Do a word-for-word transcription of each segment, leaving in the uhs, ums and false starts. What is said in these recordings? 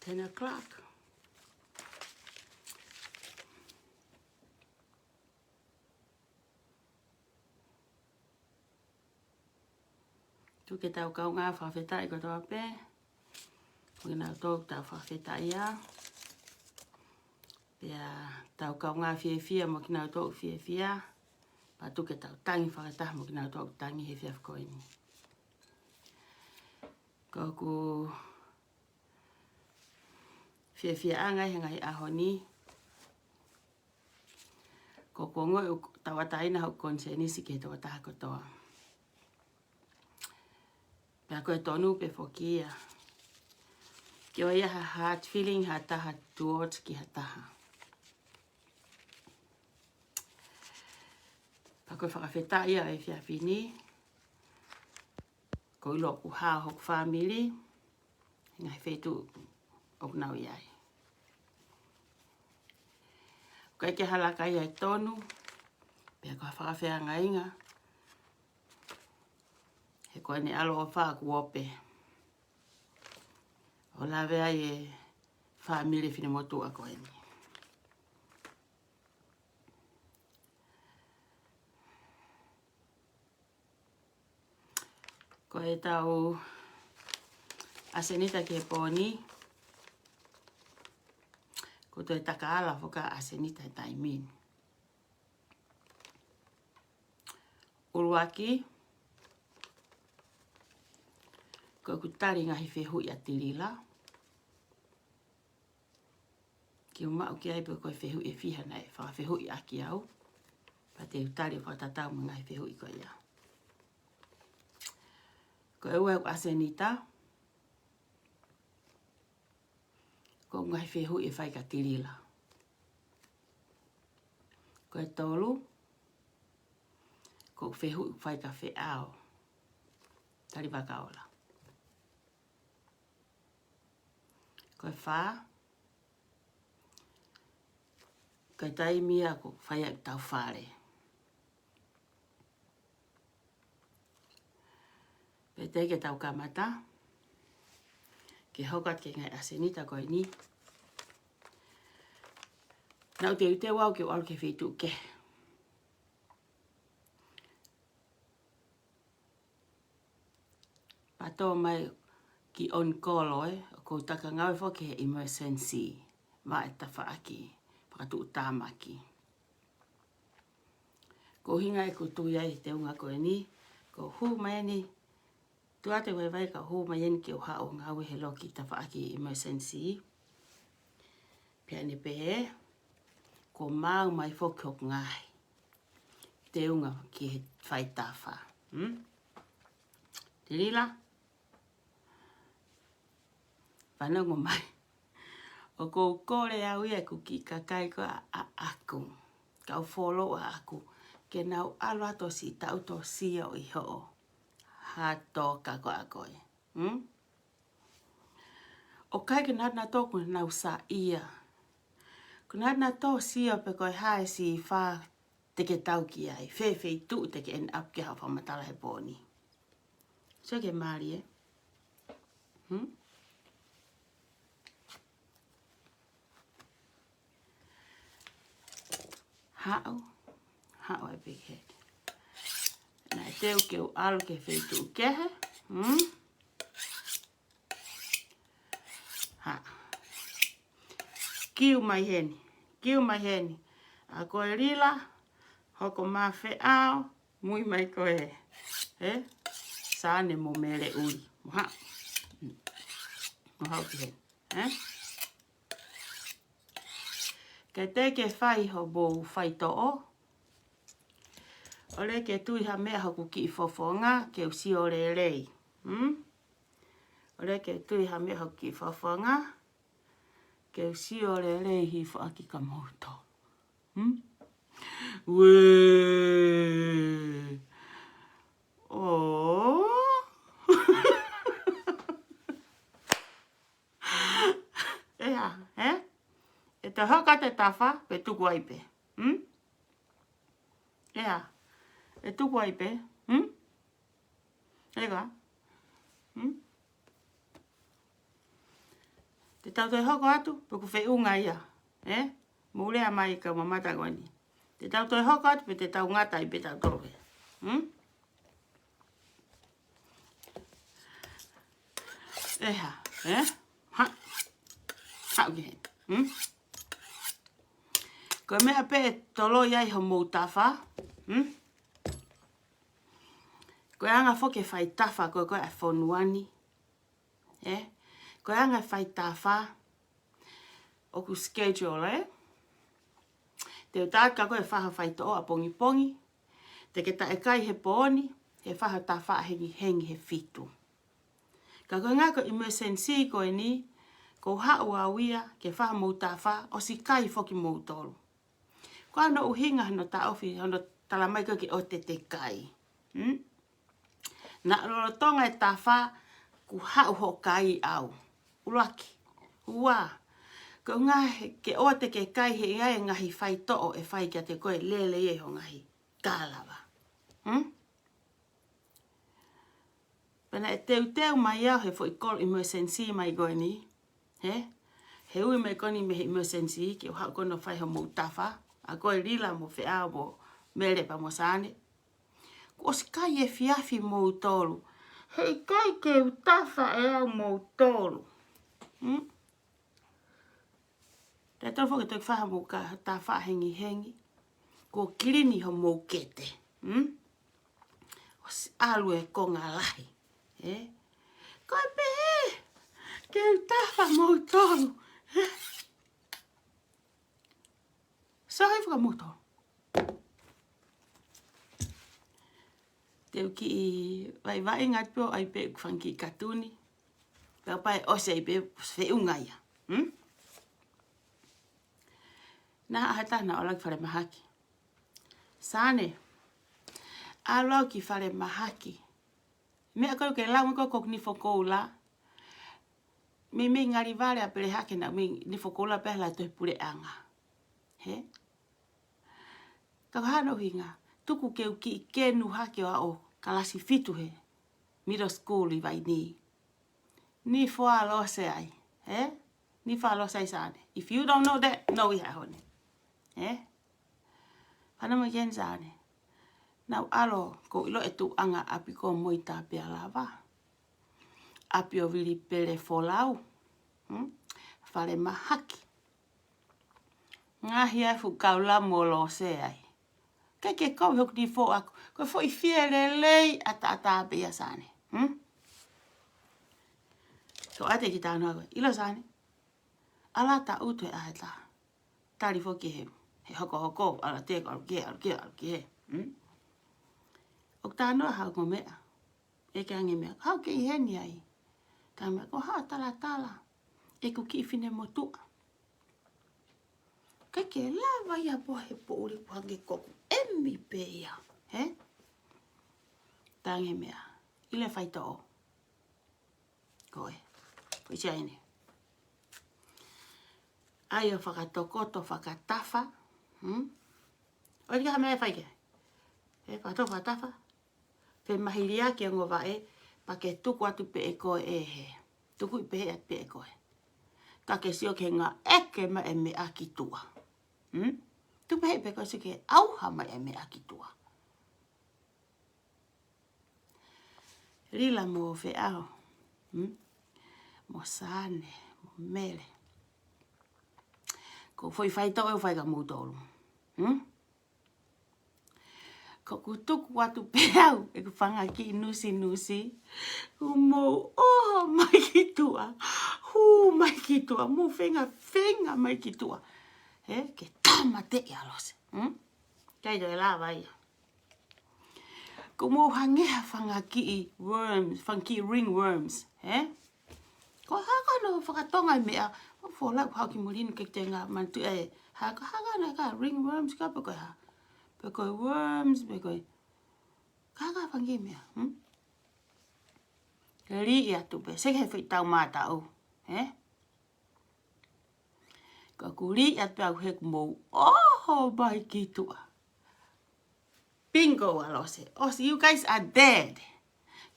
ten o'clock. Tuku ke tau kaungā fakafetaʻi kotoa pē. Mo kinautolu ʻoku tau fakafetaʻia. Pea tau kaungā fiefia mo kinautolu ʻoku fiefia. Pea tuku ke tau tangi fakataha mo kinautolu ʻoku tangi he efiafi ko eni. Ko ʻeku fiefiaʻanga he ngaahi ʻaho ni, ko ʻeku ongoʻi ʻoku tauʻatāina hoku konisēnisi ki he tokotaha kotoa. Pea ko e tonu pē foki ia ke ʻoua ʻe ʻi ai ha hard feeling ha taha towards ki ha taha. Pea ko e fakafetaʻi ia ʻo e efiafi ni, ko e ʻilo ʻoku hao hoku fāmili he ngaahi feituʻu ʻoku nau ʻi ai. ʻOku ʻikai ke hala kai ai tonu, pea ko ha fakafeangainga, he ko ʻene ʻaloʻofa ʻoku ope ʻo lave ai e fāmili finemotuʻa ko eni. Ko ʻetau ʻasenita ki he pō ni, ʻoku toe taka ala foki ʻa e ʻasenita he taimi ni. ʻUluaki, ko ʻeku tali ngaahi fehuʻi ʻa Tilila. Ke u maʻu ki ai pe ko e fehuʻi ʻe fiha naʻe fakafehuʻi ʻaki au. Pea te u tali ʻo fakatatau mo e ngaahi fehuʻi ko ia. Ko e ua ʻeku ʻasenita, ko e ngaahi fehuʻi ʻe fai kia Tilila. Ko e tolu, ko e fehuʻi ʻoku fai kia Feʻao. Tali Vakaola. Ko e fā, ko e taimi ia ʻoku fai ai ʻetau fale. Pea teʻeki ke tau kamata ke hoko atu ki he ngaahi ʻasenita ko eni. Naʻá ku teuteu au ke u ʻalu ki he feituʻu kehe. Pea tō mai ki on call ē, ʻoku ou taka ngāue foki he emergency, vaʻe tafaʻaki fakatuʻutāmaki. Ko e ʻuhinga ʻeku tui ai he teunga ko eni, ko u hū mai eni, tuʻu atu e vaivai ka u hū mai eni ke u haʻu ʻo ngāue he loki tafaʻaki emergency. Pea ne pehē, kuo maau mai foki hoku ngaahi teunga ki he faitafa. Hmm? Tilila, fanongo mai. ʻOku ou kole au ia ʻeku kiʻi kakai ko ē ʻa, ʻaʻaku. Kau follow ʻaʻaku. Ke nau ʻalu atu ʻo siʻi taʻu tō sio ʻi hoʻo hā tō ka ko ʻa koe. Hmm? ʻOku ʻikai ke nau, nau tō kuo nau saiʻia. Kuo nau, nau tō sio pe ko e hā e sīfā te ke tau ki ai. Fē feituʻu te ke end up ki ai, haʻu fakamatala he pō ni. Sio ki he mālie. Hmm? Haʻu, haʻu ē pē ki heni. Naʻe teu ke u ʻalu ki he feituʻu kehe. Hmm? Haʻu. Kiu mai heni. Kiu mai heni. ʻA koe Lila, hoko mai Feʻao, mui mai koe. Ē? Sane mo Mele ʻUli. Mo haʻu. Mo haʻu ki heni. Ē? Ke te ke fai hoʻo faitoʻo. ʻOku ʻikai ke tui ha meʻa hoku kiʻi fofonga, ke u sio lelei. Hmm? ʻOku ʻikai ke tui ha meʻa hoku kiʻi fofonga, ke u sio lelei hifo ʻaki ka moto. Hmm? Uē. Oh. ʻEā, ē? ʻE te hoko atu e tafa, pe tuku ai pē. Hmm? ʻEā, ʻe tuku ai pē. Hmm? ʻEā. Hmm? Te tau toe hoko atu, pe ʻoku feʻunga ia, ē? Mou lea mai kau mamata ko eni. Te tau toe hoko atu, pe te tau ngata ai pē tautolu ē. Hmm? ʻE hā, ē? Hā? Hā, ʻoku ke hē. Hmm? Ko e meʻa pē ʻe toloi ai homou tafa. Hmm? Ko e anga foki e fai tafa, ko e, ko e ʻa e fonua ni. Ē? Ko e anga e fai tafa, ʻoku schedule, ē? Te u tā atu kia koe ʻo fai ha faitoʻo ʻapongipongi. Te ke taʻekai he pō ni, he fai ha tafa hengihengi he fitu. Ka ko e ʻuhinga ko e emergency ko eni, ko e haʻu au ia ke fai homou tafa, ʻosi kai foki moutolu. Ko hono ʻuhinga hono taʻofi, hono talamai ko ē ke ʻoua te te kai. Hmm? Naʻa lolotonga e tafa kuo haʻu hoʻo kai au. ʻUluaki. Ua. Ko e ʻuhinga he, ke ʻoua te ke kai he ʻi ai e ngaahi faitoʻo ʻe fai kiate koe lele ia ʻi ho ngaahi kalava. Hmm? Pea naʻe teuteu mai au he foʻi call emergency mai ko eni. Hē? He ui mai ko eni mei he emergency, ke u haʻu ko eni ʻo fai homou tafa. ʻA koe Lila mo Feʻao mo Mele pea mo Sane. Kuo ʻosi kai efiafi moutolu. Heʻikai ke u tafa ʻe au moutolu. Hmm? Te tau foki toki fai homou ka, tafa hengihengi. Kuo kilini homou kete. Hmm? ʻOsi ʻalu e konga lahi. Ē? Ko e pehē ke u tafa moutolu. Ē? Sai fakamoutolu. Te u kiʻi vaʻivaʻinga atu pē ʻo ʻai pē ʻeku fanga kiʻi katuni. Pea ʻe ʻosi ai pē feʻunga ia. Hmm? Naʻe ʻi ai ha taha naʻa ne ʻalu ki falemahaki. Sane, ʻalu au ki falemahaki. Meʻa ko ē ke lau ko ē ko ʻeku nifo koula. Meimei ngali vale ʻa Pele Hake naʻa ku meimei nifo koula pē he lau ʻa e puleʻanga. Hē? Ka ko hono ʻuhinga, tuku ke u kiʻi kenu hake ʻo aʻu kalasi fitu he middle school ʻi Vainī. Nifo ʻa Lose ai, ē? Nifo ʻa Lose ai Sane. If you don't know that, no we have one. Ē? Fana mo ken Sane. Naʻa ku ʻalu ko ʻilo e tuʻunga ʻapi ko Moita pea lava. ʻApi ʻo Vili Pele Folau. Hmm? Falemahaki. Ngaohi ʻa e fuʻu kaula mo Lose ai. Ke ke kau hoku nifo ʻaku. Ko e foʻi fie lelei ʻataʻatā pē ia Sane. Hmm? So ʻoua te ke talanoa koe. ʻIlo Sane. ʻAlu ʻo taʻutu he ʻaho ʻe taha. Tali foki he, he hokohoko. ʻAlu ʻo teko, ʻalu ki hē, ʻalu ki hē, ʻalu ki hē. Hmm? ʻOku talanoa ha ongo meʻa. ʻEke ange meʻa. Haʻu ke ʻi heni ai. Ka meʻa ko e haʻu ʻo talatala ʻeku kiʻi finemotuʻa. ʻIkai ke lava ia ʻo pō he poʻuli kuo hangē ko ʻeku ʻemi pē ia. Hē? Talaange meʻa. ʻIlo e faitoʻo. Ko e. Ko e sia ʻeni. ʻAi ʻo fakatokoto fakatafa. Hmm? ʻOua ʻe ʻai ha meʻa ʻe fai ki ai. Ē, fakatokoto fakatafa. Pea mahiliaki e ongo vaʻe, pea ke tuku atu pē ʻe koe ʻe hē. Tuku pē atu pē ʻe koe. Ka ke sio ki he ngāue ke maʻu e meʻa ki tuʻa. Hmm? Tuku pē ʻe koe sio ki he ʻauha maʻu e meʻa ki tuʻa. Lila mo Feʻao. Hmm? Mo Sane, mo Mele. Ko e foʻi faitoʻo ʻe fai kia moutolu. Hmm? Ko ʻeku tuku atu pē au ʻeku fanga kiʻi nusinusi. Kuo mou ʻoho mai ki tuʻa. Hū mai ki tuʻa. Mou fengafenga mai ki tuʻa. Ē, ke tāmateʻi ʻa Lose. Hmm? ʻIkai toe lava ia. Kuo mou hangē ha fanga kiʻi worms, fanga kiʻi ringworms, ē? Ko e hā ko ē hono fakatonga e meʻa, ʻo folau haʻu ki muli ni ke te ngā manatu ē, hā ko e hā ko ē hono ka ringworms ka pe ko e hā. Pe ko e worms, pe ko e. Ka ka fanga kiʻi meʻa, hmm? Ke liʻi atu pē, seke he foʻi taumātaʻu, ē? Ka kuo liʻi atu pē au he kuo mou ʻoho mai ki tuʻa. Bingo ʻa Lose. ʻOsi, you guys are dead.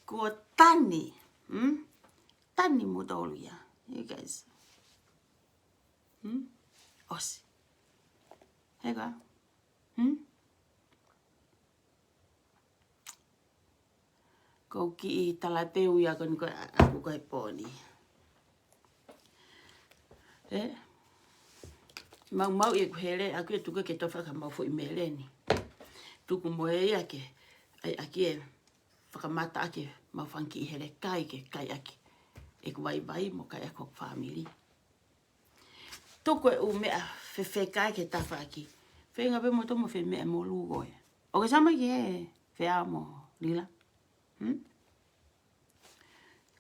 Kuo tani. Hmm? Tani moutolu ia. You guys. Hmm? ʻOsi. He ka? Hmm? Ko e kiʻi talateu ia ko eni ko ē ʻaʻaku ko e pōni. Ē? Maumauʻi ʻeku hele, ʻaku ia tuku ke tofa ka mau foʻi meleni. Tuku mo ia ke, ʻai ʻaki e, fakamata ʻaki e mau fanga kiʻi hele kai ke kai ʻaki ʻeku vaivai mo kai ʻaki hoku fāmili. Tuku e ʻū meʻa fefeka ke tafaʻaki. Feinga pē mo tomo fe meʻa mo lū ko ē. ʻOku ke sio mai ki he feʻao mo Lila. Hmm?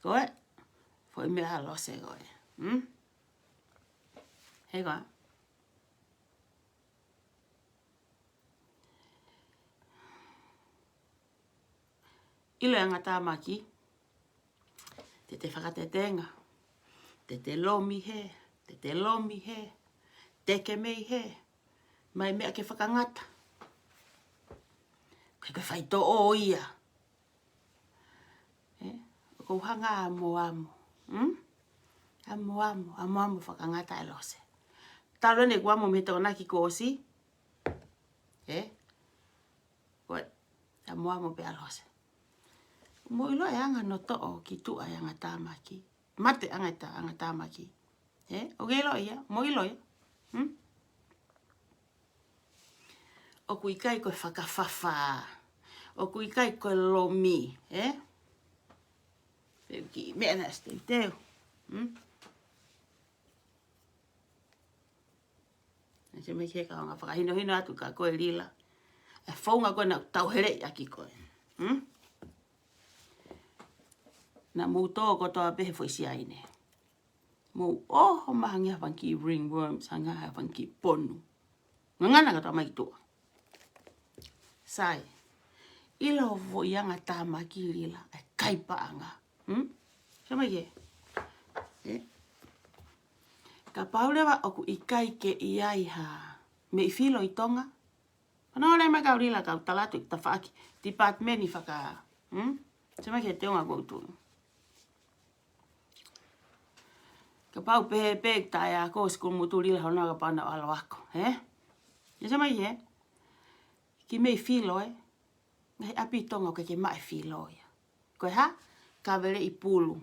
Ko ē, foʻi meʻa ʻa Lose ko ē. Hmm? He ko ā. ʻIlo e anga tāmaki. Te te fakatetenga. Te te lomi hē, te te lomi hē. Te ke mei hē. Mai meʻa ke fakangata. Ke ke faitoʻo ia. Ē? ʻOku ou hanga ʻamoamo. Hmm? ʻAmoamo, ʻamoamo fakangata ʻe Lose. Talu ʻene kuo amo mei he Tokonaki kuo ʻosi. Ē? Ko e, ʻamoamo pē ʻa Lose. Mo ʻilo e anga notoʻo ki tuʻa e anga tāmaki. Mate anga tā, anga tāmaki. Ē? ʻOku ke ʻilo ia, mo ʻilo ia. Hmm? ʻOku ʻikai ko e fakafafā. ʻOku ʻikai ko e lomi, ē? Pe ki meʻa naʻe ʻosi teuteu. Hmm? Naʻe sio mai ki he kaunga fakahinohino atu ka ko e Lila. E founga ko ē naʻa ku tauheleʻi ʻaki koe. Hmm? Naʻa mou tō kotoa pē he foʻi siaine. Mou ʻoho mai hangē ha fanga kiʻi ringworms, hangē ha fanga kiʻi ponu. Ngangana kotoa mai ki tuʻa. Sai. ʻIlo foʻi anga tāmaki Lila, e kai paʻanga. Hmm? Sio mai ki hē. Ē? Kapau leva ʻoku ʻikai ke ʻi ai ha meʻi filo ʻi Tonga. Fanongo mai kau Lila kau tala atu ki tafaʻaki. Department ʻi faka. Hmm? Sio mai ki he teunga ʻoku ou tuʻu. Kapau pehē pē taʻe ako sikulimutu Lila hono kapau naʻa ʻalu ako, ē? Ia sio mai hē? Kiʻi meʻi filo, ē? Ngaahi ʻapi Tonga ʻoku ʻikai ke maʻu e filo ia. Ko e hā? Kaveleʻi pulu.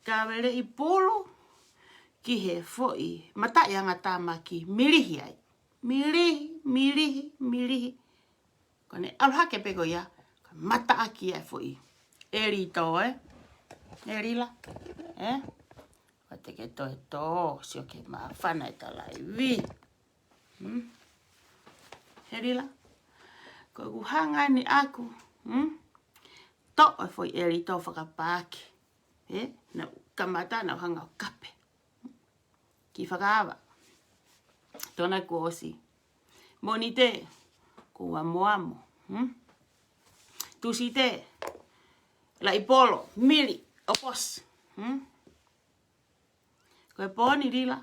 Kaveleʻi pulu ki he foʻi mataʻi anga tāmaki milihi ai. Milihi, milihi, milihi. Ko ʻene ʻalu hake pē ko ia, ko e mataʻaki e foʻi ʻelito, ē? Ē Lila, ē? Ko e te ke toe tō, sio ki he māfana e talaivi. Hmm? Ē Lila, ko ʻeku hanga eni ʻaku, hmm? Toʻo e foʻi ʻelito fakapaaki. Ē? Naʻa ku kamata, naʻa ku hanga ʻo kape. Kiʻi fakaava. Tona kuo ʻosi. Mōnite, ʻoku ou ʻamoamo. Hmm? Tūsite, laʻi polo, mili, ʻo posi. Hmm? Ko e pōni Lila.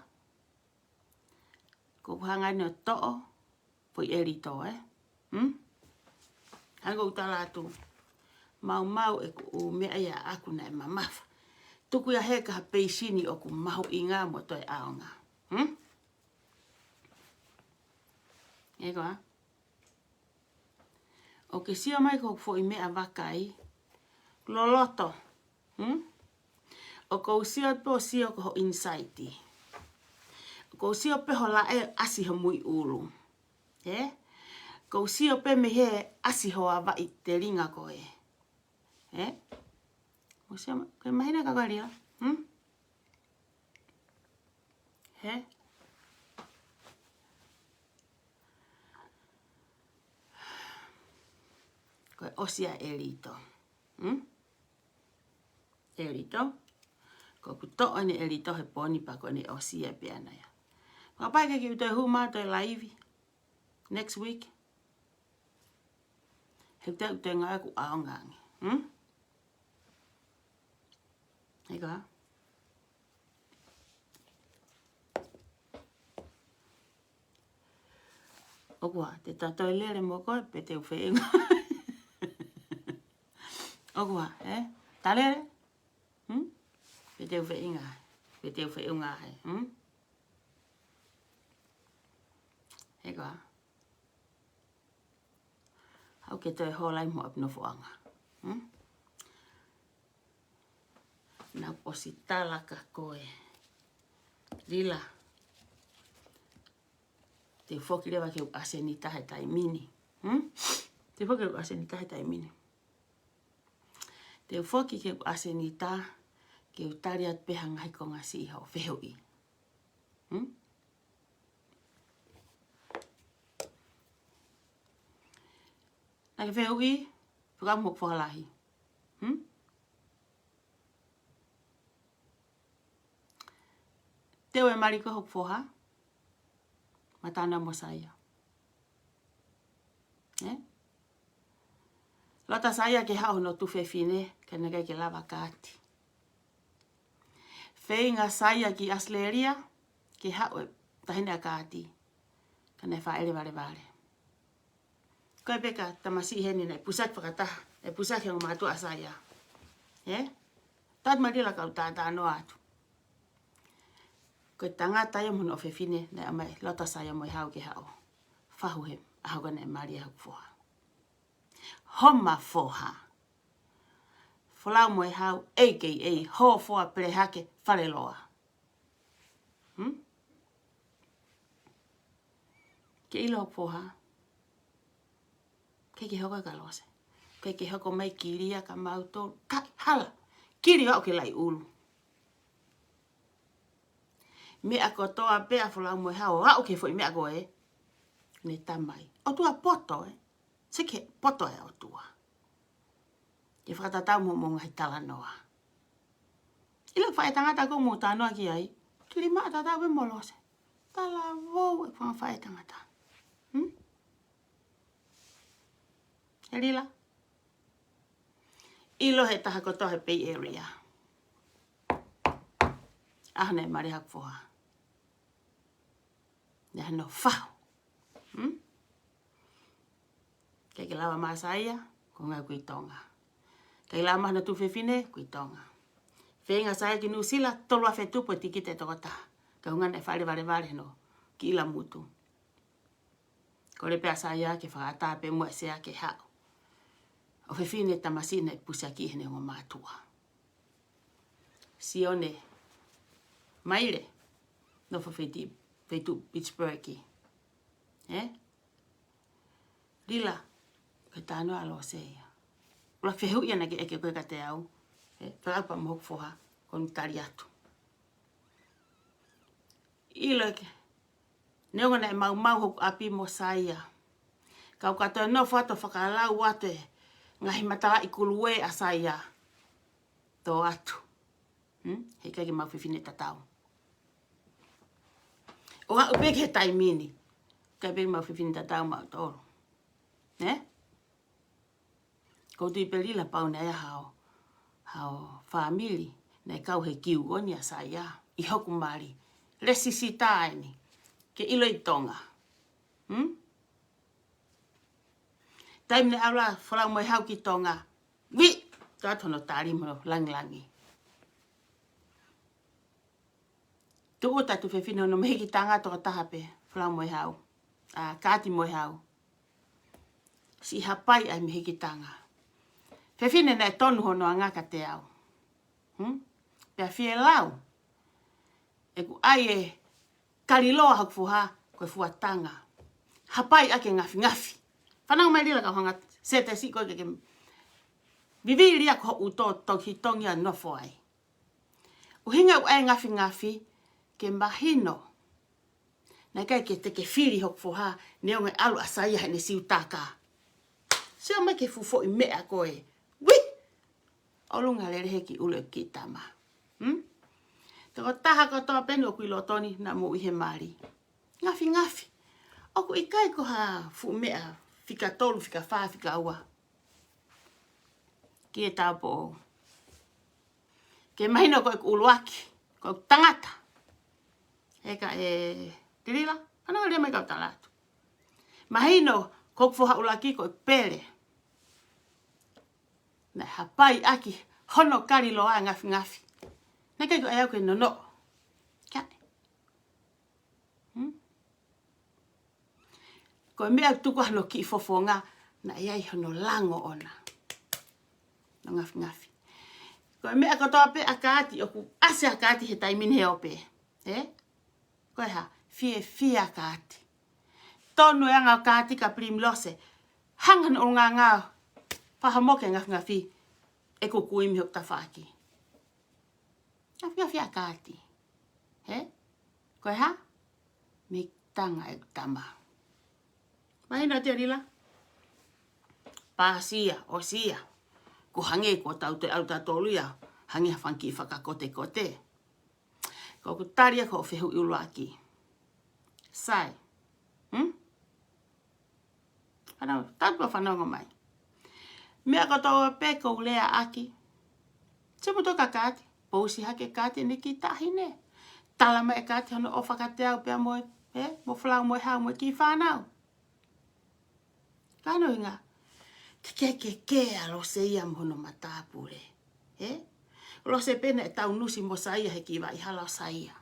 ʻOku ou hanga eni ʻo toʻo foʻi ʻelito, ē? Hmm? Hangē ko ʻeku tala atu. Maumau ʻeku ʻū meʻa ia ʻaʻaku naʻe mamafa. Tuku ia he ka ha peisini ʻoku mahuʻinga mo toe ʻaonga. Hmm? Ē ko ā? ʻOku ke sio mai ko e foʻi meʻa vakai. Loloto. Hmm? ʻOku ou sio pē ʻo sio ki ho insight. ʻOku ou sio pē ho laʻe ʻasi ho muiʻulu. Ē? ʻOku ou sio pē mei he ʻasi ho avaʻi telinga ko ē. Ē? Mou sio mai, ke mahino ka ko e Lila. Hmm? Ē? Ko e ʻosi ʻa e ʻelito. Hmm? ʻElito. ʻOku ou toʻo eni ʻelito he pōni pea ko eni ʻosi ia pē ʻana ia. Makapai ke kiʻi toe hū mai toe laivi. Next week. He te u toe ngāue ʻaku ʻaonga ange. Hmm? Ē ka? ʻOku ā, te ta toe lele mo koe, pe te u feʻunga. ʻOku ā, ē? Ta lele? Hmm? Pe te u feʻunga, pe te u feʻunga ai, hmm? Haʻu ke toe hola ai mo ʻapi nofoʻanga. Hmm? Naʻá ku ʻosi tala kia koe, Lila. Te u foki leva ke u ʻasenita he taimi ni. Hmm? Te u foki ke u ʻasenita he taimi ni. Te u foki ke u ʻasenita, ke u tali atu pē ha ngaahi konga siʻi hoʻo fehuʻi. Hmm? Naʻá ke fehuʻi, fakaʻamu hoku foha lahi. Hmm? Te u ʻe mali ko hoku foha, mata na mo Saia. Eh? Loto ʻa Saia ke haʻu hono tuofefine, ka naʻe ʻikai ke lava kaati. Feinga ʻa Saia ki ʻAositelēlia, ke haʻu e taʻahine ʻa kaati, ka naʻe fāʻele valevale. Ko e peka tamasiʻi heni naʻe pusa fakataha, ʻe pusa ki he ongo mātuʻa ʻa Saia. Eh? Tau mai Lila kau tātānoa atu. Ko e tangata ia mo hono ʻofefine naʻe ʻomai loto ʻa Saia mo e hau ke haʻu. Fahu he, ʻaho ko ē naʻe mali ai hoku foha. Homa foha. Folau mo e hau, A K A, Hofoa Pelehake Faleloa. Hmm? Ke ʻilo hoku foha. Ke ke hoko ka lose. Ke ke hoko mai kilia ka mautolu. Ka hala. Kili aʻu ki Laiʻulu. Meʻa kotoa pē ʻa Folau mo e hau. Aʻu ki he foʻi meʻa ko ē. Ne tamai. ʻOtua poto, eh. Sike poto e ʻOtua. Ke fakatatau mo, mo e ngaahi talanoa. ʻIlo faʻētangata ko mo tānoa ki ai. Kili maʻa tatau pē mo Lose. Talavou e fanga faʻētangata. Hmm? He Lila. ʻIlo he taha kotoa he Bay Area. ʻAho naʻe mali ai hoku foha. Naʻe hano fahu. Hmm? ʻIkai ke lava mai ʻa Saia, ko e ngaahi kui Tonga. ʻIkai ke lava mai hono tuofefine, kui Tonga. Feinga ʻa Saia ki Nuʻusila, tolu afe tupu e tikite ʻe toko taha. Ka ʻuhinga naʻe fāʻele valevale hono kiʻi ʻila motu. Kole pē ʻa Saia ke fakaʻatā pē muʻa e sea ke haʻu. ʻOfefine tamasiʻi naʻe pusa ki heʻene ongo mātuʻa. Sione Maile, nofo feituʻu, feituʻu Pittsburgh. Eh? Lila, ke tānoa ʻa Lose ia. ʻUluaki fehuʻi ia naʻá ke ʻeke ko ē kiate au. Eh, fakaʻamu pē mo hoku foha, ko hono tali atu. ʻIlo ke, neongo naʻe maumau hoku ʻapi mo Saia. Ka u ka toe nofo atu ʻo fakalau atu e ngaahi matalaʻi kulue ʻa Saia. Tō atu. Hmm? He ʻikai ke mau fefine tatau. ʻO aʻu pē ki he taimi ni. ʻIkai pē mau fefine tatau mautolu. Ne? Ko tui pē Lila pau naʻe ʻi ai hao, hao fāmili, naʻe kau he kiu ko eni ʻa Saia, ʻi hoku mali. Lēsisita eni, ke ʻilo ʻi Tonga. Hmm? Taimi naʻe ʻalu ai Folau mo e hau ki Tonga. Ui, tō atu hono tali mo hono langilangi. Tuʻu atu e tuofefine hono mehikitanga toko taha pē, Folau mo e hau. ʻA, Kaati mo e hau. Siʻi hapai ʻa e mehikitanga. Fefine naʻe tonu hono anga kiate au. Hmm? Pea fie lau. ʻEku ʻai e kaliloa hoku foha, ko e fuatanga. Hapai ʻaki e ngafingafi. Fanongo mai Lila ka u hanga sete siʻi ko ē ke ke vivili ʻa ko hoʻo tō toki tongi ʻa nofo ai. ʻUhinga ʻeku ʻai e ngafingafi ke mahino. Naʻe ʻikai ke te ke fili hoku foha, neongo e ʻalu ʻa Saia heʻene siutaka. Sio mai ki he fuʻu foʻi meʻa ko ē. Ui! ʻOlunga lele he kiʻi ʻulu e kiʻi tama. Hmm? Toko taha kotoa pē eni ʻoku ʻi loto ni naʻa mou ʻi he mali. Ngafingafi. ʻOku ʻikai ko ha fuʻu meʻa fika tolu, fika fā, fika ua. Ki he tāupoʻou. Ke mahino ko ʻeku ʻuluaki, ko ʻeku tangata. Eka e Lila, fanongo Lila mai ka u tala atu. Mahino ko ʻeku foha ʻuluaki ko ʻeku pele. Naʻe hapai ʻaki hono kaliloa e ngafingafi. Naʻe ʻikai ke ʻai au ke nonoʻo. Kia. Hmm? Ko e meʻa tuku ai hono kiʻi fofonga, naʻe ʻi ai hono lango ʻona. Hono ngafingafi. Ko e meʻa kotoa pē ʻa Kaati, ʻoku ʻasi ʻa Kaati he taimi ni he ope. Ē? Ko e hā, fiefia Kaati. Tonu e anga ʻo Kaati kia Pilimilose. Hanga hono ʻulungaanga ʻo fakamoke ngafingafi ʻeku kui mei hoku tafaʻaki. Ngafingafi ʻa Kaati. Ē? Ko e hā? Mei tanga ʻeku tama. Mahino atu ia Lila? Pāsia, ʻosi ia. Ko e hangē ko ʻetau toe ʻalu tautolu ia. Hangē ha fanga kiʻi fakakotekote. Ko ʻeku tali ia ki hoʻo fehuʻi ʻuluaki. Sai. Hmm? Fanongo, tau fanongo mai. Meʻa kotoa pē ʻoku ou leaʻaki. Sio muʻa kia Kaati, pousi hake Kaati ʻene kiʻi taʻahine. Tala mai ʻe Kaati hono ʻofa kiate au pea mo e, ē, mo Folau mo e Hau mo e kiʻi fānau. Ka ko hono ʻuhinga, ke, ke, ke, ke ʻa Lose ia mo hono matāpule. Ē? Lose pē naʻe tau nusi mo Saia he kiʻi vaʻa hala ʻo Saia.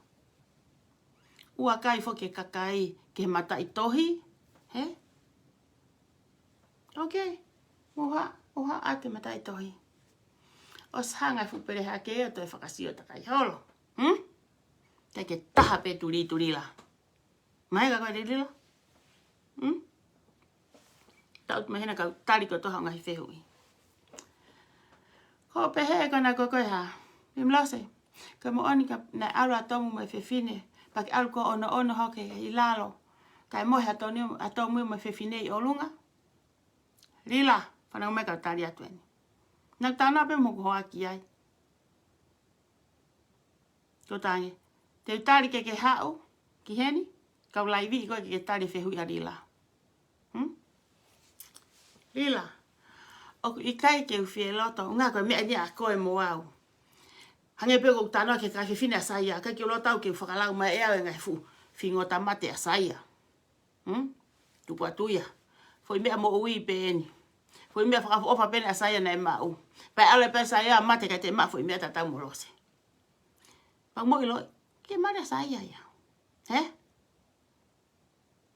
ʻOua kai foki e kakai ki he mataʻitohi, ē? Ok, mo ha, mo ha ʻa e mataʻitohi. ʻOsi hanga e fuʻu pele hake ʻo toe fakasio takai holo. Hmm? Te ke taha pē tulituli la. Mai ka ko e Lila. Hmm? Tau tu mahina kau tali kotoa hoʻo ngaahi fehuʻi. Ko e pehē ko ena ko e hā. Pilimilose. Ko e moʻoni ka naʻe ʻalu ʻa Tomu mo e fefine. Pea ke ʻalu koe ʻo onoono hake ʻi lalo. Kae mohe ʻa Tomu, ʻa Tomu mo e fefine ʻi ʻolunga. Lila, fanongo mai kau tali atu eni. Naʻa ku talanoa pē mo hoku hoa ki ai. Ko e tangi. Te u tali ke ke haʻu ki heni, kau laivi ko e ke ke tali fehuʻi ʻa Lila. Hmm? Lila, ʻoku ʻikai ke u fie loto, ʻuhinga ko e meʻa ni ʻa koe mo au. Hangē pē ko ʻeku talanoa ki he kakai fefine ʻa Saia, ʻikai ke u loto au ke u fakalau mai ʻe au e ngaahi fuʻu fingota mate ʻa Saia. Hmm? Tupu atu ia. Foʻi meʻa moʻui pē eni. Foʻi meʻa fakaʻofoʻofa pē eni ʻa Saia naʻe maʻu. Pea ʻalu pē Saia mate kae te maʻu foʻi meʻa tatau mo Lose. Pea mo ʻiloʻi, ke mali ʻa Saia ia. Hē?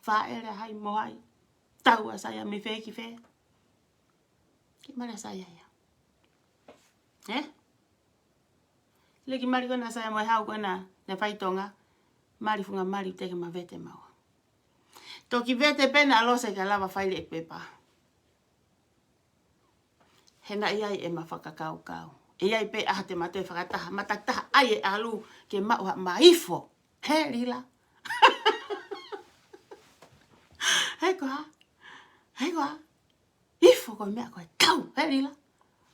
Fāʻele hai mo hai. Tau ʻa Saia mei fē ki fē. Ke mali ʻa Saia ia. Ē? Lele ki mali ko ena ʻa Saia mo e Hau ko ena naʻe fai ʻi Tonga. Mali funga mali te ke ma vete maua. Toki vete pē ena ʻa Lose ke lava fai e pepa. He naʻe ʻi ai ʻema fakakaukau. ʻE ʻi ai pē ʻaho te ma toe fakataha. Ma takitaha ai e ʻalu ke maʻu ha ma ifo. Hē Lila. Hē koā. Hē koā. Ifo ko e meʻa ko e tau, hē Lila.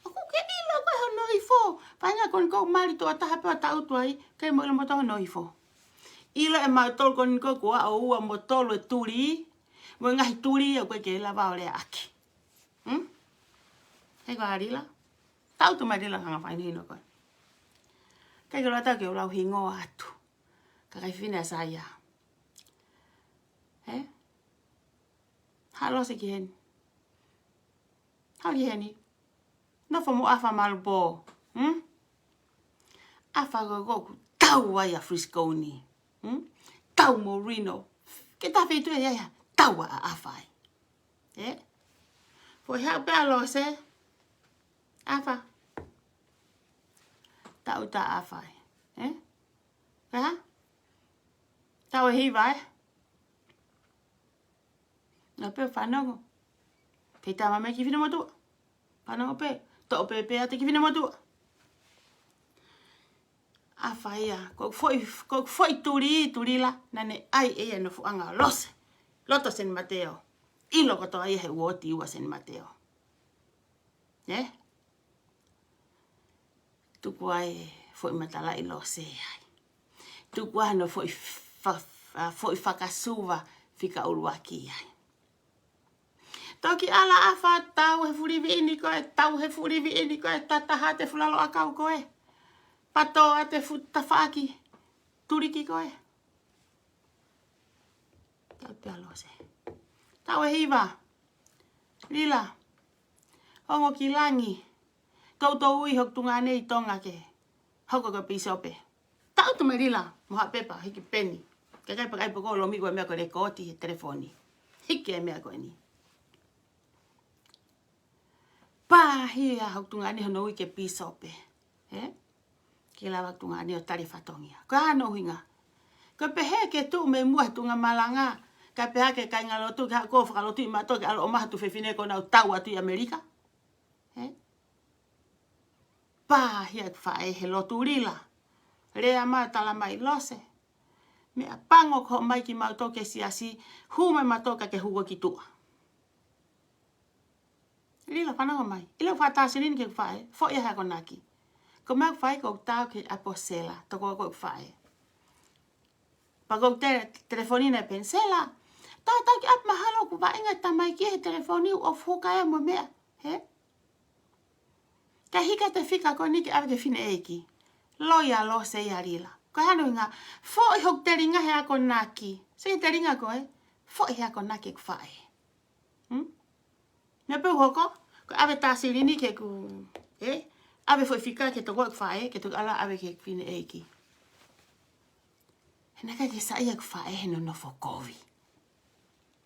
ʻOku ke ʻilo ko e hono ifo. Feinga ko eni ʻoku mali tuʻo taha pē ʻo tau tuai, ke mo ʻilo mo tau hono ifo. ʻIlo ʻe mautolu ko eni ʻoku ʻa ʻo ua mo tolu e tuli, mo e ngaahi tuli ʻoku ʻikai ke lava ʻo leaʻaki. Hmm? Hē koā Lila. Tau tu mai Lila kanga fai ni no ko. ʻIkai ke lava tau ke u lau hingoa atu. Kakai fefine ʻa Saia. Hē? Haʻu Lose ki heni. Haʻu ki heni. Nofo mo ʻAfa Malupō. Hmm? ʻAfa ko ē ʻoku tau ai ʻa Frisco ni. Hmm? Tau mo Reno. Ke ta feitu e ia ia. Tau ʻa ʻAfa ai. Ē? Foʻi haʻu pē ʻa Lose. ʻAfa. Tau ta ʻAfa ai. Ē? Hā? Tau e hiva, ē? Na pē fanongo. Pē tama mai ki finemotuʻa. Fanongo pē. Toʻo pē pē ate ki finemotuʻa. ʻAfa ia. Ko e foʻi, ko e foʻi tuli, tuli la. Naʻa ne ʻai ʻe ia e nofoʻanga ʻo Lose. Loto Seni Mateo. ʻIlo kotoa ia he uooti ua Seni Mateo. Ē? Tuku ai e foʻi matalaʻi Lose ai. Tuku ai hono foʻi fa-, fa-, foʻi fakasuva fika ʻuluaki ai. Toki ʻalu ʻa ʻAfa tau he fulivi ʻini ko ē, tau he fulivi ʻini ko ē, tataha ʻa e fuʻu lalo ʻakau ko ē. Pato ʻa e fuʻu tafaʻaki, tuliki ko ē. Tau pē ʻa Lose. Tau e hiva. Lila. Ongo ki langi. Toutou ui hoku tuongaʻane ʻi Tonga ke hoko ko e pīsope. Tau tu mai Lila. Mo ha pepa, hiki peni. Ke kai pakai poko lomi ko e meʻa ko e lekooti he telefoni. ʻIke e meʻa ko eni. Pāhia hoku tuongaʻane hono ui ke pīsope. Ē? Ke lava hoku tuongaʻane ʻo tali fatongia. Ko e hā hono ʻuhinga? Ko e pehē ke tuʻu mei muʻa he tuʻunga malanga, kae pehē ke kāingalotu, ke haʻu ʻo fakalotuʻi mautolu ke ʻalu ʻo ʻomai ha tuofefine ko ʻenau tau atu ʻi ʻAmelika. Ē? Pāhia ʻeku faʻē he lotu, Lila. Lea mai, tala mai, Lose, meʻapango ko hoʻo ʻomai kimautolu ki he siasi, hū mai mautolu kae ke hū koe ki tuʻa. Lila, fanongo mai. ʻIlo, fakatāsilini ki heʻeku faʻē, foʻi ia he akonaki. Ko e meʻa ʻoku fai, ʻoku ou tau ki he ʻapi ʻo Sela, tokoua ko ē ʻeku faʻē. Pea ʻoku ou te-, telefoni ʻe Penisela. Tautau ki ʻapi mahalo ʻoku vaʻinga e tamaiki he telefoni, ʻoku fuka ia mo e meʻa. Ē? Kae hiki atu e fika ko eni ke ʻave ki he fineʻeiki. Loi ʻa Lose ia, Lila. Ko e hā hono ʻuhinga? Foʻi hoku telinga he akonaki. Sio ki he telinga ko ē. Foʻi he akonaki ʻeku faʻē. Hmm? Meʻa pē ʻoku hoko, ko e ʻave tā silini ki heʻeku, ē? ʻAve foʻi fika ki he tokoua ʻeku faʻē, ke toki ʻalu ʻo ʻave ki he fineʻeiki. He naʻe ʻikai ke saiʻia ʻeku faʻē he nonofo kovi.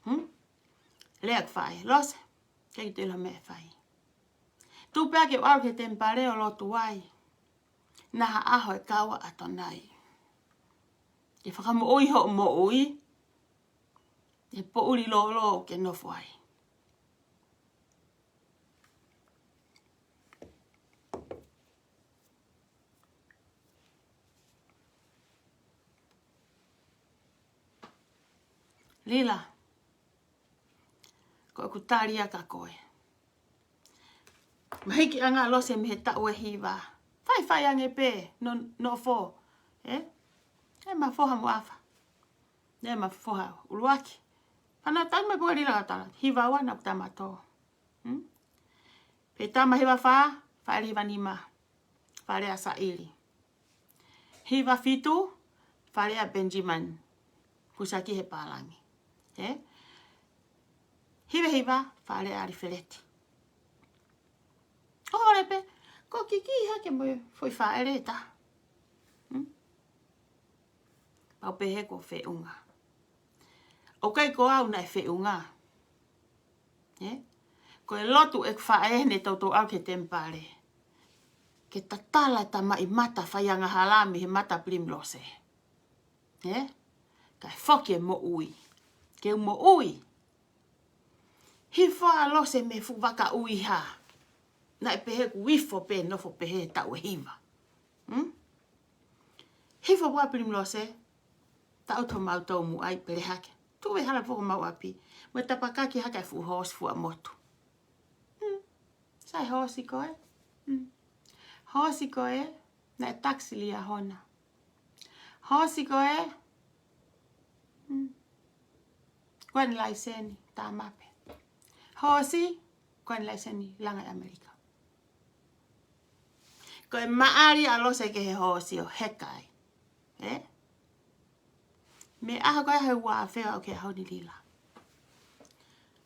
Hmm? Lea ʻeku faʻē, Lose, ʻikai ke u toe ʻilo meʻa ʻe fai. Tuʻu pē ke u ʻalu ki he temipale ʻo lotu ai. Naʻa ha ʻaho ʻe kau ai ʻa ʻAtonai ke fakamoʻui hoʻo moʻui he poʻuli lōlō ʻoku ke nofo ai. Lila, ko ʻeku tali ia kia koe. Mahiki ange ʻa Lose mei he taʻu ʻe hiva. Faifai ange pē, no, nofo. Ē? Ē, ma foha mo afa. Ē, ma foha ʻuluaki. Pana tanu mai pē Lila ka tala. Hiva ua naʻa ku tama tō. Hmm? Pea tama hiva fā, fāʻeleʻi hiva nima. Fāʻeleʻi ʻa Saʻili. Hiva fitu, fāʻeleʻi ʻa Benjamin. Pusaki he pālangi. Ē? Hiva hiva, fāʻeleʻi ʻa ʻAlifeleti. ʻO hole pē, ko e kiʻi hake mo e foʻi fāʻele ʻe taha. Hmm? Pau pē he ko e feʻunga. ʻOku ʻikai ko au naʻe feʻunga. Ē? Ko e lotu ʻeku faʻē heʻene toutou ʻalu ki he temipale ke tatala e tamaʻi mata faiangahala mei he mata Pilimilose. Ē? Kae foki e moʻui. Ke u moʻui. Hifo ʻa Lose mei he fuʻu vaka ʻuiha. Naʻe pehē kuo ifo pē, nofo pehē taʻu ʻe hiva. Hmm? Hifo pē ʻa Pilimilose, taʻutu homau toumuʻa ʻi Pelehake. Tuʻu ʻi he hala foki homau ʻapi. Mo e tapakaki hake ʻa e fuʻu hoosi fua motu. Hmm. Sai hoosi ko ē. Hmm. Hoosi ko ē, naʻe taxi Liahona. Hoosi ko ē. Hmm. Ko ʻene laiseni, tā mape. Hoosi, ko ʻene laiseni, langa ʻi ʻAmelika. Ko e maʻali ʻa Lose ki he hoosi ʻo heka ai. Ē? Mei he ʻaho ko ē he ua afe ʻo aʻu ki he ʻaho ni, Lila.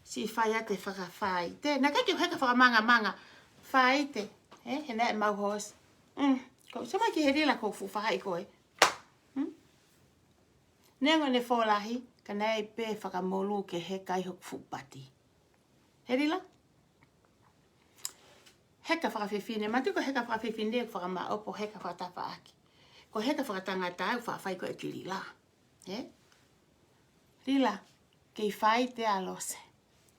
Siʻi fai atu e fakafaite. Naʻe ʻikai ke u heka fakamangamanga. Faite. Ē? He naʻe mau hoosi. Mm. Ko, sio mai ki he Lila ko e fuʻu faʻahi ko ē. Hmm? Neongo ʻene fōlahi, ka naʻe ʻi ai pē fakamolū ke heka ai hoku fuʻu pati. Ē Lila? Heka fakafefine, ma tiko heka fakafefine, ʻoku fakamāʻopo, heka fakatafaʻaki. Ko e heka fakatangata ʻoku faʻa fai ko ē ʻe Lila. Ē? Lila, kei faite ʻa Lose.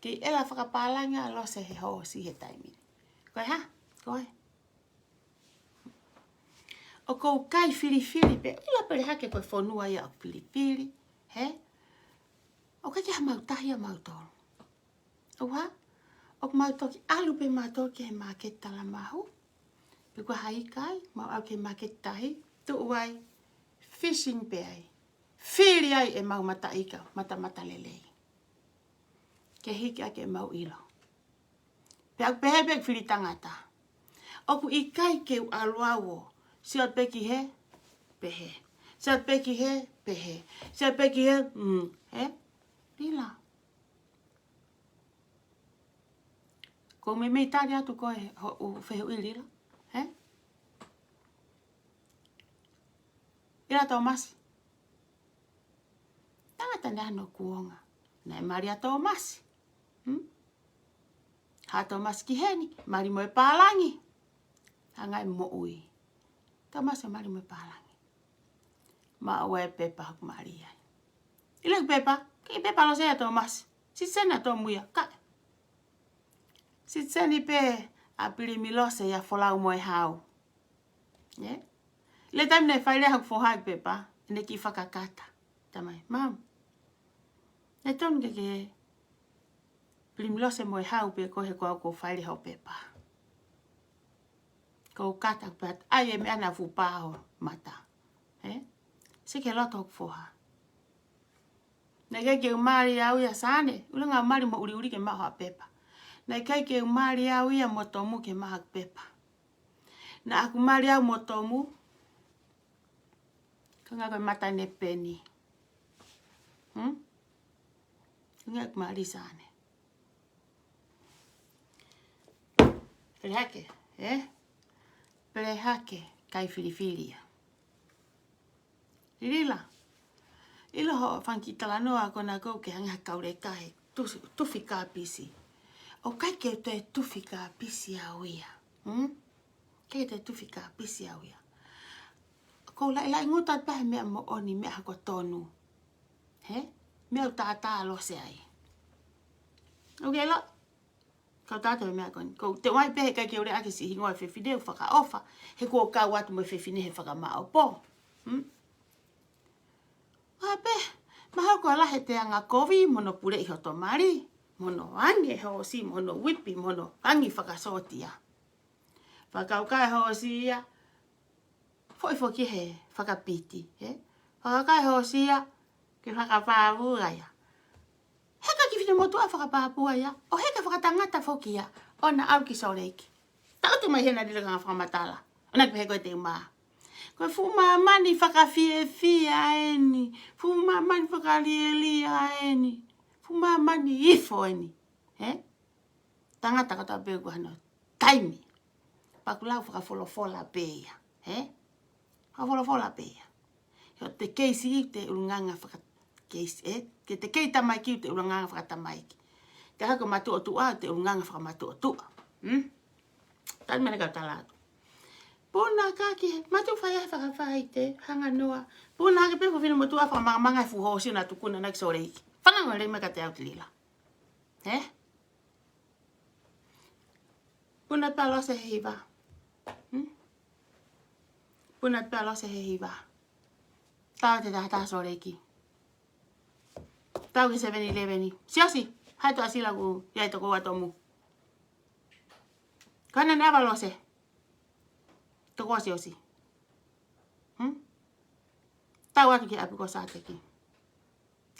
Kei ʻela fakapālangi ʻa Lose he hoosi he taimi ni. Ko e hā? Ko e ʻOku ou kai filifili pē, ʻilo pē Pelehake ko e fonua ia ʻoku filifili, hē? ʻOku ʻikai ke ʻi ai hamau tahi ʻamautolu. ʻOua, ʻoku mau toki ʻalu pē mautolu ki he māketi Talamahu. Pe ko hai kai, mau ʻalu ki he māketi tahi, tuʻu ai, fishing pē ai. Fili ai ʻemau mataʻi ika, matamata lelei. Ke hiki ʻaki ʻemau ʻilo. Pea ʻoku pehē pē ʻeku fili tangata. ʻOku ʻikai ke u ʻalu au ʻo sio atu pē ki hē, pehē. Sio atu pē ki hē, pehē. Sio atu pē ki hē, mm, hē? Lila. Ko e meimei tali atu ko e hoʻo fehuʻi, Lila. Hē? Lila Tōmasi. Tangata naʻe ʻi ai hono kuonga. Naʻe mali ʻa Tōmasi. Hmm? Haʻu ʻa Tōmasi ki heni, mali mo e pālangi. Hanga ʻe moʻui. Tōmasi mali mo e pālangi. Maʻu e pepa ʻoku mali ai. ʻIlo e pepa, ʻikai pepa Lose ia ʻa Tōmasi. Sitiseni ʻa Tomu ia, kae. Sitiseni pē ʻa Pilimi Lose ia Folau mo e Hau. ʻIo? ʻI he taimi naʻe failea hoku foha ʻeku pepa, ʻene kiʻi fakakata. Tamai, Mum. Naʻe tonu ke ke Pilimi Lose mo e Hau pē koe he ko au kuo failea hoʻo pepa. Ko u kata pē atu, ʻai e meʻa naʻa fuʻu pā ho mata. Ē? Sio ki he loto hoku foha. Naʻe ʻikai ke u mali au ia Sane, ʻuhinga mali mo ʻuliʻuli ke maʻu ha pepa. Naʻe ʻikai ke u mali au ia mo Tomu ke maʻu ha pepa. Naʻa ku mali au mo Tomu, ka ngā ko e mata ne peni. Hmm? Ngā ku mali Sane. Pele hake, ē? Pele hake, kai filifili ia. Lilila. ʻIlo hoʻo fanga kiʻi talanoa ko ena ko ke hanga ha kauleka he tufi, tufi kapisi. ʻOku ʻikai ke u toe tufi kapisi au ia. Hmm? ʻIkai ke u toe tufi kapisi au ia. Ko u laʻilaʻi ngutu atu pē he meʻa moʻoni, meʻa hoko tonu. Hē? Meʻa ʻoku tātā Lose ai. ʻOku ke ʻilo? Kau tātā e meʻa ko eni. Ko u teu ai pē he ʻikai ke u lea ʻaki siʻi hingoa e fefine ʻoku fakaʻofa. He kuo u kau atu mo e fefine he fakamaʻopo. Hmm? ʻA pē, mahalo ko e lahi e anga kovi mo hono puleʻi hoto mali. Mo hono angi e hoosi, mo hono uipi, mo hono angi fakasōtia. Fakakaukau e hoosi ia, foʻi foki he fakapiti, ē? Fakakaukau e hoosi ia, ke fakapāpū ia. Heka ki finemotuʻa fakapāpū ia, ʻo heka fakatangata foki ia, ʻo na ʻalu ki Sōleki. Taʻutu mai hena Lila ka ngā fakamatala, ʻo na ki pehē ko e te uma. Ko e fuʻu māmani fakafiefia eni, fuʻu māmani fakalielia eni, fuʻu māmani ifo eni, ē? Tangata ka tau pē ko hano taimi. Pea ʻoku lau fakafolofola pē ia, ē? Fakafolofola pē ia. He ʻoku te kei siʻi te ʻulungaanga faka-, kei siʻi, ē? Ke te kei tamaiki te ʻulungaanga fakatamaiki. Te hako matuʻotuʻa te ʻulungaanga fakamatuʻotuʻa. Hmm? Tali mene kau tala atu. Puna kaki, matu fai ai fakafaite, hanga noa. Puna hake pē ko finemotuʻa fakamangamanga e fuʻu hoosi ʻo na tukuna na ki Sōleki. Fanongo lelei mai kiate au Lila. Ē? Puna pē ʻa Lose he hiva. Hmm? Puna pē ʻa Lose he hiva. Tau te taha taha Sōleki. Tau ki seven eleven. Siosi, hai to asila ku, ia i toko ua Tomu. Ko ena ne ava Lose. Toko ua Siosi. Hmm? Tau atu ki ʻapi ko Sāteki.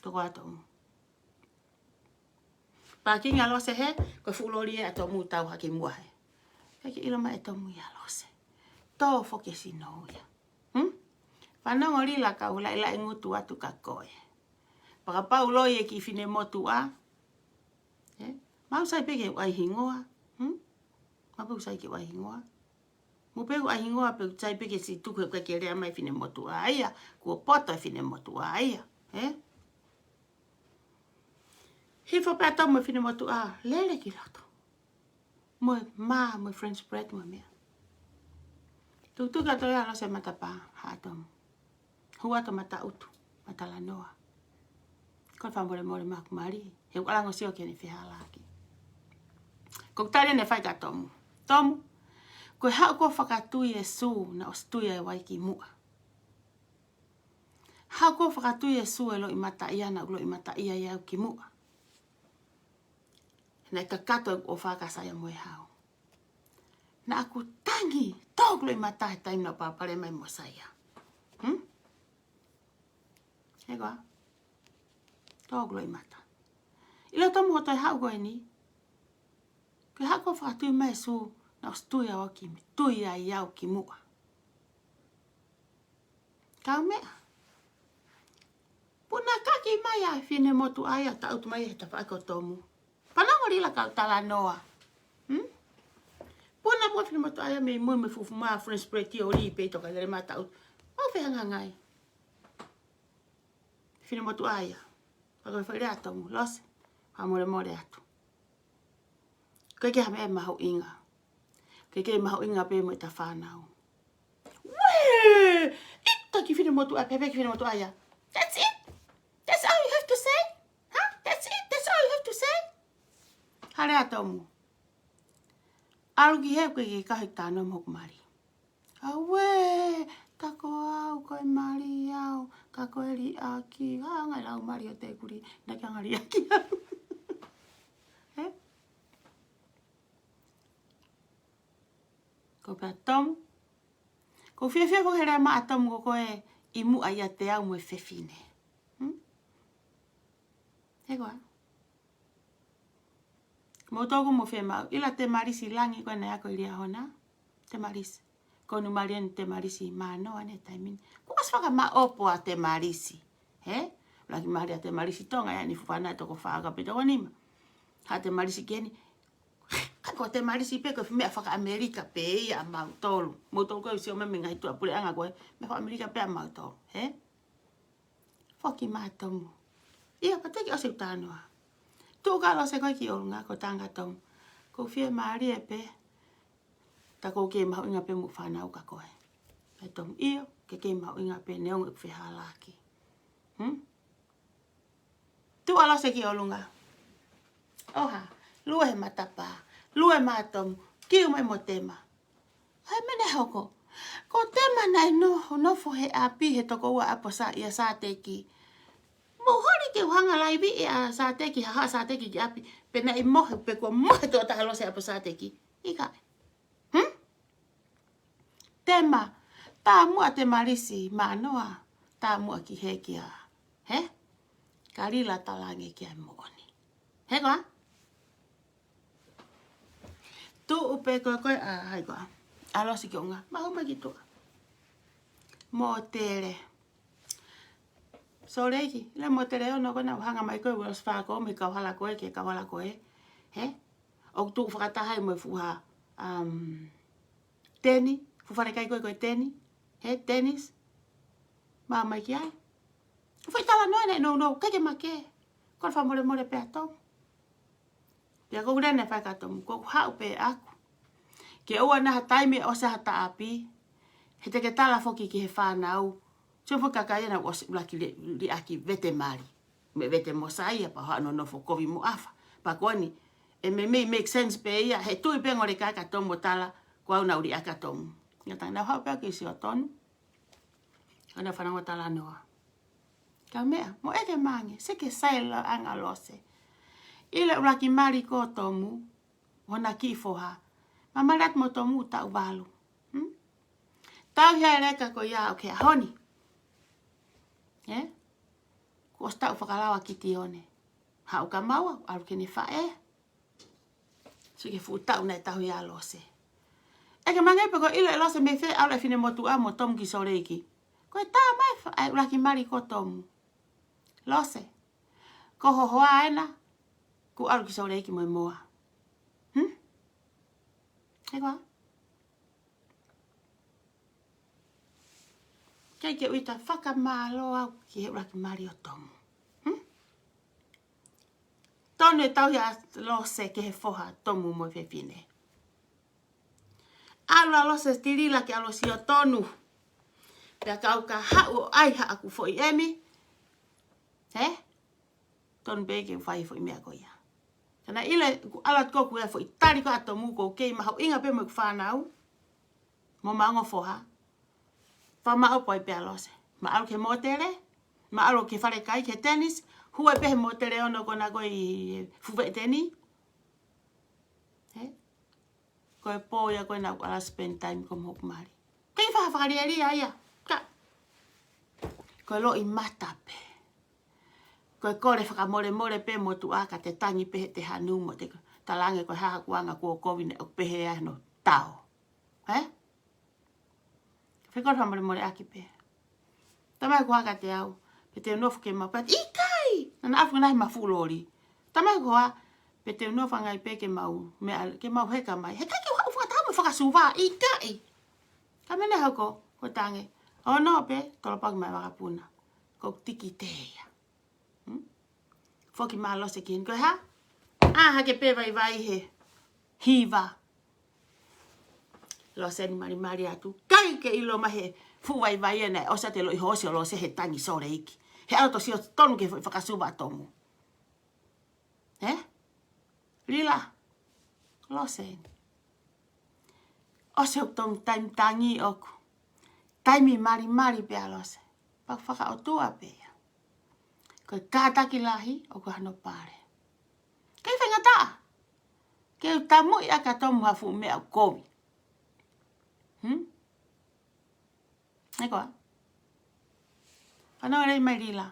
Toko ua Tomu. Pākingi ʻa Lose he, ko e fuʻu loli ē ʻa Tomu tau hake muʻa he. ʻIkai ke ʻilo mai ʻe Tomu ia Lose. Tō foki e sino ia. Hmm? Fanongo Lila kau laʻilaʻi ngutu atu ka koe. Fakapau loi e kiʻi finemotuʻa. Ē? Mau sai pē ke u ʻai hingoa. Hmm? Mau pē u sai ke u ʻai hingoa. Mo pē u ʻai hingoa pē u sai pē ke siʻi tuku he ʻikai ke lea mai finemotuʻa ia, kuo poto e finemotuʻa ia, ē? Hifo pē ʻa Tomu mo e finemotuʻa, lele ki loto. Mo e mā, mo e French bread, mo e meʻa. Tukutuku atu ia ʻa Lose matapā, haʻu ʻa Tomu. Hū atu mata utu, mata lanoa. Ko e fakamolemole maʻaku mali, he ʻoku ʻalu ange ʻo sio ki heʻene fehālaaki. Ko e tali ʻene fai kia Tomu. Tomu, ko e haʻu koe ʻo fakatui e sū, naʻa ʻosi tui ai au ki muʻa. Haʻu koe ʻo fakatui e sū e loʻimataʻia, naʻa ku loʻimataʻia ai au ki muʻa. Naʻe kakato ʻeku ʻofa kia Saia mo e Hau. Naʻa ku tangi, tō hoku loʻimata he taimi naʻa ku palopalema ai mo Saia. Hmm? He koā? Tō hoku loʻimata. ʻIlo Tomu ko e toe haʻu ko eni. Ko e haʻu koe ʻo fakatui mai e sū, naʻa ʻosi tui au ki, tui ai au ki muʻa. Kaumeʻa. Puna kaki mai ʻa e finemotuʻa ia, taʻutu mai he tafaʻaki ʻo Tomu. Fanongo Lila kau talanoa. Hmm? Puna pē finemotuʻa ia mei mui mo e fuʻu mā French bread ʻo lī pē ʻi toka lele mata utu. Mau fehangahangai. Finemotuʻa ia. Ko e foʻi lea ʻa Tomu, Lose, fakamolemole atu. ʻOku ʻikai ke ʻi ai ha meʻa mahuʻinga. ʻOku ʻikai ke mahuʻinga pē mo ʻeta fānau. Uē! ʻIkai ke finemotuʻa, pehē ki finemotuʻa ia. That's it? That's all you have to say? Huh? That's it? That's all you have to say? Hale ʻa Tomu. ʻAlu ki hē, ʻoku ʻikai ke kau he talanoa mo hoku mali. Auē, ka ko au, ko e mali au, ka ko e liʻaki, hanga ʻe lau mali ʻo te kuli, naʻa ke anga liʻaki au. Ē? Ko pea Tomu. ʻOku ou fiefia foki he lea mai ʻa Tomu ko koe ʻi muʻa ʻiate au mo e fefine. Hmm? He koa. Mou toko mo fiemaʻu, ʻilo ʻa Temalisi Langi ko ena ia ko e Liahona. Temalisi. Ko hono mali ʻeni Temalisi Manoa ʻene taimi ni. Kuo ʻosi fakamaʻopo ʻa Temalisi. He? ʻUluaki mali ʻa Temalisi Tonga ia ʻeni fuʻu fānau toko fā ka pe toko nima. Haʻu Temalisi ki heni. Ka ko Temalisi pē ko e meʻa faka-ʻAmelika pē ia ʻa mautolu. Mautolu ko e sio mai mei he ngaahi tuʻapuleʻanga ko e meʻa faka-ʻAmelika pē ʻa mautolu. He? Foki mai ʻa Tomu. ʻIa, pea teʻeki ʻosi ʻeku talanoa. Tuʻu ka Lose koe ki ʻolunga, ko e tangata Tomu. ʻOku ou fiemālie pē. Tā ʻoku kei mahuʻinga pē mo e fānau ka ko e. Pea Tomu, ʻio, ʻoku kei mahuʻinga pē neongo ʻeku fehālaaki. Hmm? Tuʻu ʻa Lose ki ʻolunga. ʻOha, lue he matapā, lue mai ʻa Tomu, kiu mai mo Tema. ʻAi, meʻa naʻe hoko. Ko Tema naʻe no-, nofo he ʻapi he toko ua ʻapi ʻo Sa-, ʻia Sāteki. Mou holi ke u hanga laivi ʻa Sāteki, haʻu ʻa Sāteki ki ʻapi, pe naʻe mohe, pe kuo mohe tokotaha Lose ʻapi ʻo Sāteki. ʻIkai. Hmm? Tema, tā muʻa Temalisi Manoa, tā muʻa ki hē kia. He? Kalila Talange ki ai moʻoni. He koa? Tuʻu pē ko e ko e, ʻa, hai koa. ʻA Lose ki ʻolunga. Maʻu mai ki tuʻa. Mōtele. Sōleki, ʻilo e mōtele ʻe ono ko ena ʻoku hanga mai ko e Wells Fargo, mei he kauhala ko ē, ki he kauhala ko ē. He? ʻOku tuʻu fakataha ai mo e fuʻu hā, um, teni, fuʻu falekai ko ē ko e teni. He, tenis. Maʻu mai ki ai. Foʻi talanoa naʻe nounou, ʻikai ke make. Ko e fakamolemole pē ʻa Tomu. Pea ko e lea naʻe fai ʻe Tomu, ko ʻeku haʻu pē ʻaku. Ke ʻoua naʻa ha taimi ʻosi ha taʻapi, he te ke tala foki ki he fānau. Sio foki kakai ena ʻosi ʻuluaki li-, liʻaki vete mali. Mo e vete mo Saia pea haʻu ʻo nofo kovi mo ʻAfa. Pea ko eni, ʻe meimei make sense pē ia, he tui pē ngole kaka Tomu ʻo tala, ko au naʻa ku liʻaki ʻa Tomu. Ngata naʻa ku haʻu pē ʻaku ʻi Siotonu. ʻA ena fanongo talanoa. Ka meʻa, mou ʻeke mai ange, seke sai lau ʻa Lose. ʻIlo e ʻuluaki mali ko Tomu, ʻo hona kiʻi foha. Mali atu mo Tomu taʻu valu. Hmm? Tauhi ʻa e leka ko ia ʻo aʻu ki he ʻaho ni. Ē? Kuo ʻosi taʻu fakalao ʻa Kitione. Haʻu ka maua, ʻalu ki heʻene faʻē. Sio ki he fuʻu taʻu naʻe tauhi ai ʻa Lose. ʻEke mai ange pe ko e ʻilo ʻe Lose mei fē ʻalu e finemotuʻa mo Tomu ki Sōleki. Ko e tā mai fa-, ʻa e ʻuluaki mali ko Tomu. Lose. Ko ho hoa ena, kuo ʻalu ki Sōleki mo e moa. Hmm? He koa? ʻIkai ke u ʻita, fakamālō au ki he ʻuluaki mali ʻo Tomu. Hmm? Tonu e tauhi ʻa Lose ki he foha Tomu mo e fefine. ʻAlu ʻa Lose tilila ke ʻalu ʻo Siotonu. Pea kau ka haʻu ʻo ʻai haʻaku foʻi ʻemi. He? Tonu pē ke fai foʻi meʻa ko ia. Ka naʻe ʻilo, kuo ʻalu atu ko ē ʻa e foʻi tali ko ē ʻa Tomu ʻoku kei mahuʻinga pē mo ʻeku fānau. Mo maʻa ongo foha. Fakamaʻopoʻopo ai pē ʻa Lose. Maʻu ki he mōtele. Maʻu ki he falekai ki he tenis. Hū ai pē he mōtele ʻe ono ko ena ko ē ʻi he fuʻu veʻe teni. He? Ko e pō ia ko ē naʻa ku ʻalu ʻo spend time ko ē mo hoku mali. Kei faʻa fakalielia ia. Ka. Ko e loʻimata pē. Ko e kole fakamolemole pē motuʻa ka te tangi pē heʻete hanu mo te talaange ko e hā haku anga kuo kovi naʻe ʻoku pehē ai hono tao. Ē? Fekau fakamolemoleʻaki pē. Talamai ʻe koe kiate au, pe te u nofo ke mau pati. ʻIkai! Naʻa na ʻafu na he mafu loli. Talamai ʻe koe, pe te u nofo ange pē ke mau, meʻa, ke mau heka mai. He ʻikai ke u haʻu fakataha mo e fakasuva, ʻikai. Ka meʻa naʻe hoko, ko e tangi. ʻO nofo pē, tolopaki mai vakapuna. Ko e tiki te ia. Hmm? Foki mai ʻa Lose ki heni, ko e hā? ʻĀ hake pē vaivai he hiva. Lose ni malimali atu. ʻIkai ke ʻilo mai he fuʻu vaivai ʻena ʻosi ʻa e loʻi hoosi ʻo Lose he tangi Sōleiki. He ʻalu ʻo sio tonu ki he foʻi fakasuva ʻa Tomu. Ē? Lila. Lose ni. ʻOsi ʻoku Tomu taimi tangi ʻoku. Taimi malimali pē ʻa Lose. Pea fakaʻotua pē ia. Ko e kātaki lahi ʻoku hano pale. Kei faingataʻa. Ke u tamuʻi ʻaki ʻa Tomu ha fuʻu meʻa ʻoku kovi. Hmm? Ē koā? Fanongo lelei mai Lila.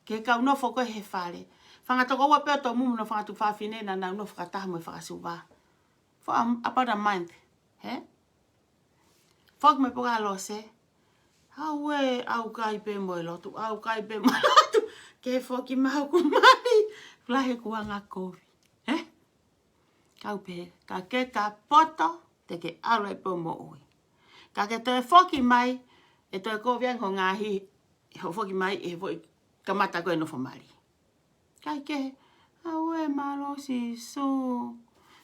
Ke kau nofo ko ē he fale. Fanga tokoua pē ʻo Tomu mo hono fanga tuofāfine naʻa nau nofo fakataha mo e fakasuva. For um, about a month. Hē? Foki mai pē ʻa Lose. ʻAuē, ʻaukai pē mo e lotu, ʻaukai pē mo e lotu. Ke foki mai hoku mali. Lahi ʻeku anga kovi. Hē? Kau pē, ka ke ka poto, te ke ʻalu ai pē ʻo moʻui. Ka ke toe foki mai, ʻe toe kovi ange hoʻo ngaahi, hoʻo foki mai, ʻe foʻi kamata ko ē nofo mali. Kae kehe, ʻauē mālō Sīsū,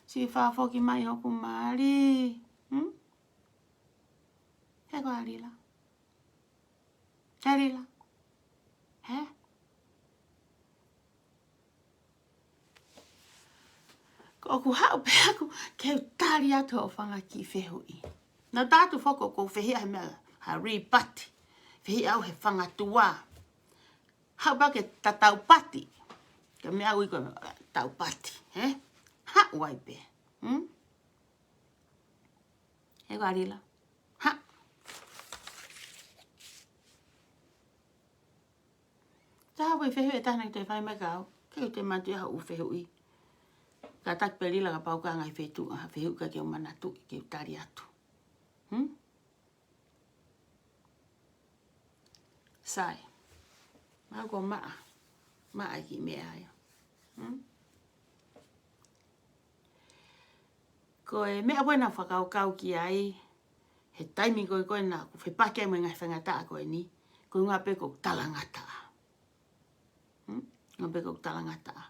siʻi fakafoki mai hoku mali. Hmm? He ko ā Lila. He Lila. Hē? Ko ʻoku haʻu pē ʻaku ke u tali atu hoʻo fanga kiʻi fehuʻi. Naʻa tau atu foki ʻoku ou fehiʻa he meʻa ha ripati. Fehiʻa au he fanga tuʻa. Haʻu pē ke ta taupati. Ka meʻa ui ko e taupati, hē? Haʻu ai pē. Hmm? He ko ā Lila. Hā? Taha foʻi fehuʻi ʻe taha naʻe toe fai mai kia au. Ke u toe manatuʻi ha ʻū fehuʻi. Kātaki pē Lila kapau ʻoku ʻi ai ha ngaahi fetuʻu, ha fehuʻi ʻikai ke u manatuʻi ke u tali atu. Hmm? Sai. Mahalo kuo maʻa. Maʻa e kiʻi meʻa ia. Hmm? Ko e meʻa ko ē naʻa ku fakakaukau ki ai, he taimi ko ē ko ē naʻa ku fepaki ai mo e ngaahi faingataʻa ko eni, ko e ʻuhinga pē ko ʻeku talangataʻa. Hmm? ʻUhinga pē ko ʻeku talangataʻa.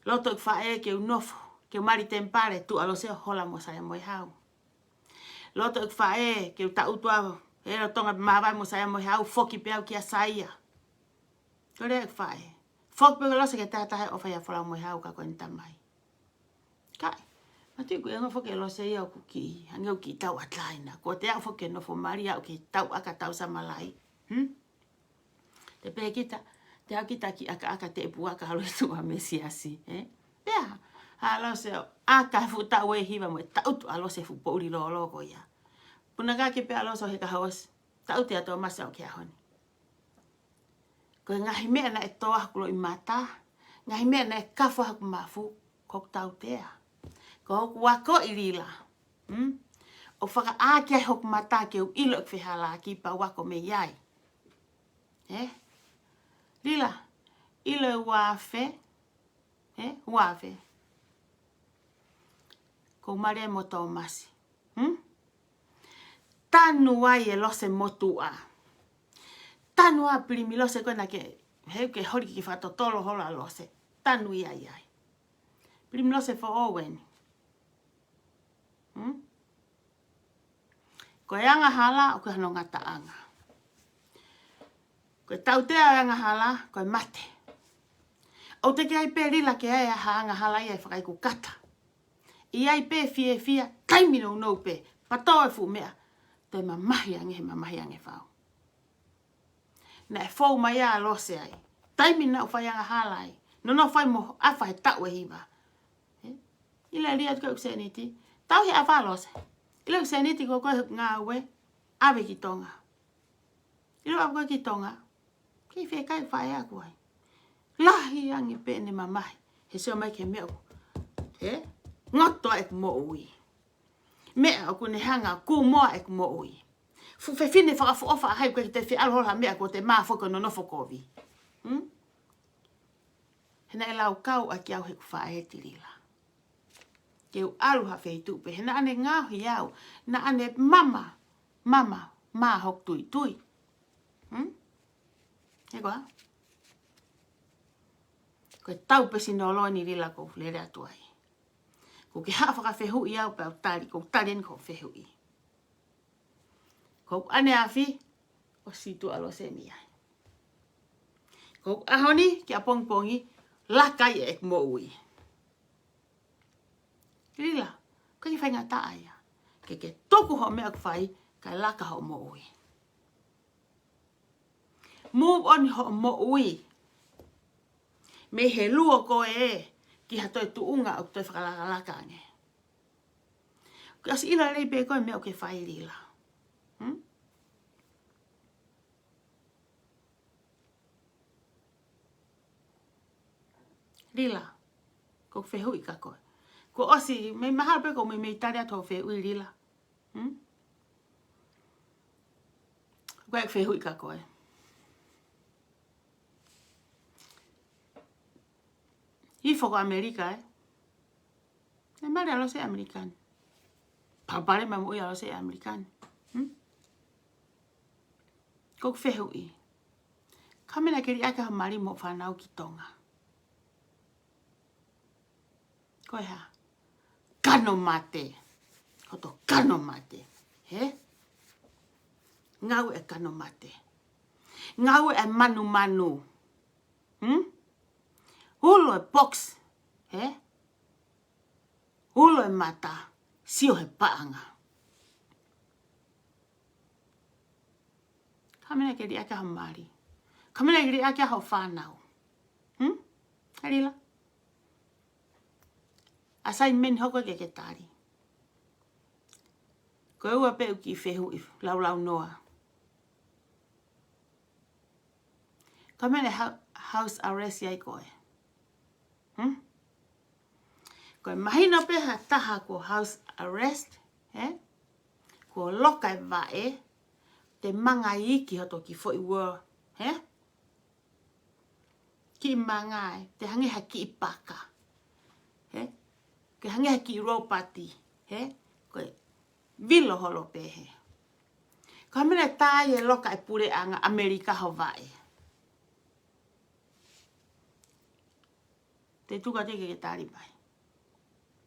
Loto ʻeku faʻē ke u nofo, ke u mali temipale, tuʻa Lose ʻo hola mo Saia Moehau. Loto ʻeku faʻē ke u taʻutu ʻa e lolotonga māvae mo Saia Moehau, foki pē au kia Saia. Ko e lea ʻeku faʻē. Foki pē ko Lose ke taha taha ʻo fai ʻa Folau Moehau ka ko eni tamai. Kae, mati ku e ngofo ke Lose ia ʻoku kiʻi, hangē ʻoku kiʻi tauʻatāina. Ko te aʻu foki ke nofo mali aʻu ke tauʻaka tau samalai. Hmm? Te pehē kita, te aʻu kita ki ʻakaʻaka te puaka ʻalu ʻi tuʻa mei siasi, ē? Pea, ʻa Lose ʻo ʻaka fuʻu taʻu ʻe hiva mo e taʻutu ʻa Lose fuʻu poʻuli lōlō ko ia. Puna ka ke pea Lose ʻo heka hos, taʻutu ʻa Tōmasi ʻo ke ahoni. Ko e ngaahi meʻa naʻe tō ai hoku loʻimata, ngaahi meʻa naʻe kafo ai hoku mafu, ko ʻeku tautea. Ko hoku ako ʻi Lila. Hmm? ʻO fakaʻā ki ai hoku mata ke u ʻilo ʻeku fehālaaki pea u ako mei ai. Ē? Lila, ʻilo e uafe. Ē? Uafe. Ko Malia mo Tōmasi. Hmm? Tanu ai e Lose motuʻa. Tanu ʻa Pilimilose ko ena ke, he ke holi ke fakatotolo holo ʻa Lose. Tanu ia ai. Pilimilose foʻou eni. Hmm? Ko e angahala ʻoku hano ngataʻanga. Ko e tautea ʻo e angahala, ko e mate. ʻOku teʻeki ai pē Lila ke ʻai ha angahala ia ʻe fakaikukata. ʻI ai pē fiefia, taimi nounou pē, patō e fuʻu meʻa, toe mamahi ange he mamahi ange fau. Naʻe fou mai ʻa Lose ai. Taimi naʻa ku fai angahala ai. Nonofo ai mo ʻafa he taʻu ʻe hiva. Ē? ʻIlo e lī atu ki ʻeku sēniti. Tau he ʻafa Lose. ʻIlo ʻeku sēniti ko ē ko e ngāue. ʻAve ki Tonga. ʻIlo ʻalu ko ē ki Tonga. Kei fēfē ʻeku faʻē ʻaku ai. Lahi ange pē ʻene mamahi. He sio mai ki he meʻa ʻoku. Ē? Ngoto ʻeku moʻui. Meʻa ʻoku ne hanga ʻo kū moa ʻeku moʻui. Fuʻu fefine fakaʻofoʻofa ʻa hai ko e te fie ʻalu holo ha meʻa ko te mā foki ʻo nonofo kovi. Hmm? He naʻe laukau ʻaki au heʻeku faʻē ʻe Lila. Ke u ʻalu ha feituʻu pē. He naʻa ne ngaohi au. Naʻa ne mama. Mama. Mā hoku tuitui. Hmm? He koā? Ko e tau pēsina ʻo Loni Lila ʻoku ou lele atu ai. Kuo ke haʻu ʻo fakafehuʻi au pea u tali, ʻoku ou tali eni hoʻo fehuʻi. Ko ʻeku ʻaneafi, ʻosi tuʻa Lose ni ai. Ko ʻeku ʻaho ni ki ʻapongipongi, laka ai ʻeku moʻui. Lila, ʻikai ke faingataʻa ia. Ke ke tuku hoʻo meʻa ʻoku fai, kae laka hoʻo moʻui. Move on hoʻo moʻui. Mei he luo ko ē, ki ha toe tuʻunga ʻoku toe fakalakalaka ange. Ke ʻosi ʻilo lelei pē koe meʻa ʻoku ke fai, Lila. Hmm? Lila, ko ʻeku fehuʻi kia koe. Kuo ʻosi, mei mahalo pē ʻoku meimei tali atu hoʻo fehuʻi, Lila. Hmm? Ko ʻeku fehuʻi kia koe. Hifo ko ʻAmelika, ē? Naʻe mali ʻa Lose ʻi ʻAmelika ni. Palopalema moʻui ʻa Lose ʻi ʻAmelika ni. Hmm? Ko ʻeku fehuʻi. Ko e hā e meʻa naʻa ke liʻaki ai hoʻo mali mo hoʻo fānau ki Tonga? Ko e hā? Kano mate. Hoto kano mate. Hē? Ngāue ʻa e kano mate. Ngāue ʻa e manumanu. Hmm? Ulo e box. Hē? Ulo e mata. Sio he paʻanga. Ko e hā e meʻa naʻa ke liʻaki ai hoʻo mali? Ko e hā e meʻa naʻa ke liʻaki ai hoʻo fānau? Hmm? Lila. Assignment hoko ke ke tali. Ko e ua pē ʻeku kiʻi fehuʻi laulaunoa. Ko e hā e meʻa naʻe hou-, house arrest ai koe? Hmm? Ko e mahino pē ha taha kuo house arrest, hē? Kuo loka e vaʻe, te manga iiki hoto kiʻi foʻi world, hē? Kiʻi manga ē, te hangē ha kiʻi paka. Hē? Ke hangē ha kiʻi ropati, hē? Ko e vilo holo pē hē. Ko e hā e meʻa naʻe tā ai e loka e puleʻanga ʻAmelika ho vaʻe? Te u tuku atu ke ke tali mai.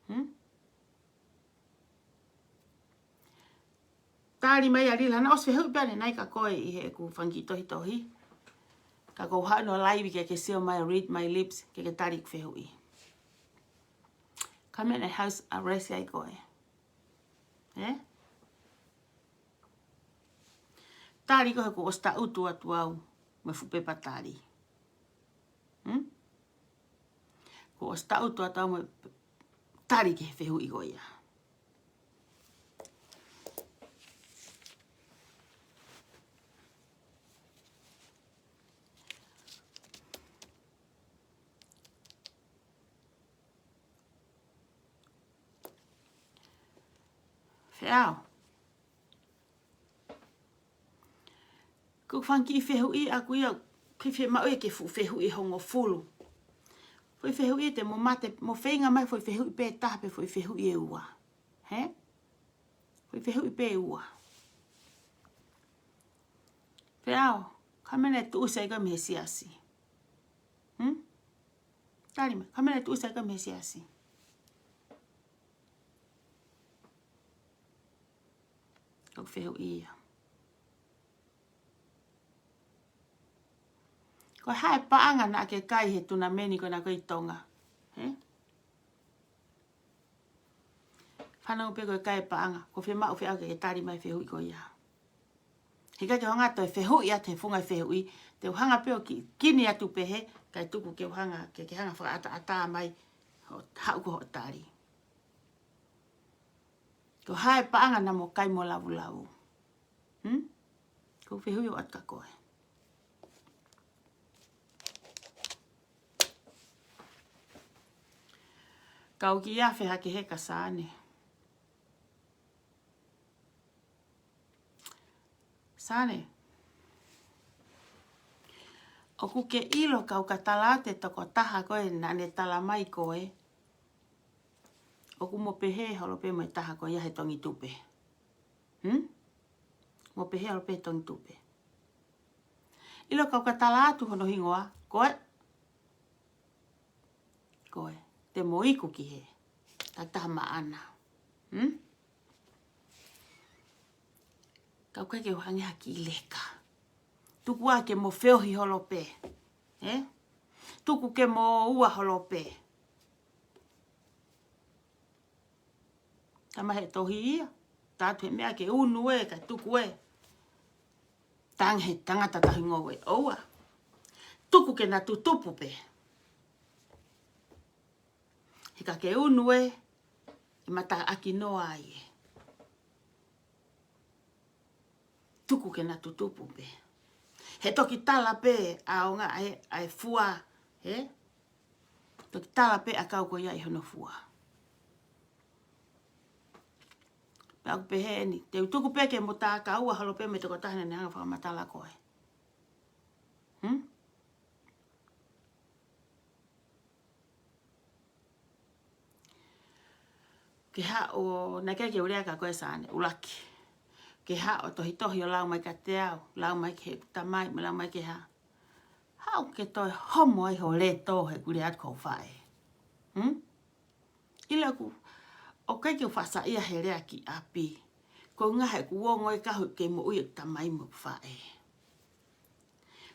Hmm? Tali mai ā Lila, naʻá ku ʻosi fehuʻi pē ʻanenai kia koe ʻi heʻeku fanga kiʻi tohitohi. Ka ʻoku ou haʻu ʻo live ke ke sio mai, read my lips, ke ke tali ʻeku fehuʻi. Ko e hā e meʻa naʻe house arrest ai koe? Ē? Tali koe he kuo ʻosi taʻutu atu au mo e fuʻu pepa tali. Hmm? Kuo ʻosi taʻutu atu au mo e tali ki he fehuʻi ko ia. Feau. Ko e fanga kiʻi fehuʻi ʻaku ia, ke fiemaʻu ia ke fuʻu fehuʻi ʻe hongofulu. Foʻi fehuʻi te mo mate, mo feinga mai foʻi fehuʻi pē taha pe foʻi fehuʻi ʻe ua. Hē? Foʻi fehuʻi pē ʻe ua. Feau, ko e hā e meʻa naʻe tuʻusi ai koe mei he siasi? Hmm? Tali mai, ko e hā e meʻa naʻe tuʻusi ai koe mei he siasi? Ko e fehuʻi ia. Ko e hā e paʻanga naʻa ke kai he tunameni ko ena ko ē ʻi Tonga? Hē? Fanongo pē ko e kai e paʻanga, ko e fiemaʻu Feau ke ke tali mai e fehuʻi ko ia. He ʻikai ke u hanga atu ʻo fehuʻi atu he funga e fehuʻi, te u hanga pē ʻo ki-, kini atu pē hē, kae tuku ke u hanga, ke ke hanga fakaʻataʻatā mai, hoʻo, haʻu ko hoʻo tali. Ko e hā e paʻanga naʻa mo kai mo lavulavu? Hmm? Ko e fehuʻi ʻoku ʻatu kia koe. Kau kiʻi afe hake he ka Sane. Sane. ʻOku ke ʻilo kau ka tala atu e tokotaha ko ē naʻa ne tala mai koe. ʻOku mo pehē holo pē mo e taha ko ia he Tongitupe. Hmm? Mo pehē holo pē he Tongitupe. ʻIlo kau ka tala atu hono hingoa, ko e Ko e, te mo iku ki he takitaha maʻana. Hmm? Ka ʻoku ʻikai ke u hangē ha kiʻi leka. Tuku ā ke mo feohi holo pē. Ē? Tuku ke mo ua holo pē. Tama he tohi ia. Tatu he meʻa ke unu ē, ka tuku ē. Tang he tangata tahi ngou ē. ʻOua. Tuku ke na tutupu pē. He ka ke unu ē, ʻe mataʻaki noa ai ē. Tuku ke na tutupu pē. He toki tala pē ʻaonga ʻa e, ʻa e fua, he? Toki tala pē ʻakau ko ia ʻi hono fua. Pea ʻoku pehē eni, te u tuku pē ke mo tā kaua holo pē mei he tokotaha naʻa ne hanga fakamatala koe. Hmm? Ke haʻu, naʻe ʻikai ke u lea kia koe Sane, ʻuluaki. Ke haʻu ʻo tohitohi ʻo lau mai kiate au, lau mai ki he tamai, mo lau mai ki he hā. Haʻu ke toe homo ai ho lētō he ʻeku lea atu ki ho faʻē. Hmm? ʻIlo ʻoku, ʻoku ʻikai ke u faʻa saiʻia he lea ki ʻapi. Ko e ʻuhinga he ʻoku ongo e kahu ke moʻui ʻeku tamai mo ʻeku faʻē.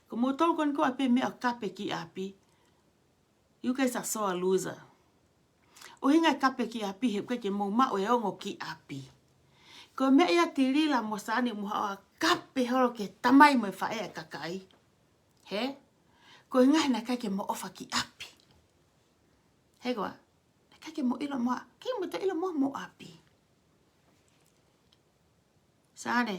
Ko moutolu ko eni ʻoku ʻai pē meʻa ʻo kape ki ʻapi. You guys are sore loser. ʻUhinga e kape ki ʻapi he ʻoku ʻikai ke mou maʻu e ongo ki ʻapi. Ko e meʻa ia Tilila mo Sane mo haʻu ʻo kape holo ki he tamai mo e faʻē ʻa e kakai. He? Ko e ʻuhinga he naʻe ʻikai ke mo ʻofa ki ʻapi. He koā? Naʻe ʻikai ke mo ʻilo mo, ʻikai mo toe ʻilo mo, mo ʻapi. Sane.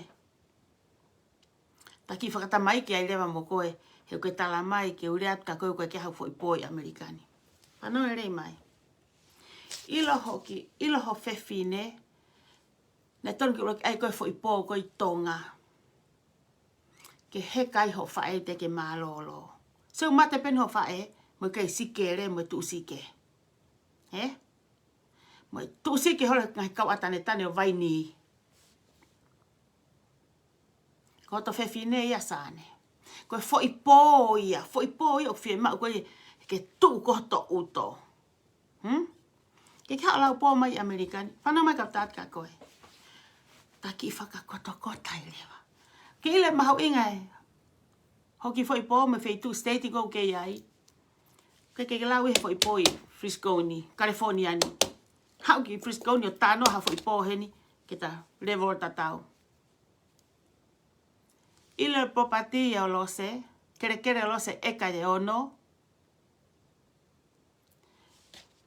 Ta kiʻi fakatamaiki ai leva mo koe, he ʻoku ke tala mai ke u lea atu kia koe ʻoku ʻikai ke ʻi ai haʻaku foʻi pō ʻi ʻAmelika ni. Fanongo lelei mai. ʻIlo hoʻo kiʻi, ʻilo ho fefine, naʻe tonu ke u ʻuluaki ʻai koe foʻi pō ko ē ʻi Tonga. Ke heka ai ho faʻē teʻeki ke mālōlō. Sio mate pē eni ho faʻē, mo e kei sikele, mo e tuʻu sike. He? Mo e tuʻu sike holo he ngaahi kau ʻatanetane ʻo vaini. Ko hoto fefine ia Sane. Ko e foʻi pō ia, foʻi pō ia ʻoku fiemaʻu ko ē ke tuʻu ko hoto ʻuto. Hmm? Ke ke haʻu ʻo lau pō mai ʻi ʻAmelika ni, fanongo mai kau tala atu kia koe. Ta kiʻi fakakotokota ai leva. Ke ʻilo e mahuʻinga ē. Hoʻo kiʻi foʻi pō mei he feituʻu state ʻoku ke ʻi ai. Ke ke lau ʻi he foʻi pō ʻi Frisco ni, California ni. Haʻu ki Frisco ni ʻo tā noa ha foʻi pō heni, ke ta level tatau. ʻIlo e property ia ʻo Lose, kelekele ʻo Lose ʻeka ʻe ono.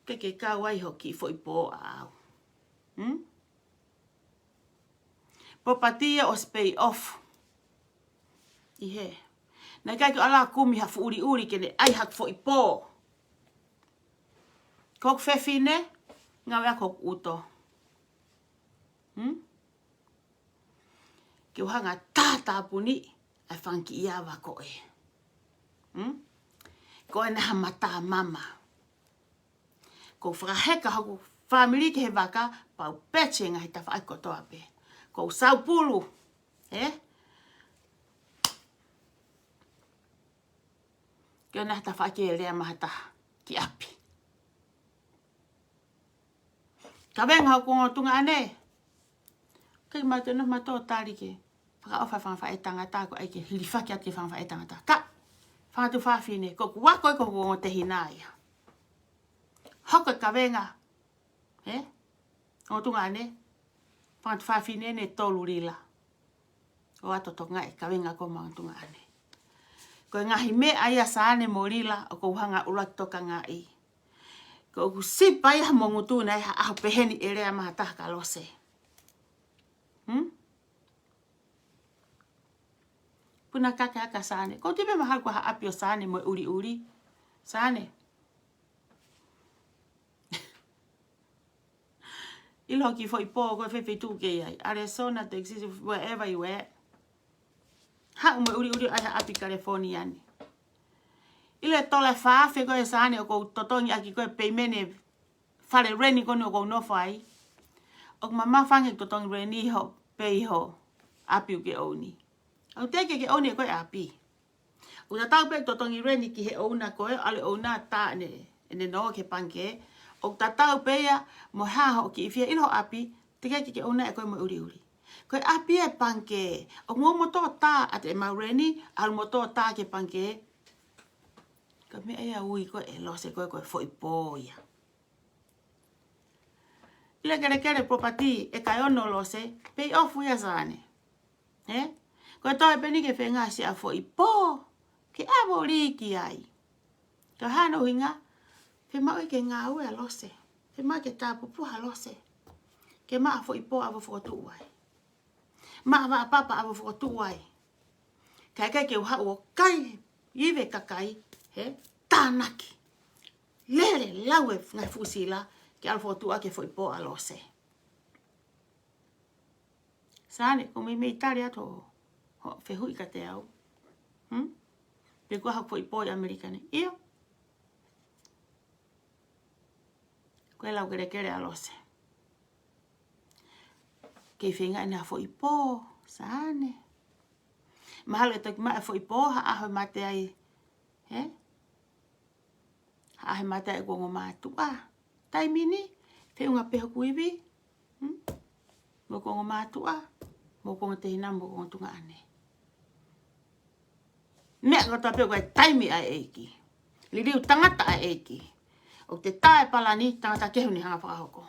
Ke ke kau ai hoʻo kiʻi foʻi pō ʻaʻau. Hmm? Property ia ʻosi pay off. ʻI hē. Naʻe ʻikai ke u ala kumi ha fuʻu ʻuliʻuli ke ne ʻai haku foʻi pō. Ko hoku fefine, ngāue ʻaki hoku ʻuto. Hmm? Ke u hanga ʻo tātāpuniʻi ʻa e fanga kiʻi ava ko ē. Hmm? Ko ena ha mata mama. Ko u fakaheka hoku fāmili ki he vaka, pea u peti e ngaahi tafaʻaki kotoa pē. Ko u saupulu, ē? Ke ʻoua naʻa tafaʻaki e lea maʻa ha taha ki ʻapi. Kavenga hoku ongo tuongaʻane. Kei mautonu mautolu tali ke fakaʻofa e fanga faʻētangata, ko e ʻai ke hilifaki atu ki he fanga faʻētangata. Ka, fanga tuofāfine, ko ʻeku ako ia ko hoku ongo tehina ia. Hoko e kavenga, ē? Ongo tuongaʻane, fanga tuofāfine ʻe tolu Lila. ʻOua ʻe tokangaʻi e kavenga ko ē maʻa ongo tuongaʻane. Ko e ngaahi meʻa ia Sane mo Lila, ʻoku ou hanga ʻuluaki tokangaʻi. Ko ʻeku sipa ia mo ngutu naʻe ʻi ai ha ʻaho pehē ni ʻe lea maʻa ha taha kia Lose. Hmm? Puna kaka aka Sane. Ko u tipe mahalo ko ha ʻapi ʻo Sane mo e ʻuliʻuli. Sane. ʻIlo hoʻo kiʻi foʻi pō ko ē fē feituʻu ʻoku ke ʻi ai. Arizona, Texas, wherever you at. Haʻu mo e ʻuliʻuli ʻo ʻai ha ʻapi California ni. ʻIlo e tola ʻe fā afe ko ē Sane ʻoku ou totongi ʻaki ko ē peimeni e fale rent ko eni ʻoku ou nofo ai. ʻOku mamafa ange totongi rent ʻi hoʻo pē ʻi hoʻo ʻapi ʻoku ke ʻouni. ʻOku teʻeki ke ke ʻouni ʻe koe e ʻapi. ʻOku tatau pē totongi rent ki he ʻouna ko ē, ʻalu e ʻouna tā ʻene ʻene nō ki he pangikē, ʻoku tatau pē ia mo e hā hoʻo kiʻi fie ʻilo ʻapi, teʻeki ke ke ʻunaʻi ʻe koe mo e ʻuliʻuli. Ko e ʻapi e pangikē, ʻoku mou moto tā ʻa e mau leni, ʻalu moto tā ki he pangikē. Ko e meʻa ia ʻoku ui ko ē ʻe Lose ko ē ko e foʻi pō ia. ʻIlo e kelekele property ʻe kae ono Lose, pay off ia Sane. Ē? Ko e toe pē eni ke feinga siʻa foʻi pō, ke ʻalu lī ki ai. Ka hano hinga, fiemaʻu ke ngāue ʻa Lose. Fiemaʻu ke tāpupuha ʻa Lose. Ke maʻu foʻi pō ʻalu fokotuʻu ai. Maʻu vaʻa papa ʻalu fokotuʻu ai. Kae ʻikai ke u haʻu ʻo kai, ivi kakai, he tānaki. Lele lau e ngaahi fuʻu sila, ke ʻalu fokotuʻu ai ke foʻi pō ʻa Lose. Sane, ko e meimei tali atu hoʻo, hoʻo fehuʻi kiate au. Hmm? Pe ko e hā hoʻo foʻi pō ʻi ʻAmelika ni. ʻIo. Ko e lau kelekele ʻa Lose. Kei feinga ʻene ha foʻi pō, Sane. Mahalo ʻe toki maʻu e foʻi pō, ha ʻaho ʻe mate ai. Ē? Ha ʻaho ʻe mate ai ʻeku ongo mātuʻa. Taimi ni, feʻunga pē hoku ivi. Hmm? Mo ʻeku ongo mātuʻa, mo ʻeku ongo tehina, mo ʻeku ongo tuongaʻane. Meʻa kotoa pē ʻoku ʻi he taimi ʻa e ʻEiki. Liliu tangata ʻa e ʻEiki. ʻOku te tā e palani, tangata kehe ʻoku ne hanga fakahoko.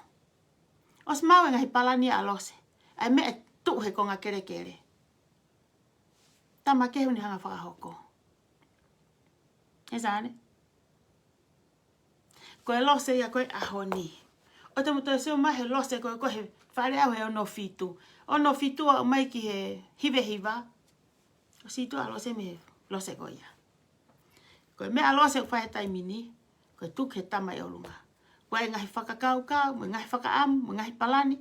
ʻOsi maʻu e ngaahi palani ʻa Lose. ʻA e meʻa ʻe tuʻu he konga kelekele. Tama kehe ʻoku ne hanga fakahoko. Ē Sane? Ko e Lose ia ko ē ʻaho ni. ʻOua te mou toe sio mai he Lose ko ē ko ē he Fale Alea he ono fitu. Ono fitu ʻo aʻu mai ki he hiva hiva. ʻOsi tuʻu ʻa Lose mei he Lose ko ia. Ko e meʻa ʻa Lose ʻoku fai he taimi ni, ko e tuku he tama ʻi ʻolunga. Ko e ngaahi fakakaukau, mo e ngaahi fakaʻamu, mo e ngaahi palani.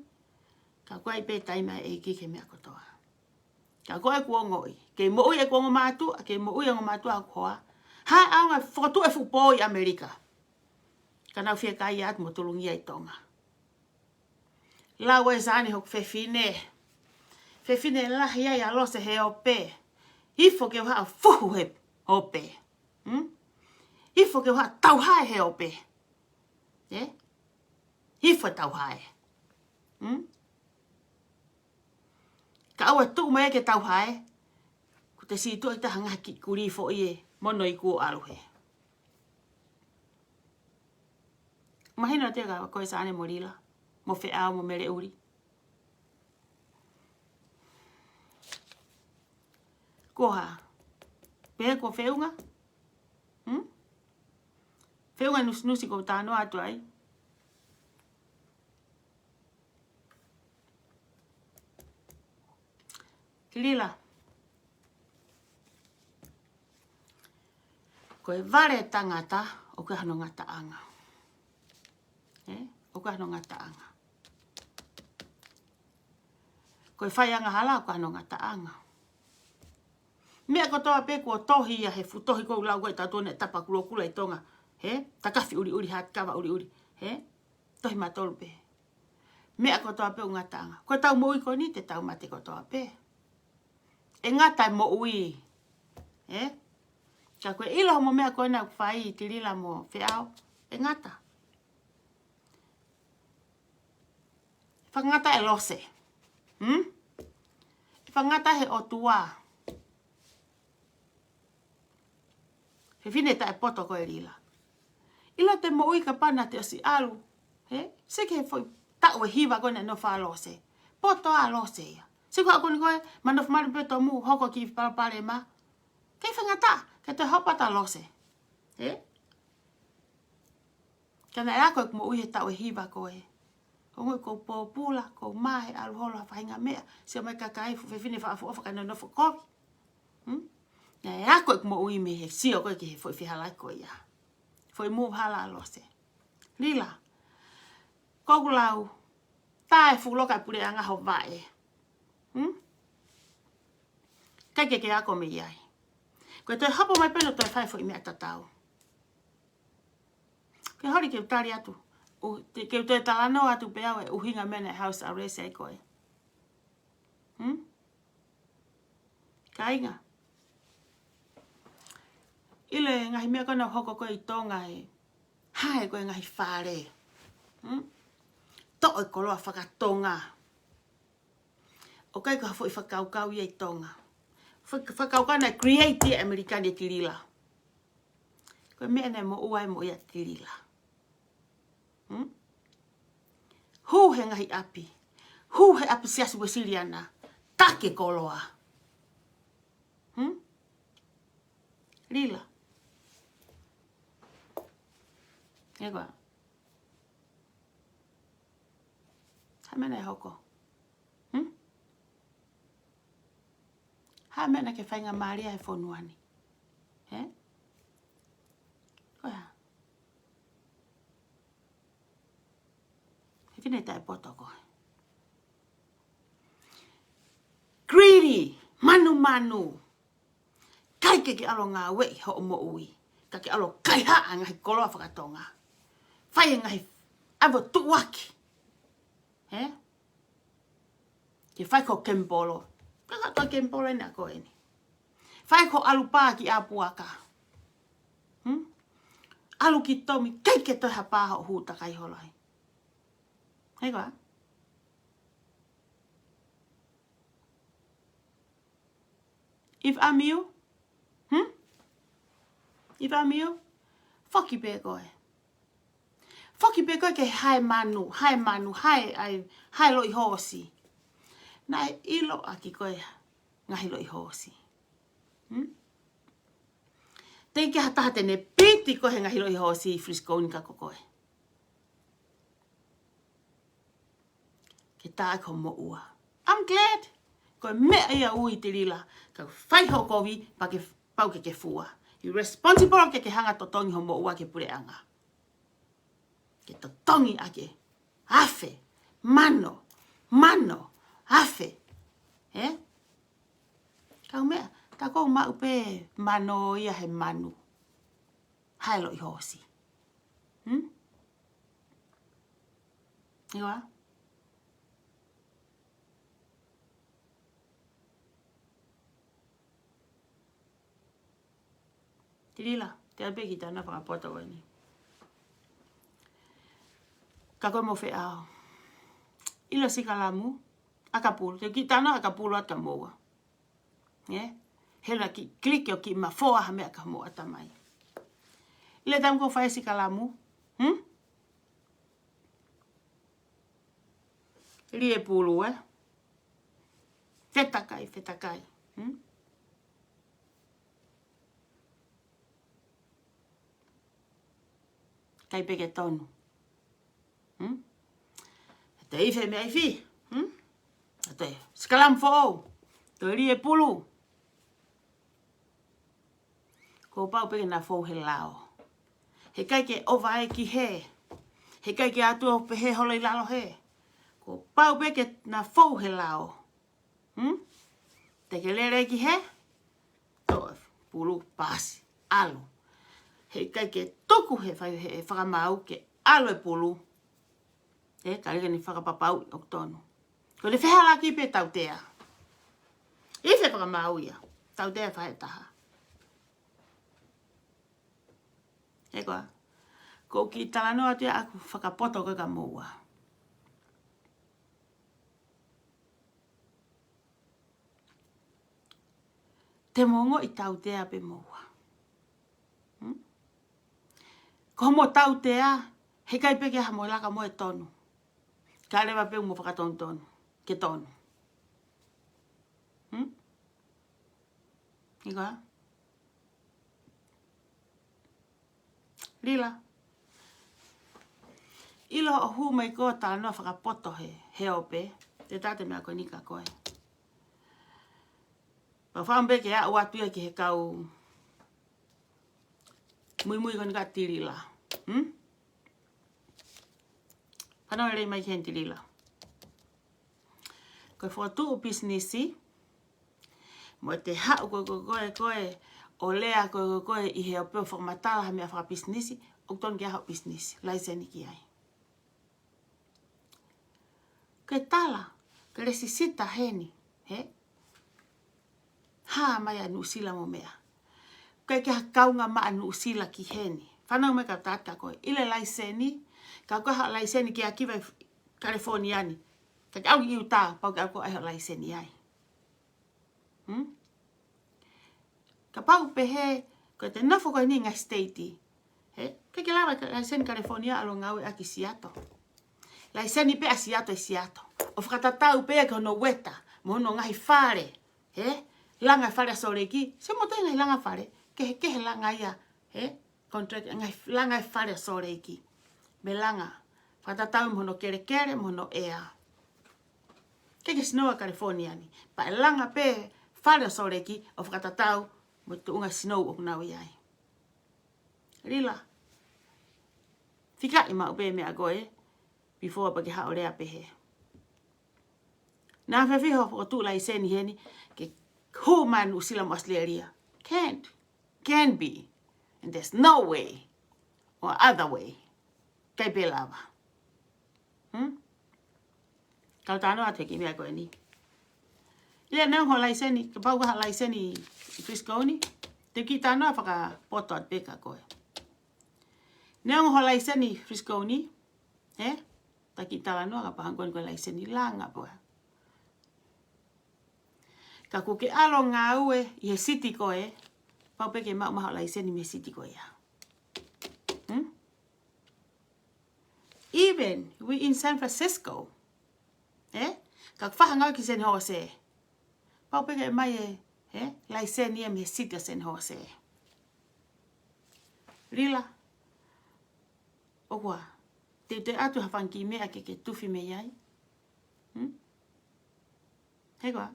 Ka ko e ʻai pē taimi ʻa e ʻEiki ki he meʻa kotoa. Ka ko ʻeku ongoʻi. Kei moʻui ʻeku ongo mātuʻa, kei moʻui ongo mātuʻa ʻoku hoa. Hā e ʻaonga fokotuʻu e fuʻu pō ʻi ʻAmelika. Ka nau fiekaia atu mo tulungia ʻi Tonga. Lau ʻe Sane hoku fefine. Fefine lahi ai ʻa Lose he ope. Ifo ke u haʻu ʻo fuhu he ope. Hmm? Ifo ke u haʻu ʻo tauhae he ope. Ē? Ifo tauhae. Hmm? Ka ʻoua tuʻu mai ke tauhae, ko te sītuʻa ʻi taha ngaahi kiʻi kulī foʻi ʻe mono ʻi kuo ʻalu hē. Mahino atu ka ko e Sane mo Lila, mo Feʻao mo Meleʻuli. Ko e hā? Pehē ko e feʻunga? Hmm? Feʻunga nusinusi ko u tānoa atu ai. Lila. Ko e vale tangata, ʻoku ʻi ai hono ngataʻanga. Ē? ʻOku ʻi ai hono ngataʻanga. Ko e fai angahala, ʻoku ʻi ai hono ngataʻanga. Meʻa kotoa pē kuo tohi ia he fuʻu tohi ko u lau ko e tau tone tapa kulokula ʻi Tonga. Ē? Takafi ʻuliʻuli, hātkava ʻuliʻuli. Ē? Tohi matolu pē. Meʻa kotoa pē ʻoku ngataʻanga. Ko e tau moʻui ko eni te tau mate kotoa pē. ʻE ngata e moʻui. Ē? Ka ko e ʻilo mo e meʻa ko ena ʻoku fai ʻi Lila mo Feʻao. ʻE ngata. ʻE fakangata e Lose. Hmm? ʻE fakangata he ʻOtua. Fefine taʻepoto ko e Lila. ʻIlo te moʻui kapau naʻa te ʻosi ʻalu. Ē? Sio ki he foʻi taʻu ʻe hiva ko ena ʻe nofo ai ʻa Lose. Poto ʻa Lose ia. Sio ko ʻaku ni ko e, manofo mali pē tomuʻa hoko ki palopalema. Kei fakangata, ke te hopa ta Lose. Ē? Ka naʻe ako ʻeku moʻui he taʻu ʻe hiva ko ē. Ongoʻi ʻoku ou pōpula, ʻoku ou mahe, ʻalu holo ha faʻahinga meʻa. Sio mai kakai, fuʻu fefine faʻa fuʻu ʻofa ka nonofo kovi. Hmm? Naʻe ako ʻeku moʻui mei he sio ko ē ki he foʻi fehālaaki ko ia. Foʻi move hala ʻa Lose. Lila. Ko ʻeku lau. Tā e fuʻu loka e puleʻanga ho vaʻe. Hmm? ʻIkai ke ke ako mei ai. Ko e toe hopo mai pē ʻo toe fai foʻi meʻa tatau. Ke holi ke u tali atu. ʻO, te, ke u toe talanoa atu pē au e ʻuhinga meʻa naʻe house arrest ai koe. Hmm? Kāinga. ʻIlo e ngaahi meʻa ko ena ʻoku hoko ko ē ʻi Tonga ē. Hae ko e ngaahi fale. Hmm? Toʻo e koloa fakatonga. ʻOku ʻikai ko ha foʻi fakakaukau ia ʻi Tonga. Fak-, fakakaukau naʻe create ʻe ʻAmelika ni ʻe Tilila. Ko e meʻa naʻe moʻua ai mo ia Tilila. Hmm? Hū he ngaahi ʻapi. Hū he ʻapi Siasi Uēsiliana. Taki e koloa. Hmm? Lila. Ē koā. Hā e meʻa naʻe hoko? Hmm? Hā e meʻa naʻa ke faingamālie he fonua ni? Ē? Ko e hā? He fine taʻepoto koe. Greedy, manumanu. ʻIkai ke ke ʻalu ʻo ngāueʻi hoʻo moʻui. Ka ke ʻalu ʻo kaihaʻa e ngaahi koloa fakatonga. Fai e ngaahi ʻave ʻo tuʻuaki. Ē? Ke fai ko e kemipolo. Ka ka ko e kemipolo eni ʻa ko eni. Fai ko e ʻalu pā ki ʻapi aka. Hmm? ʻAlu ki Tomi, ʻikai ke toe ha pā hoʻo hū takai holo ai. Hei koā? If I'm you, hmm? If I'm you, foki pē koe. Foki pē koe ki he hae manu, hae manu, hae, hae, hae loʻi hoosi. Naʻe ʻilo ʻaki koe ngaahi loʻi hoosi. Hmm? Teʻeki ke ha taha te ne piti koe he ngaahi loʻi hoosi ʻi Frisco ni ka ko koe. Ke tā ʻaki hoʻo moʻua. I'm glad. Ko e meʻa ia ʻoku ui Tilila. Ka fai hoʻo kovi, pea ke pau ke ke fua. You responsible ke ke hanga ʻo totongi hoʻo moʻua ki he puleʻanga. Ke totongi ʻaki e afe, mano, mano, afe. Ē? Kau meʻa, tā ʻoku ou maʻu pē mano ia he manu. Hae loʻi hoosi. Hmm? Iwa? Tilila, te ape ki tana fakapoto ko eni. Ka ko e mo feʻao. ʻIlo e sikalamu, ʻakapulu, te ki tana ʻakapulu atu ka moua. Ē? Hela ki, click ʻo ki mafoa ha meʻa ka mo ʻatamai. ʻIlo e taimi ko ē ʻoku fai e sikalamu, hmm? Lie pulu, ē? Fetakai, fetakai. Hmm? ʻIkai pē ke tonu. Hmm? Te ife meʻa ifi. Hmm? Te sikalamu foʻou. Te lie pulu. Kuo pau pē ke na fou he lao. Heʻikai ke ʻova ai ki hē. Heʻikai ke ʻatu ʻo pehē holo ʻi lalo hē. Kuo pau pē ke na fou he lao. Hmm? Te ke lele ki hē. Toʻo e pulu pasi. ʻAlu. Heʻikai ke tuku he fai he fakamaau ke ʻalu e pulu. Ē, ka lele ni fakapapau ʻoku tonu. Ko e fehālaaki pē tautea. ʻI he fakamaau ia. Tautea faʻahi taha. Ē koā. Ko e kiʻi talanoa atu ia ʻaku fakapoto ko ē ka moua. Te mo ongoʻi tautea pē moua. Hmm? Ko mo tautea, heʻikai pē ke ha mo laka mo e tonu. Ka leva pē mo fakatonutonu, ke tonu. Hmm? Iwa? Lila. ʻIlo ʻo hū mai ko e talanoa fakapoto he, he ope. Te tā e meʻa ko eni kia koe. Pea fakaʻamu pē ke aʻu atu ia ki he kau muimui ko eni kia Tilila. Hmm? Fanongo lelei mai ki heni Tilila. Ko e fokotuʻu pisinisi, mo e te haʻu ko e, ko e, ko e, ko e, ʻo lea ko e, ko e, ko e, ʻi he ope ʻo fakamatala ha meʻa fakapisinisi, ʻoku tonu ke ʻi ai hoʻo pisinisi, laiseni ki ai. Ke tala, ke lēsisita heni, hē? Hā mai ʻa Nuʻusila mo meʻa. ʻIkai ke ha kaungā maʻa Nuʻusila ki heni. Fanongo mai ka u tala atu kia koe. ʻIlo e laiseni, ka ko e hā e laiseni ke ʻakiva ʻi Kalefōnia ni. Ka ke ʻalu ki ʻIutā, pau ke ʻalu ʻo ʻai hoʻo laiseni ai. Hmm? Kapau pehē, ko ʻete nofo ko eni ngaahi state. He, ʻikai ke lava e laiseni Kalefōnia ʻalu ʻo ngāueʻaki ʻi Seattle. Laiseni pē ʻa Seattle ʻi Seattle. ʻO fakatatau pē ki hono ueta, mo hono ngaahi fale. He, langa e fale ʻa Sōleki, sio mo e ngaahi langa fale, kehekehe langa ia, he, contract, ngaahi langa e fale ʻa Sōleki. Mo e langa, fakatatau mo hono kelekele, mo hono ʻea. ʻIkai ke snow ʻa Kalefōnia ni. Pea ʻe langa pē fale ʻa Sōleki ʻo fakatatau mo e tuʻunga snow ʻoku nau ʻi ai. Lila. Fikaʻi maʻu pē meʻa ko ē, before pea ke haʻu ʻo lea pehē. Naʻa fēfē hoʻo fokotuʻu laiseni heni, ke hū mai Nuʻusila mo ʻAositelēlia. Can't. Can be. And there's no way. Or other way. ʻIkai pē lava. Hmm? Ka u talanoa atu ki he meʻa ko eni. ʻIo, neongo hoʻo laiseni, kapau ko ha laiseni ʻi Frisco ni, te u kiʻi talanoa fakapoto atu pē kia koe. Neongo hoʻo laiseni ʻi Frisco ni, he? Te u kiʻi talanoa kapau ko e laiseni langa pē. Ka ʻoku ke ʻalu ʻo ngāue ʻi he city ko ē, pau pē ke maʻu mai hoʻo laiseni mei he city ko ia. Hmm? Even we in San Francisco, eh? Ka ʻoku ke ngāue ki San Jose, pau pē ke ʻomai e, eh, laiseni ia mei he city ʻo San Jose. Lila, ʻoku ʻa, te u ʻoatu ha fanga kiʻi meʻa ke ke tufi mei ai. Hmm? He ko e hā?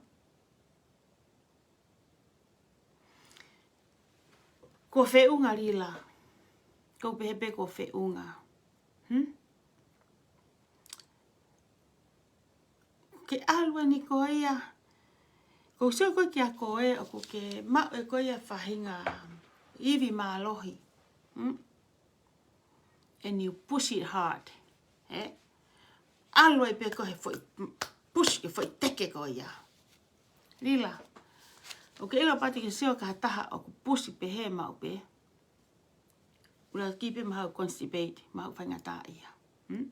Kuo feʻunga Lila. ʻOku ou pehē pē kuo feʻunga. Hmm? Ke ʻalu eni ko ia. ʻOku ou sio ko ē kia koe, ʻoku ke maʻu ʻe koe ia faʻahinga ivi mālohi. Hmm? And you push it hard. Eh? ʻAlu ai pē ko e foʻi push, ke foʻi teke ko ia. Lila. ʻOku ke ʻilo pē te ke sio ki ha taha ʻoku push pehē maʻu pē. ʻUluaki pē mahalo constipate, mahalo faingataʻaʻia. Hmm?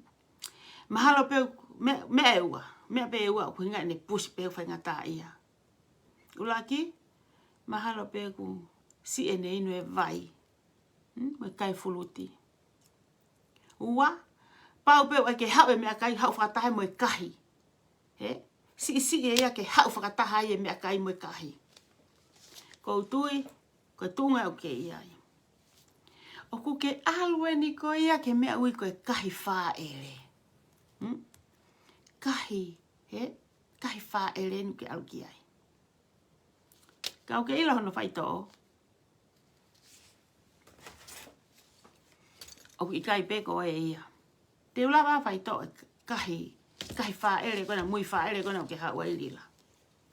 Mahalo pē, meʻa, meʻa ʻe ua, meʻa pē ʻe ua ʻoku hinga ʻene push pē faingataʻaʻia. ʻUluaki, mahalo pē ʻoku siʻi ʻene inu e vai. Hmm? Mo e kai fuluti. Ua, pau pē ʻoku ʻai ke haʻu e meʻakai, haʻu fakataha mo e kahi. He? Siʻisiʻi e ia ke haʻu fakataha ai e meʻakai mo e kahi. ʻOku ou tui, ko e tuʻunga ʻoku ke ʻi ai. ʻOku ke ʻalu eni ko ia ki he meʻa ʻoku ui ko e kahi fāʻele. Hmm? Kahi, he? Kahi fāʻele eni ʻoku ke ʻalu ki ai. Ka ʻoku ke ʻilo hono faitoʻo. ʻOku ʻikai pē ko e ia. Te u lava faitoʻo e kahi, kahi fāʻele ko ena, mui fāʻele ko ena ʻoku ke haʻu ai Lila.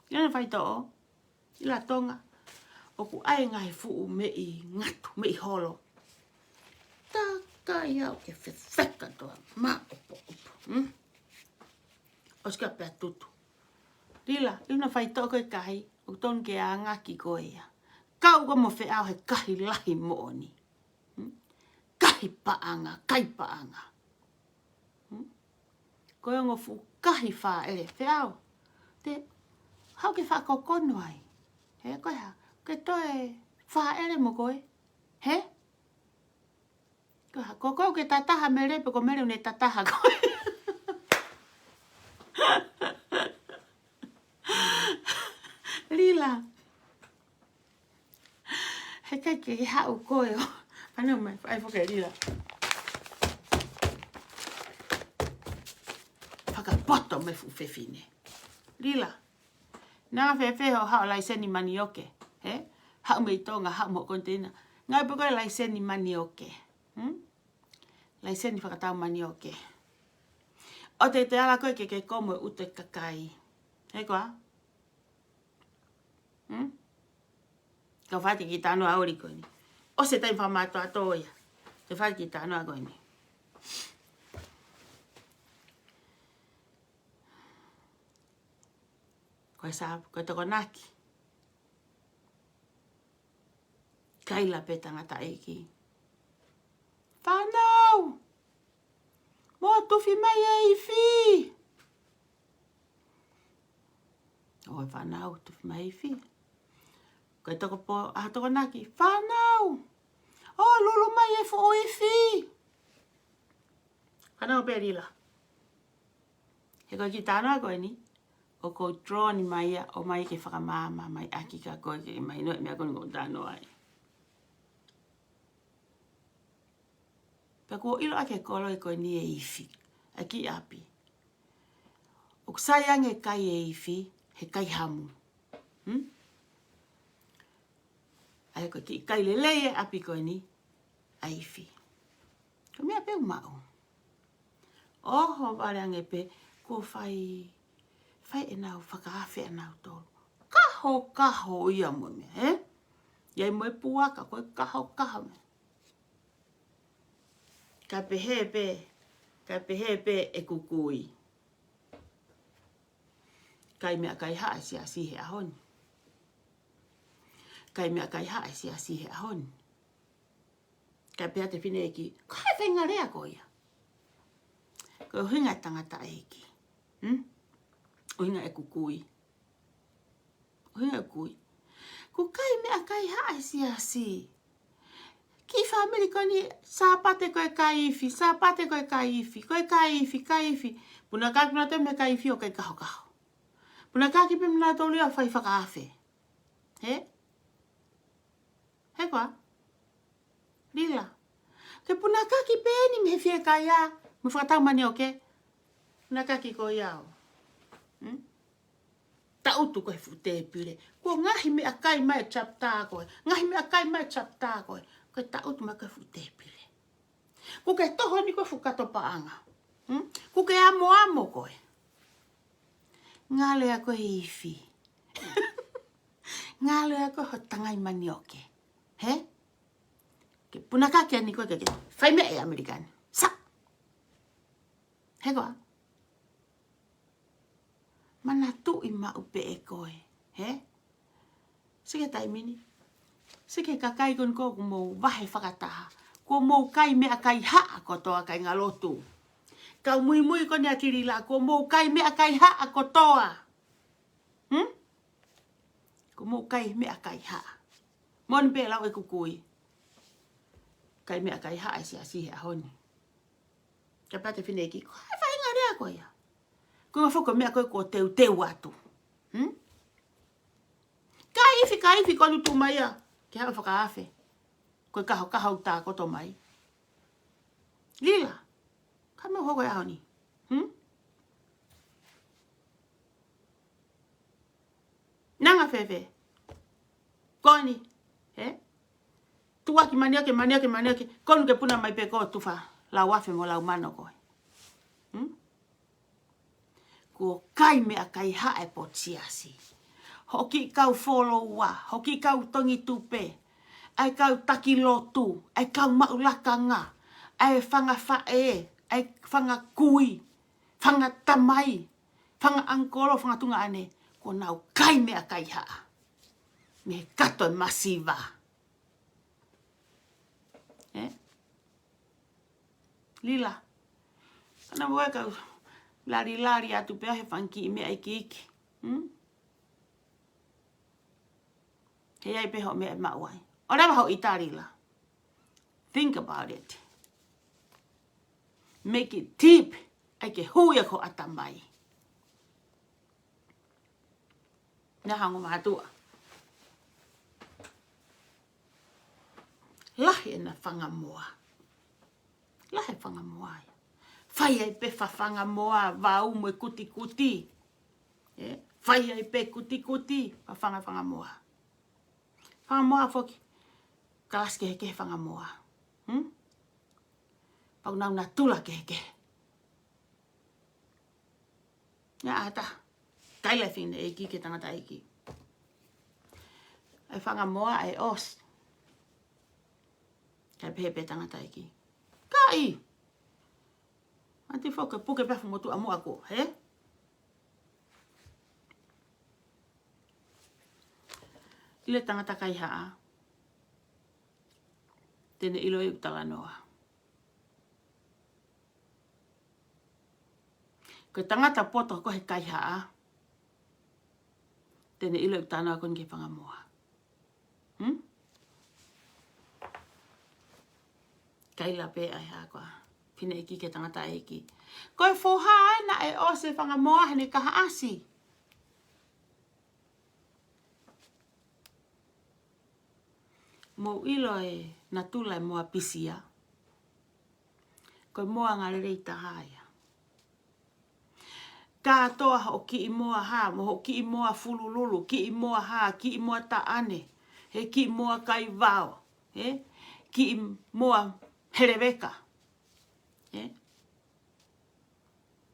Ke na faitoʻo, ʻi Lātonga, ʻoku ʻai e ngaahi fuʻu meʻi ngatu, meʻi holo. Taka ia ʻoku ke fefeka toa, maʻopoʻopo. Hmm? ʻOsi ka pea tutu. Lila, ʻi hono faitoʻo ko e kahi, ʻoku tonu ke ʻangaki ko ia. Kau ko mo feʻao he kahi lahi moʻoni. Hmm? Kahi paʻanga, kai paʻanga. Hmm? Ko e ongo fuʻu kahi fāʻele, feʻao. Te, haʻu ke faʻa kokono ai. He, ko e hā, ke toe fāʻele mo koe. He? Ko e hā, ko koe ʻoku ke tataha Mele pe ko Mele ʻoku ne tataha koe. Lila. Heʻikai ke haʻu koe ʻo. Pane mai, ʻai foki Lila. Fakapoto mai fuʻu fefine. Lila. Naʻa fēfē hoʻo haʻu laiseni manioke, he? Haʻu mei Tonga, haʻu mo e koniteina. Ngāue pē ko e laiseni manioke. Hmm? Laiseni fakatau manioke. ʻOua te te ala koe ke ke komo e ʻuto e kakai. He ko e hā? Hmm? Ka fati ki tano a ori ko eni. ʻOsi e taimi fakamātoato ia. Te fati ki tano a ko eni. Ko e sā, ko e Tokonaki. Kaila pē tangataʻeiki. tufi mai e ifi. ʻOi fānau, tufi mai e ifi. Ko e toko pō, ʻaho Tokonaki, fānau, ʻo lulu mai e foʻi ifi. Fānau pē Lila. He ko e kiʻi talanoa ko eni, ʻoku ou draw ni mai ia, ʻomai ke fakamaama mai ʻaki kia koe ke mahinoʻi e meʻa ko eni ʻoku ou talanoa ai. Pea kuo ʻilo ʻaki e kolo ko eni e ifi, ʻa e kiʻi ʻapi. ʻOku sai ange kai e ifi, he kai hamu. Hmm? ʻA ia ko e kiʻi kai lelei e ʻapi ko eni, ʻa e ifi. Ko e meʻa pē ʻoku maʻu. ʻOhovale ange pē, kuo fai, fai ʻenau fakaafe ʻanautolu. Kahokaho ia mo e meʻa, ē? ʻI ai mo e puaka, ko e kahokaho meʻa. Kae pehē pē, kae pehē pē ʻeku kui. Kai meʻakai haʻa e siasi he ʻaho ni. Kai meʻakai haʻa e siasi he ʻaho ni. Kae pehē atu e fineʻeiki, ko e hā e faʻahinga lea ko ia? Ko e ʻuhinga e tangataʻeiki. Hmm? ʻUhinga ʻeku kui. ʻUhinga ʻeku kui. Ko e kai meʻakai haʻa e siasi. Kiʻi fāmili ko eni, Sāpate ko e kai ifi, Sāpate ko e kai ifi, ko e kai ifi, kai ifi. Punakaki pē nautolu mei he kai ifi ʻo kai kahokaho. Punakaki pē nautolu ia ʻo fai fakaafe. Hē? Hē koā? Lila. Ke punakaki pē eni mei he fiekaia, mo e fakatau manioke. Punakaki ko ia ʻo. Hmm? Taʻutu ko e fuʻu tēpile. Ko e ngaahi meʻakai mai e chapter ko ē. Ngaahi meʻakai mai e chapter ko ē. Ko e taʻutu mai ko e fuʻu tēpile. Kuo ke toho ni ko e fuʻu kato paʻanga. Hmm? Kuo ke amoamo koe. Ngalo ʻa koe he ifi. Ngalo ʻa koe ho tangai manioke. Hē? Ke punakaki eni koe ke ke fai meʻa ʻi ʻAmelika ni. Sa! Hē koā? Manatuʻi maʻu pē ʻe koe. Hē? Sio ki he taimi ni. Sio ki he kakai ko eni ʻoku mou vahe fakataha. Kuo mou kai meʻakai haʻa kotoa kāinga lotu. Kau muimui ko eni ʻa Lila, kuo mou kai meʻakai haʻa kotoa. Hmm? Kuo mou kai meʻakai haʻa. Moʻoni pē lau ʻeku kui. Kai meʻakai haʻa e siasi he ʻaho ni. Kae pehē atu e fineʻeiki, ko e hā e faʻahinga lea ko ia? Ko e ngaahi foʻi meʻa ko ē kuo teuteu atu. Hmm? Kai ifi, kai ifi, ko e lutu mai ia ke haʻu fakaafe. Ko e kahokaho ʻoku tākoto mai. Lila, ka mou hoko he ʻaho ni. Hmm? Nanga fēfē? Ko eni, hē? Tuʻuaki manioke, manioke, manioke. Ko eni ke puna mai pē ko e tufa lau afe mo lau mano koe. Hmm? Kuo kai meʻakai haʻa e potu siasi. Hoʻo kiʻi kau foloua, hoʻo kiʻi kau tongi tupe, ʻa e kau taki lotu, ʻa e kau maʻu lakanga, ʻa e fanga faʻē, ʻa e fanga kui, fanga tamai, fanga ʻangikolo, fanga tuongaʻane, kuo nau kai meʻakai haʻa mei he kato e masiva. Ē? Lila. Ka naʻa mo e kau lalilali atu pē he fanga kiʻi meʻa ikiiki. Hmm? He ʻi ai pē hoʻo meʻa ʻe maʻu ai. ʻOleva hoʻo ʻita, Lila. Think about it. Make it deep. ʻAi ke hū ia ki ho ʻatamai. Naʻa hangē mātuʻa. Lahi ʻena fanga moa. Lahi e fanga moa ia. Fai ai pē fa fanga moa, vau mo e kutikuti. Ē? Fai ai pē kutikuti, fa fanga fanga moa. Fanga moa foki. Kalasi kehekehe fanga moa. Hmm? Pau nau natula kehekehe. Naʻa ʻatā. Kaila e fineʻeiki ki he tangataʻeiki. ʻE fanga moa ʻe ʻosi. Kae pehē pē tangataʻeiki. Kai! Anti foke puke pē fu motu a moa ko, hē? ʻIlo e tangata kaihaʻa. Te ne ʻilo e talanoa. Ko e tangata poto ko e kaihaʻa, te ne ʻilo ʻeku talanoa ko eni ki he fanga moa. Hmm? Kaila pē ʻa e hā koā, fineʻeiki ki he tangataʻeiki. Ko e foha ē naʻe ʻosi e fanga moa heʻene kahaʻasi. Mou ʻilo e natula e moa pisia. Ko e moa angalelei taha ia. Kātoa hoʻo kiʻi moa hā, mo hoʻo kiʻi moa fulululu, kiʻi moa hā, kiʻi moa taʻane, he kiʻi moa kaivao, he kiʻi moa heleveka. He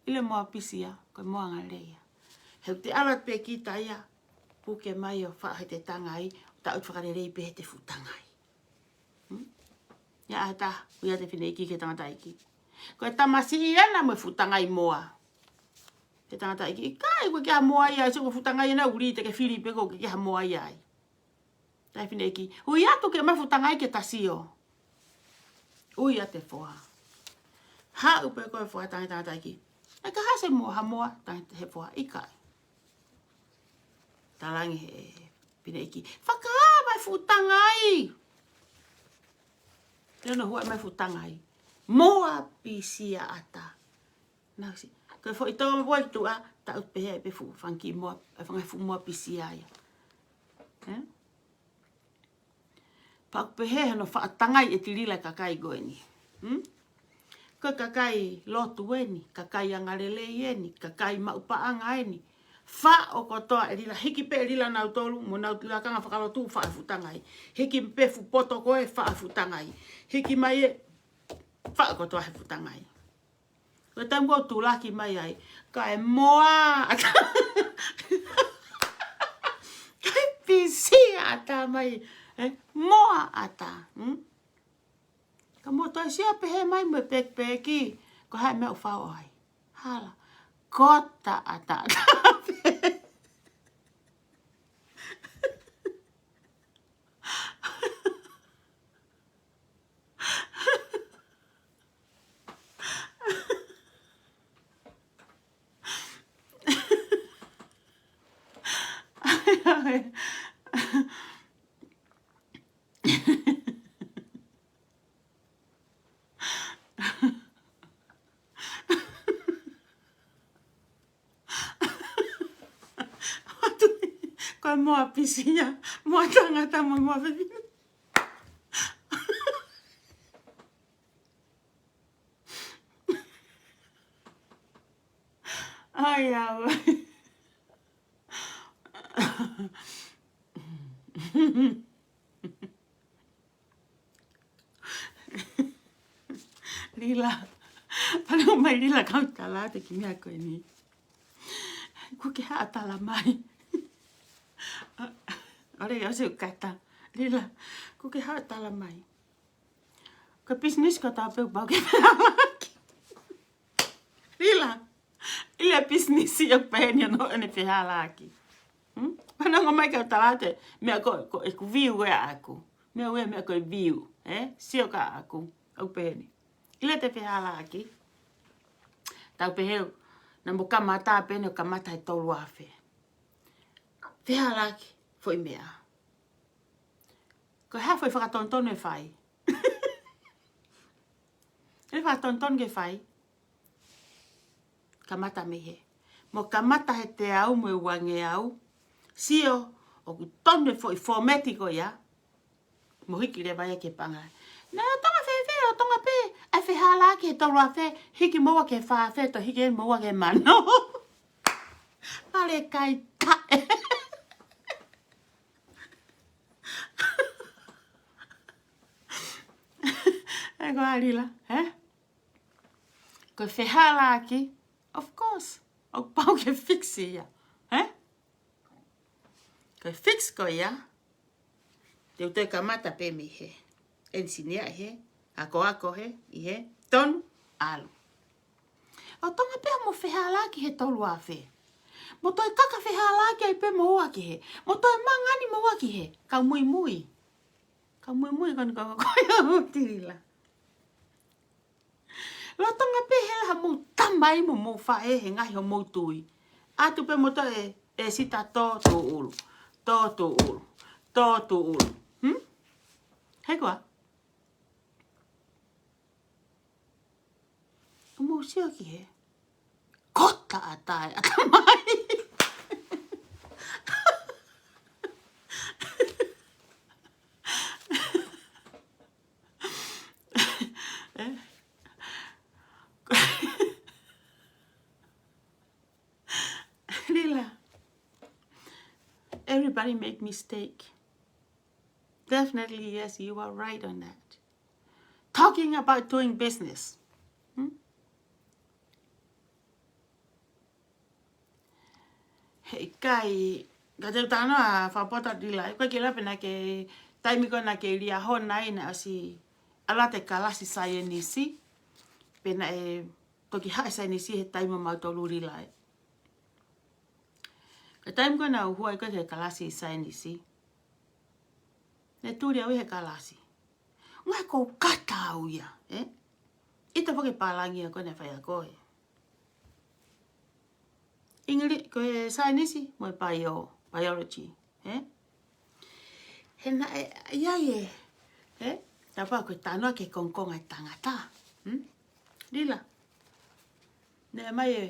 ʻilo e moa pisia, ko e moa angalelei ia. He ʻoku te ala pē kita ia, puke mai ʻo faʻo heʻete tangai, taʻu fakalelei pē heʻete fuʻu tangai. Hmm? Ia ʻa e taha, ui ʻa e fineʻeiki ki he tangataʻeiki. Ko e tamasiʻi ena mo e fuʻu tangai moa. He tangataʻeiki, ʻikai, ʻoku ʻikai ha moa ia ai, sio ko e fuʻu tangai ena ʻuli te ke fili pē ko ē ʻikai ha moa ia ai. Taʻe fineʻeiki, ui atu ke ʻomai fuʻu tangai ke ta sio. Ui atu e foha. Haʻu pē ko e foha tangi tangataʻeiki. ʻE ka hā se moa, ha moa, tangi he foha, ʻikai. Talaange he fineʻeiki, fakaʻā mai fuʻu tangai. Te ono hua mai fuʻu tangai. Moa pisia ʻatā. Nau si, ko e foʻi tō mo e tuʻa, taʻu pehē pē fuʻu fanga kiʻi moa, e fanga fuʻu moa pisia ia. He? Pea ʻoku pehē hono faʻa tangai ʻe Tilila e kakai ko eni. Hmm? Ko e kakai lotu eni, kakai angalelei eni, kakai maʻu paʻanga eni. Faʻo kotoa ʻe Lila, hiki pē ʻe Lila nautolu, mo nau lakanga fakalotu faʻo e fuʻu tangai. Hiki pē fuʻu poto ko ē faʻo e fuʻu tangai. Hiki mai ē, faʻo kotoa he fuʻu tangai. Ko e taimi ʻoku tulaki mai ai, kae moa ʻatā. Kae pisia ʻatā mai, ē? Moa ʻatā, hmm? Ka mou toe sio pehē mai mo e pekipeki, ko e hā e meʻa ʻoku faʻo ai? Hala. Kota ʻatā. Ko e moa pisia, moa tangata mo e moa fefine. Ai, au. Lila. Pale mai Lila kau tala atu e kiʻi meʻa ko eni. Kuo ke haʻu ʻo tala mai. ʻOle ia ʻosi kata. Lila. Kuo ke haʻu ʻo tala mai. Ko e pisinisi ko ē ʻoku pau ke fehālaaki. Lila. ʻIlo e pisinisi ʻoku pehē ni ʻoku ne fehālaaki. Hmm? Pea ʻoku ʻomai kau tala atu e meʻa ko, ko ʻeku view ē ʻaʻaku. Meʻa ē, meʻa ko e view, ē? Sio ka ʻaʻaku. ʻOku pehē ni. ʻIlo ʻete fehālaaki. Tau pehē ʻoku, naʻa mo kamata pē eni ʻo kamata he tolu afe. Fehālaaki, foʻi meʻa. Ko e hā foʻi fakatonutonu ʻe fai? ʻE fakatonutonu ke fai. Kamata mei hē. Mo kamata he teau mo e uangeau. Sio, ʻoku tonu e foʻi fōmeti ko ia. Mo hiki leva ia ki he paʻanga. Naʻe Tonga fēfē, ʻo Tonga pē. ʻAi fehālaaki he tolu afe, hiki mo ua ki he fā afe, toe hiki mo ua ki he mano. Pale kai taʻe. ʻE ko ā Lila, ē? Ko e fehālaaki, of course, ʻoku pau ke fix ia, ē? Ko e fix ko ia, te u toe kamata pē mei hē. ʻEnisinia ʻi hē, akoako hē, ʻi hē, tonu, ʻalu. ʻO Tonga pē mo fehālaaki he tolu afe. Mo toe kaka fehālaaki ai pē mo ua ki hē. Mo toe mangani mo ua ki hē. Kau muimui. Kau muimui ko eni ko, ko ia ʻo Tilila. Lolotonga pē hela ha mou tamai mo mou faʻē he ngaahi hoʻomou tui. ʻAtu pē mo toe, ʻe sita tō tū ʻulu. Tō tū ʻulu. Tō tū ʻulu. Hmm? He koā? Mou sio ki he. Kota ʻa tae ʻa tamai. Eh? Lila. Everybody make mistake. Definitely, yes, you are right on that. Talking about doing business. Hmm? He ʻikai, ka te u talanoa fakapoto Lila, ʻikai ke lape naʻe ke taimi ko ē naʻe ke Liahona ai naʻe ʻosi ʻalu atu e kalasi saienisi, pea naʻe toki haʻu e saienisi he taimi ʻo mautolu Lila ē. Ka taimi ko ē naʻa ku hū ai ko ē ki he kalasi saienisi, naʻe tuli au ʻi he kalasi. Ngaahi kou kata au ia, ē? ʻIta foki e pālangi ia ko ē naʻe fai ʻe koe. English, ko e saienisi, mo e bio, biology, ē? He naʻe, ia ē, ē? Tapa ko e talanoa ki he kongokonga e tangata, hmm? Lila. Naʻe ʻomai e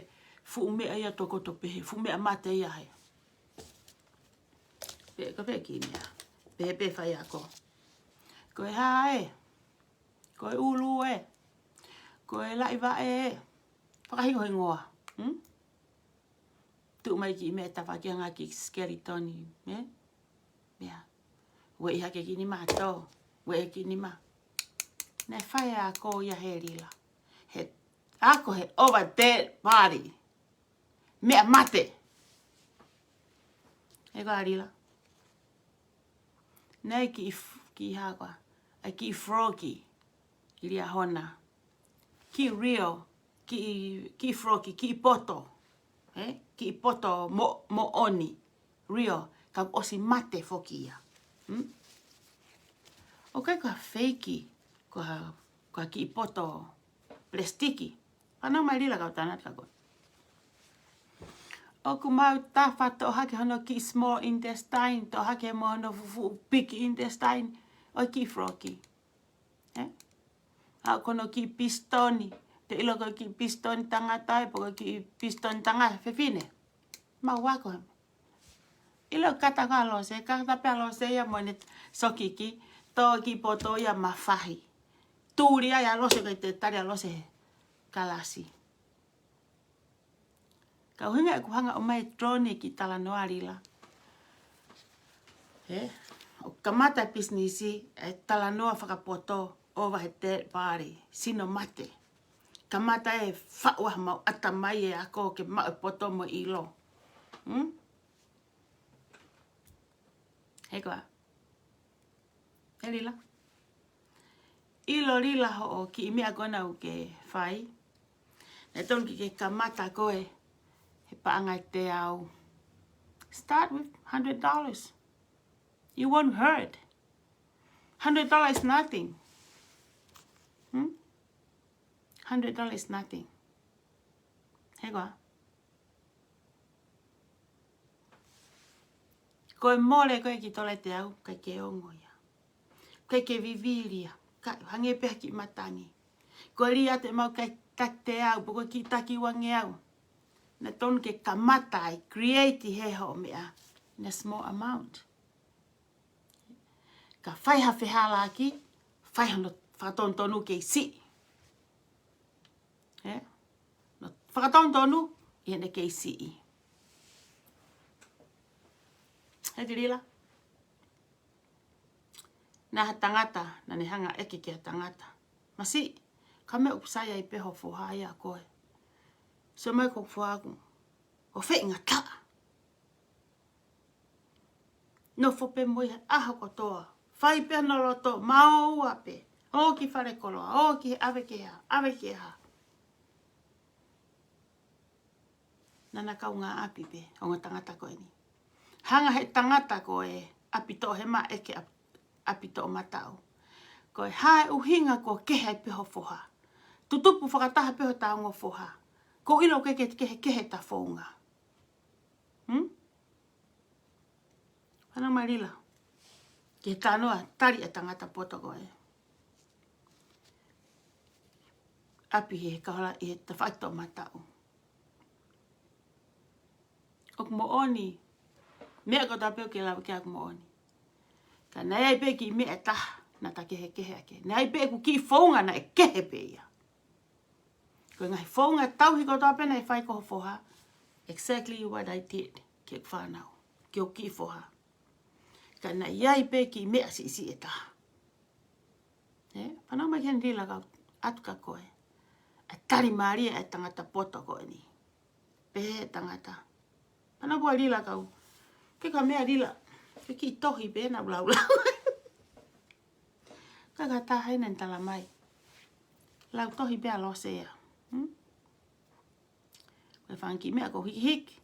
fuʻu meʻa ia tokoto pehē, fuʻu meʻa mate ia he. Pea ko e pē kiʻi meʻa. Pehē pē faiako. Ko e hā ē. Ko e ʻulu ē. Ko e laʻivaʻe ē. Fakahingohingoa. Hmm? Tuʻu mai kiʻi meʻa tafaʻaki ʻa e ngaahi kiʻi skeleton ē. Meʻa. Ueʻi hake kiʻi nima tō. Ueʻi kiʻi nima. Naʻe fai e ako ia he Lila. He ako he over dead body. Meʻa mate. He ko ā Lila. Naʻe kiʻi f-, kiʻi hā koā. ʻAi kiʻi froggy. Liahona. Kiʻi real. Kiʻi, kiʻi froggy, kiʻi poto. Ē? Kiʻi poto mo-, moʻoni. Real. Ka ʻosi mate foki ia. Hmm? ʻOku ʻikai ko ha fake. Ko ha, ko ha kiʻi poto plastiki. Fanongo mai Lila kau talanoa atu kia koe. ʻOku mau tafa toʻo hake hono kiʻi small intestine, toʻo hake mo hono fuʻu big intestine, ʻo e kiʻi froggy. Ē? ʻA ko hono kiʻi pisitoni, te ʻilo ko e kiʻi pisitoni tangata ē, pe ko e kiʻi pisitoni tangata fefine. Mau ako he. ʻIlo kata ko ā Lose, kata pē ʻa Lose ia mo ʻene sokiki, tō e kiʻi poto ia mafahi. Tuli ai ʻa Lose ko e te tali ʻa Lose he kalasi. Ka ʻuhinga ʻeku hanga ʻo ʻomai e drone ki he talanoa Lila. Ē, ʻo kamata e pisinisi, e talanoa fakapoto, over he dead body, sino mate. Kamata e faʻu ʻa homau ʻatamai e ako ke maʻu e poto mo e ʻilo. Hmm? He koā. Ē Lila. ʻIlo Lila hoʻo kiʻi meʻa ko ena ʻoku ke fai. Naʻe tonu ke ke kamata koe he paʻanga ʻe teau. Start with hundred dollars. It won't hurt. Hundred dollars is nothing. Hmm? Hundred dollars is nothing. He koā. Ko e mole ko ē ki tolete au, ʻikai ke ongo ia. ʻIkai ke vivili ia, ka hangē pē ha kiʻi matangi. Ko e lī atu ʻemau kiʻi taki teau, pe ko e kiʻi taki uangeau. Naʻe tonu ke kamata ai, create he hoʻo meʻa, in a small amount. Ka fai ha fehālaaki, fai hono fakatonutonu kei siʻi. Ē? Hono fakatonutonu, ʻi heʻene kei siʻi. He Lila. Naʻe ʻi ai ha tangata, naʻa ne hanga ʻo ʻeke ki ha tangata. Masiʻi, ko e hā e meʻa ʻoku sai ai pē ho foha ia koe. Sio mai ko e foha ʻoku. ʻO feinga taʻa. Nofo pē mo ia he ʻaho kotoa. Fai pē hono loto, maʻu ua pē. ʻO ki falekoloa, ʻo ki he ʻave ke hā, ʻave ke hā. Naʻa na kaungāʻapi pē, ongo tangata ko eni. Hanga he tangata ko e ʻapi toʻohema ʻeke ʻap-, ʻapi toʻomataʻu. Ko e hā e ʻuhinga ʻoku kehe ai pē ho foha. tutupu fakataha pē hota ongo foha. Ko e ʻilo ke ke kehekehe ʻeta founga. Hmm? Fanongo mai Lila. Ke tanoa tali ʻa e tangata poto ko ē. ʻApi he kahola ʻi he tafaʻaki toʻomataʻu. ʻOku moʻoni. Meʻa kotoa pē ʻoku ke lave ki ai ʻoku moʻoni. Ka naʻe ʻi ai pē kiʻi meʻa ʻe taha naʻa ta kehekehe ʻaki. Naʻe ʻi ai pē ʻeku kiʻi founga naʻe kehe pē ia. Ko e ngaahi founga tauhi kotoa pē naʻe fai ko ho foha. Exactly what I did ki heʻeku fānau. Ki hoku kiʻi foha. Ka naʻe ʻi ai pē kiʻi meʻa siʻisiʻi ʻe taha. Ē, fanongo mai ki heni Lila kau ʻatu kia koe. ʻA e tali mālie ʻa e tangata poto ko eni. Pehē ʻe he tangata. Fanongo mai Lila kau. Ke ka meʻa Lila. Ke kiʻi tohi pē naʻa ku laulau. Ka ka taha ina ni tala mai. Lau tohi pē ʻa Lose ia. Hmm? Ko e fanga kiʻi meʻa ko hikihiki.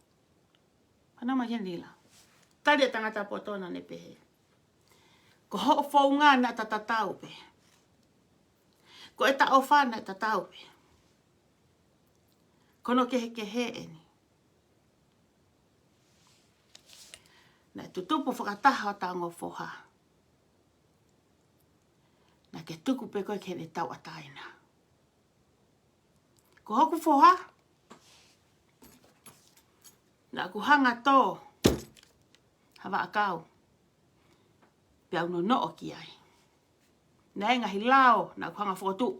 Fanongo mai ki heni Lila. Tali ʻa e tangata poto naʻa ne pehē. Ko hoʻo founga naʻe tatau pē. Ko ʻeta ʻofa naʻe tatau pē. Ko hono kehekehe eni. Naʻe tutupu fakataha hota ongo foha. Naʻa ke tuku pē koe ke ne tauʻatāina. Ko hoku foha, naʻa ku hanga tō ha vaʻakau. Pea u nonoʻo ki ai. Naʻe ngaahi lao, naʻa ku hanga fokotuʻu.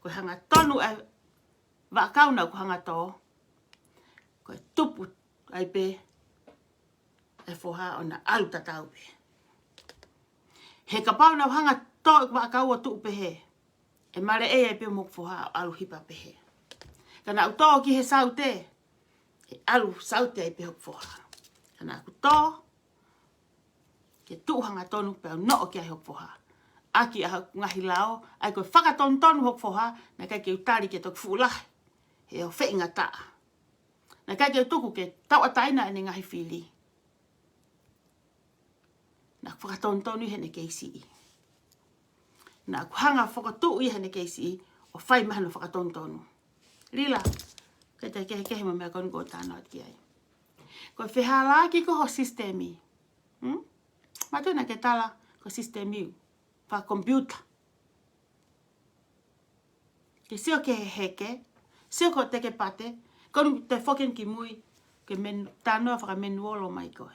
Ko e hanga tonu ʻa e vaʻakau naʻa ku hanga tō. Ko e tupu ai pē ʻa e foha ʻo na ʻalu tatau pē. He kapau naʻa ku hanga tō ʻeku vaʻakau ʻo tuʻu pehē. ʻE maleʻi ai pē mo hoku foha ʻo ʻalu hipa pehē. Ka naʻa ku tō ki he saute. ʻE ʻalu saute ai pē hoku foha. Ka naʻa ku tō. Ke tuʻu hanga tonu pea u noʻo ki ai hoku foha. ʻAki ʻa hoku ngaahi lao. ʻA ia ko e fakatonutonu hoku foha. Naʻe ʻikai ke u tali ke toki fuʻu lahi. He ʻo feʻingataʻa. Naʻe ʻikai ke u tuku ke tauʻatāina ʻene ngaahi fili. Naʻa ku fakatonutonu ʻi heʻene kei siʻi. Naʻa ku hanga fokotuʻu ʻi heʻene kei siʻi ʻo fai mai hano fakatonutonu. Lila, ke te kehekehe mo e meʻa ko eni ʻoku ou tanoa ki ai. Ko e fehālaaki ko ho sisitemi. Hmm? Mātuʻa naʻa ke tala ko e sisitemi ʻoku fakakomipiuta. Ke sio ki he heke, sio ko e teke pate, ko eni te foki eni ki mui, ke men-, tanoa fakamenuolo mai koe.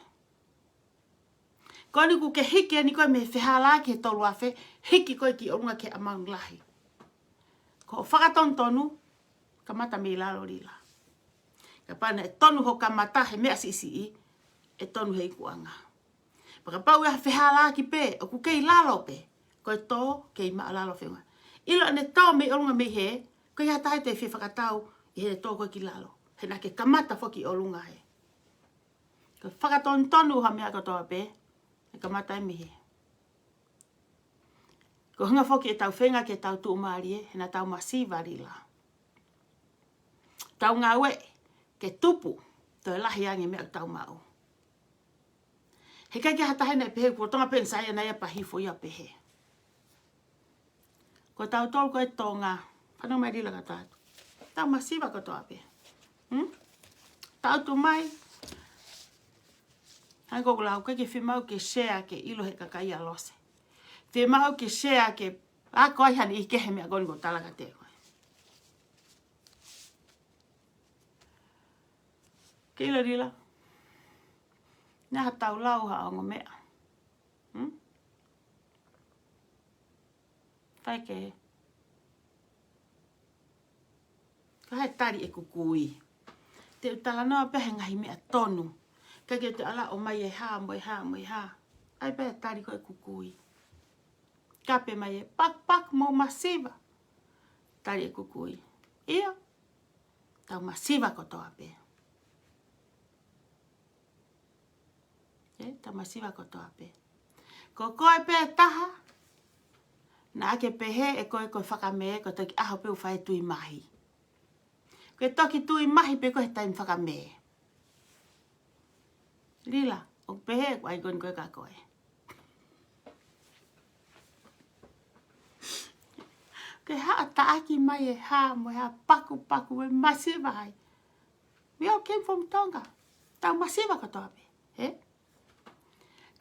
Ko eni ʻoku ke hiki eni koe mei he fehālaaki he tolu afe, hiki koe ki ʻolunga ki he ʻamau lahi. Ko e fakatonutonu, kamata mei lalo Lila. Kapau naʻe tonu hoʻo kamata he meʻa siʻisiʻi, ʻe tonu he ikuʻanga. Pea kapau ʻe ha fehālaaki pē, ʻoku kei lalo pē, ko e tō, kei maʻa lalo feʻunga. ʻIlo ʻene tō mei ʻolunga mei hē, ko e hā taha ʻe fie fakatau ʻi he tō ko ē ki lalo. He naʻa ke kamata foki ʻolunga hē. Ko e fakatonutonu ha meʻa kotoa pē, ʻe kamata ai mei hē. Ko e ʻuhinga foki ʻetau feinga ke tau tuʻumālie, he naʻa tau masiva Lila. Tau ngāue ke tupu, toe lahi ange meʻa ʻoku tau maʻu. He ʻikai ke ha taha ʻe pehē kuo Tonga pē ʻeni sai ʻana ia pea hifo ia pehē. Ko tautolu ko e Tonga, fanongo mai Lila ka tau. Tau masiva kotoa pē. Hmm? Tau tu mai. Hangē ko ʻeku lau, ʻikai ke fiemaʻu ke share ke ʻilo he kakai ʻa Lose. Fiemaʻu ke share ke ako ai ha niʻihi ki he meʻa ko eni ʻoku ou tala kiate koe. Ke ʻilo Lila. Naʻa tau lau ha ongo meʻa. Hmm? Fai ke. Ka he tali ʻeku kui. Te u talanoa pē he ngaahi meʻa tonu. ʻIkai ke te ala ʻomai e hā, mo e hā, mo e hā. ʻAi pē tali ko ʻeku kui. Kape mai e pak pak mo masiva. Tali ʻeku kui. ʻIo. Tau masiva kotoa pē. Ē, tau masiva kotoa pē. Ko koe pē taha, naʻa ke pehē ʻe koe ko e fakamē, ko e toki ʻaho pē ʻoku fai tui mahi. Ko e toki tui mahi pē ko e taimi fakamē. Lila, ʻoku pehē ʻeku ʻaikoni ko ē kia koe. Te haʻa taʻaki mai e hā mo e hā pakupaku e masiva ai. We all came from Tonga. Tau masiva kotoa pē, hē?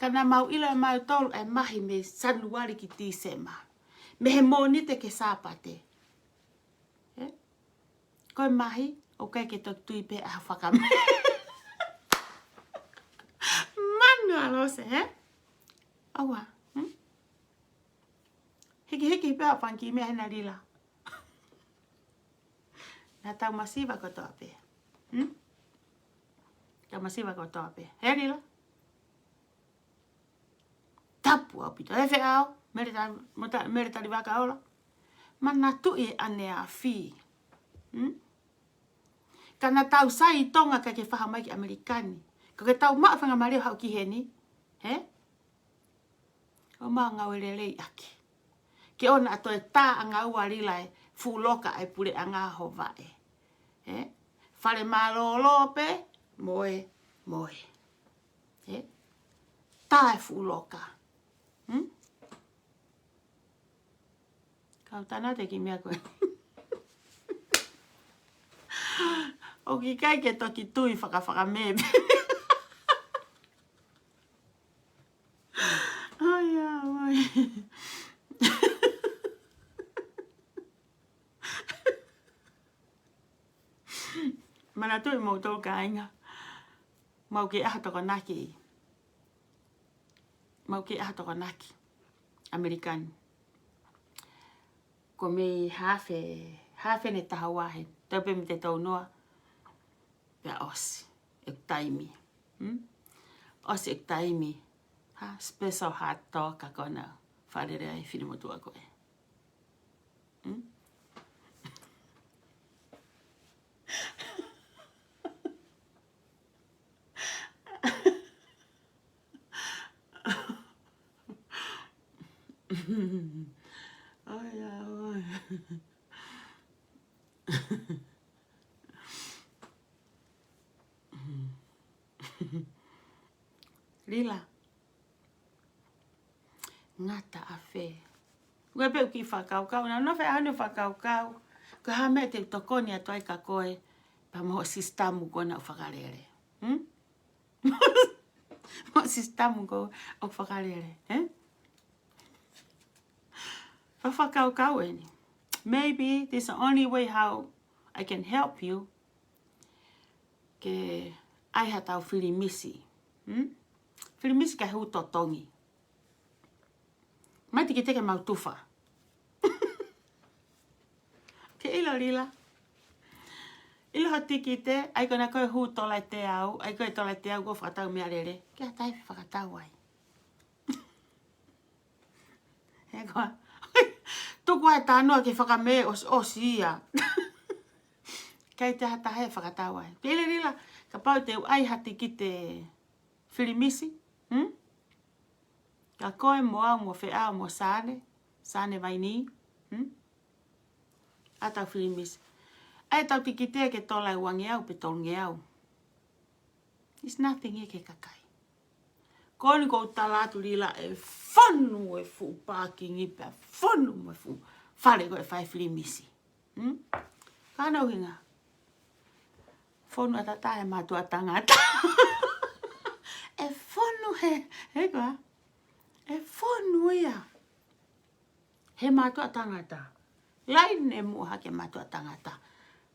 Ka naʻa mau ʻilo ʻe mautolu e mahi mei Sānuali ki Tīsema. Mei he Mōnite ki he Sāpate. Hē? Ko e mahi, ʻoku ʻikai ke toki tui pē ʻa e fakame. Manu ʻa Lose, hē? ʻAua, hmm? Hikihiki pē ʻa Funky mei hena Lila. Naʻa tau masiva kotoa pē. Hmm? Tau masiva kotoa pē. Hē Lila? Tapu ʻaupito. Hē Feʻao, Mele Ta-, mo Ta-, Mele Talivakaola. Manatuʻi e ʻaneafi. Hmm? Ka naʻa tau sai ʻi Tonga kae ke faha mai ki ʻAmelika ni. Ko ke tau maʻu faingamālie ʻo haʻu ki heni. Hē? ʻO mau ngāue lelei ʻaki. Ke ʻoua naʻa toe tā ʻa ngāue Lila e fuʻu loka ʻa e puleʻanga Hawaiʻi. Hē? Fale mālōlō pē, moe, moe. Hē? Tā e fuʻu loka. Hmm? Kau tana te ki meʻa ko ē. ʻOku ʻikai ke toki tui fakafakame. Ai, ai, ai. Manatuʻi moutolu kāinga. Mau kei ʻaho Tokonaki. Mau kei ʻaho Tokonaki. ʻAmelika ni. Ko mei hafe, hafe ne taha ua hē. Tau pē mei te tau noa. Pea ʻosi ʻeku taimi. Hmm? ʻOsi ʻeku taimi. Ha, special hot dog ka ko ena. Fale lea e finemotuʻa ko ē. Hmm? Ai, ai, ai. Lila. Ngata ʻafē. Ko e pē ʻeku kiʻi fakakaukau, naʻa nau feʻao ʻenau fakakaukau. Ko e hā e meʻa te u tokoni atu ai kia koe, pea mo hoʻo sisitemi ko ena ʻoku fakalele. Hmm? Mo e sisitemi ko ē ʻoku fakalele, hē? Fa fakakaukau eni. Maybe this is the only way how I can help you. Ke ʻai haʻatau filimisi. Hmm? Filimisi kae hū totongi. Mai tikite ke mau tufa. Ke ʻilo Lila. ʻIlo ho tikite, ʻai ko ena ko e hū tola ʻe teau, ʻai ko e tola ʻe teau ko e fakatau meʻalele. Ke ʻatā e fakatau ai. Hē koā. Tuku ai e tānoa ke fakame ʻos-, ʻosi ia. Kae ʻatā e fakatau ai. Ke ʻilo Lila, kapau te u ʻai ha tikite filimisi, hmm? Kia koe mo au mo Feʻao mo Sane, Sane Vaini, hmm? ʻAtau filimisi. ʻAi ʻetau tikite ke tola ʻe uangeau pe tolungeau. It's nothing ia ki he kakai. Ko eni ʻoku ou tala atu Lila ʻe fonu e fuʻu pākingi pea fonu mo e fuʻu fale ko ē ʻe fai filimisi. Hmm? Ka ʻoku ʻuhinga. Fonu ʻataʻatā he mātuʻa tangata. ʻE fonu he, hē koā? ʻE fonu ia. He mātuʻa tangata. Laine muʻa hake mātuʻa tangata.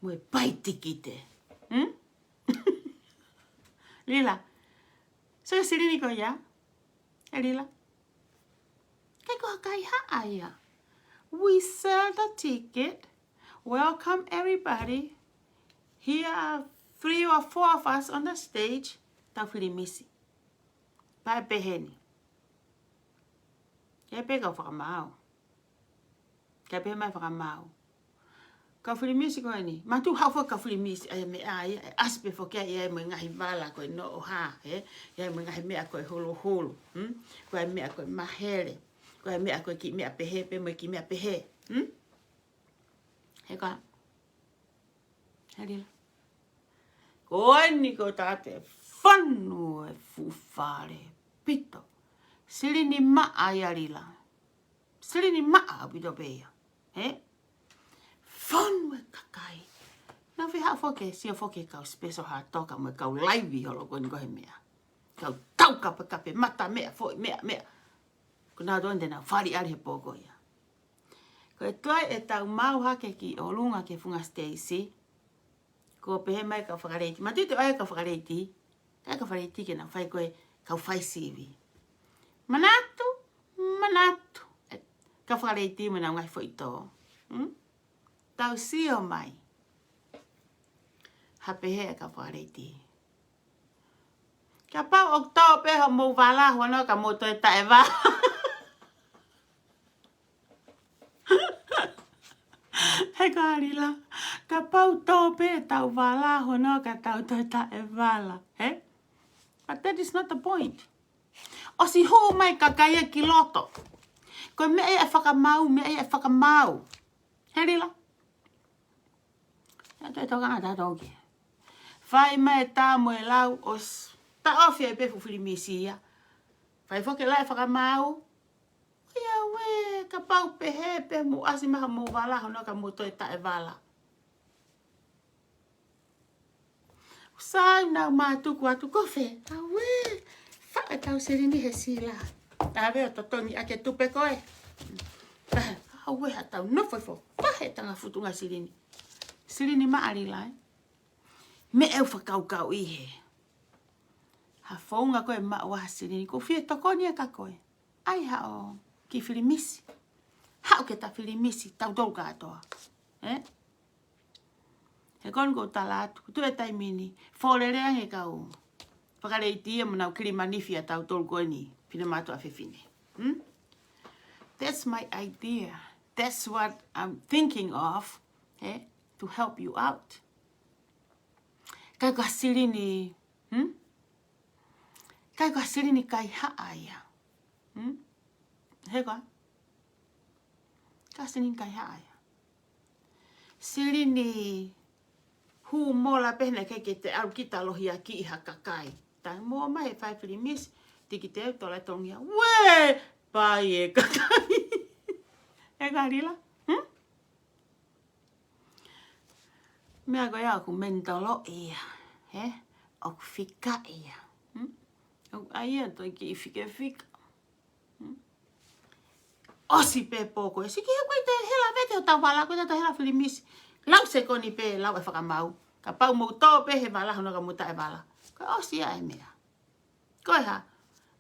Mo e pai tikite. Hmm? Lila. So e silini ko ia. ʻE Lila. Kae ko ha kaihaʻa ia. We sell the ticket. Welcome everybody. Here are three or four of us on the stage. Tau filimisi. Pea pehē ni. ʻE pehē kau fakamaau. Kae pehē mai fakamaau. Kau filimisi ko eni. Mātuʻa haʻu foki kau filimisi ʻa e meʻa ia, ʻe ʻasi pē foki ia mo e ngaahi vala ko e noʻo hā, hē? Ia mo e ngaahi meʻa ko e holoholo, hmm? Ko e meʻa ko e mahele. Ko e meʻa ko e kiʻi meʻa pehē pē mo e kiʻi meʻa pehē, hmm? Hē koā. Hē Lila. Ko eni ko e tangata ʻe fonu e fuʻu fale pito. Silini maʻa ia Lila. Silini maʻa ʻaupito pē ia. Hē? tonu e kakai. Naʻa nau haʻu foki, sio foki kau special hā toka mo e kau laivi holo ko eni ko he meʻa. Kau tau kapekape mata meʻa foʻi meʻa meʻa. Ko nau tō ʻeni te nau fāliʻali he pō ko ia. Ko e tuai ʻetau maʻu hake ki ʻolunga ki he funga siteisi. Ko e pehē mai kau fakaleiti. Mātuʻa ʻai kau fakaleiti. ʻAi kau fakaleiti ke nau fai ko e kau fai sivi. Manatu, manatu. ʻE, kau fakaleiti mo nau ngaahi foʻi tō. Hmm? Tau sio mai. Ha pehē ʻe kau fakaleiti. Kapau ʻoku tō pē hoʻomou vala, huanoa ka mou toe taʻe vala. He ko Lila, kapau tō pē ʻetau vala, huanoa ka tau toe taʻe vala. He? But that is not the point. ʻOsi hū mai kakai ia ki loto. Ko e meʻa ia ʻe fakamaau, meʻa ia ʻe fakamaau. He Lila? ʻIo, toe tokanga tautolu ki ai. Fai mai e tā mo e lau ʻosi taʻofi ai pē fuʻu filimisi ia. Fai foki e lau ʻe fakamaau. ʻIo, ʻauē, kapau pehē pē mou ʻasi mai hoʻomou vala, huanoa ka mou toe taʻe vala. Sai nau mātuku atu ko fē. ʻAuē, faʻa tau silini he sila. ʻAve ʻo totongi ʻaki e tupe ko ē. ʻAuē, ha tau nofo ifo. Faʻa he tanga futunga silini. Silini maʻa Lila ē. Meʻa ʻoku fakakaukauʻi he. Ha founga ko e maʻu ha silini. Ko fē tokoni ʻa koe. ʻAi haʻo kiʻi filimisi. Haʻu ke ta filimisi. Tautolu kātoa. Ē? He ko eni ʻoku ou tala atu, tuʻu e taimi ni, fōlele ange kau fakaleiti ia mo nau kilimanifi ʻa tautolu ko eni, finemātuʻa fefine. Hmm? That's my idea. That's what I'm thinking of, eh, to help you out. Kai ko ha silini, hmm? Kai ko ha silini kaihaʻa ia. Hmm? He ko ha? Kai silini kaihaʻa ia. Silini hū mola pē naʻe ʻikai ke te ʻalu kita lohiakiʻi ha kakai. Taimi ʻomai he fai filimisi, tiki te u tola tongia. Uē! Pai e kakai. He ko Lila? Hmm? Meʻa ko ia ʻoku mental ia, he? ʻOku fika ia. Hmm? ʻOku ʻai ia toe kiʻi fikefika. Hmm? ʻOsi pē pō ko ē. Siki he ko e te hela vete ʻo tau vala, ko e te hela filimisi. Lau sekoni pē, lau ʻe fakamaau. Kapau mou tō pē he vala, huanoa ka mou taʻe vala. Ko e ʻosi ia e meʻa. Ko e hā?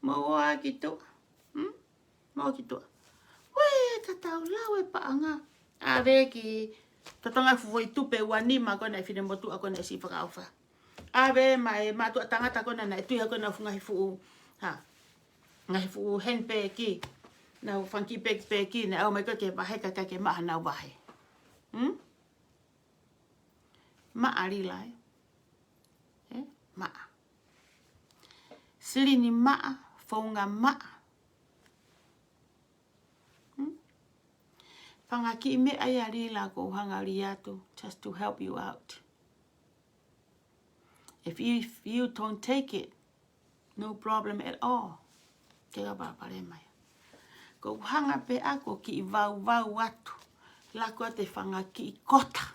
Mou ō ā ki tuʻa. Hmm? Mou ō ki tuʻa. Uē, ka tau lau e paʻanga. ʻAve ki totongi fuʻu foʻi tupe ua nima ko ena e finemotuʻa ko ena ʻe siʻi fakaʻofa. ʻAve mai e mātuʻa tangata ko ena naʻe tui hake ko ena fuʻu ngaahi fuʻu. Ha? Ngaahi fuʻu handbag ki. Nau fanga kiʻi backpack ki. Naʻe ō mai ko ē ke vahe ka ʻikai ke maʻa hanau vahe. Hmm? Maʻa Lila ē. Ē? Maʻa. Silini maʻa, founga maʻa. Hmm? Fanga kiʻi meʻa ia Lila ʻoku ou hanga ʻo lea atu, just to help you out. If you, if you don't take it, no problem at all. Ke ka palapale mai. ʻOku ou hanga pē ʻaku ʻo kiʻi vauvau atu. Lako atu e fanga kiʻi kota.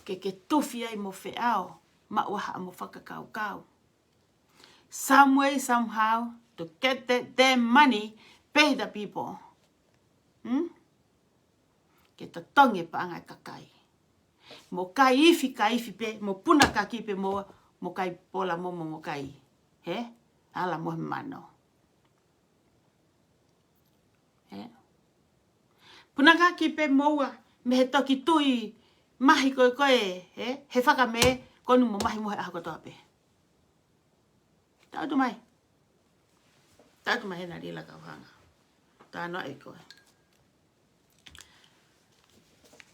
Ke ke tufi ai mo feʻao, maʻu ai haʻamo fakakaukau. Some way, somehow, to get that damn money, pay the people. Hmm? Ke totongi e paʻanga e kakai. Mo kai ifi, kai ifi pē, mo puna kaki pē, mo, mo kai pola mo, mo, mo kai. He? Ala mo he mano. He? Puna kaki pē moua, mei he toki tui, mahi ko ē ko ē, he? He fakamē, ko eni mo mahi mo he ʻaho kotoa pē. Tau tu mai. Tau tu mai hena Lila kau hanga. Tano ai ko ē.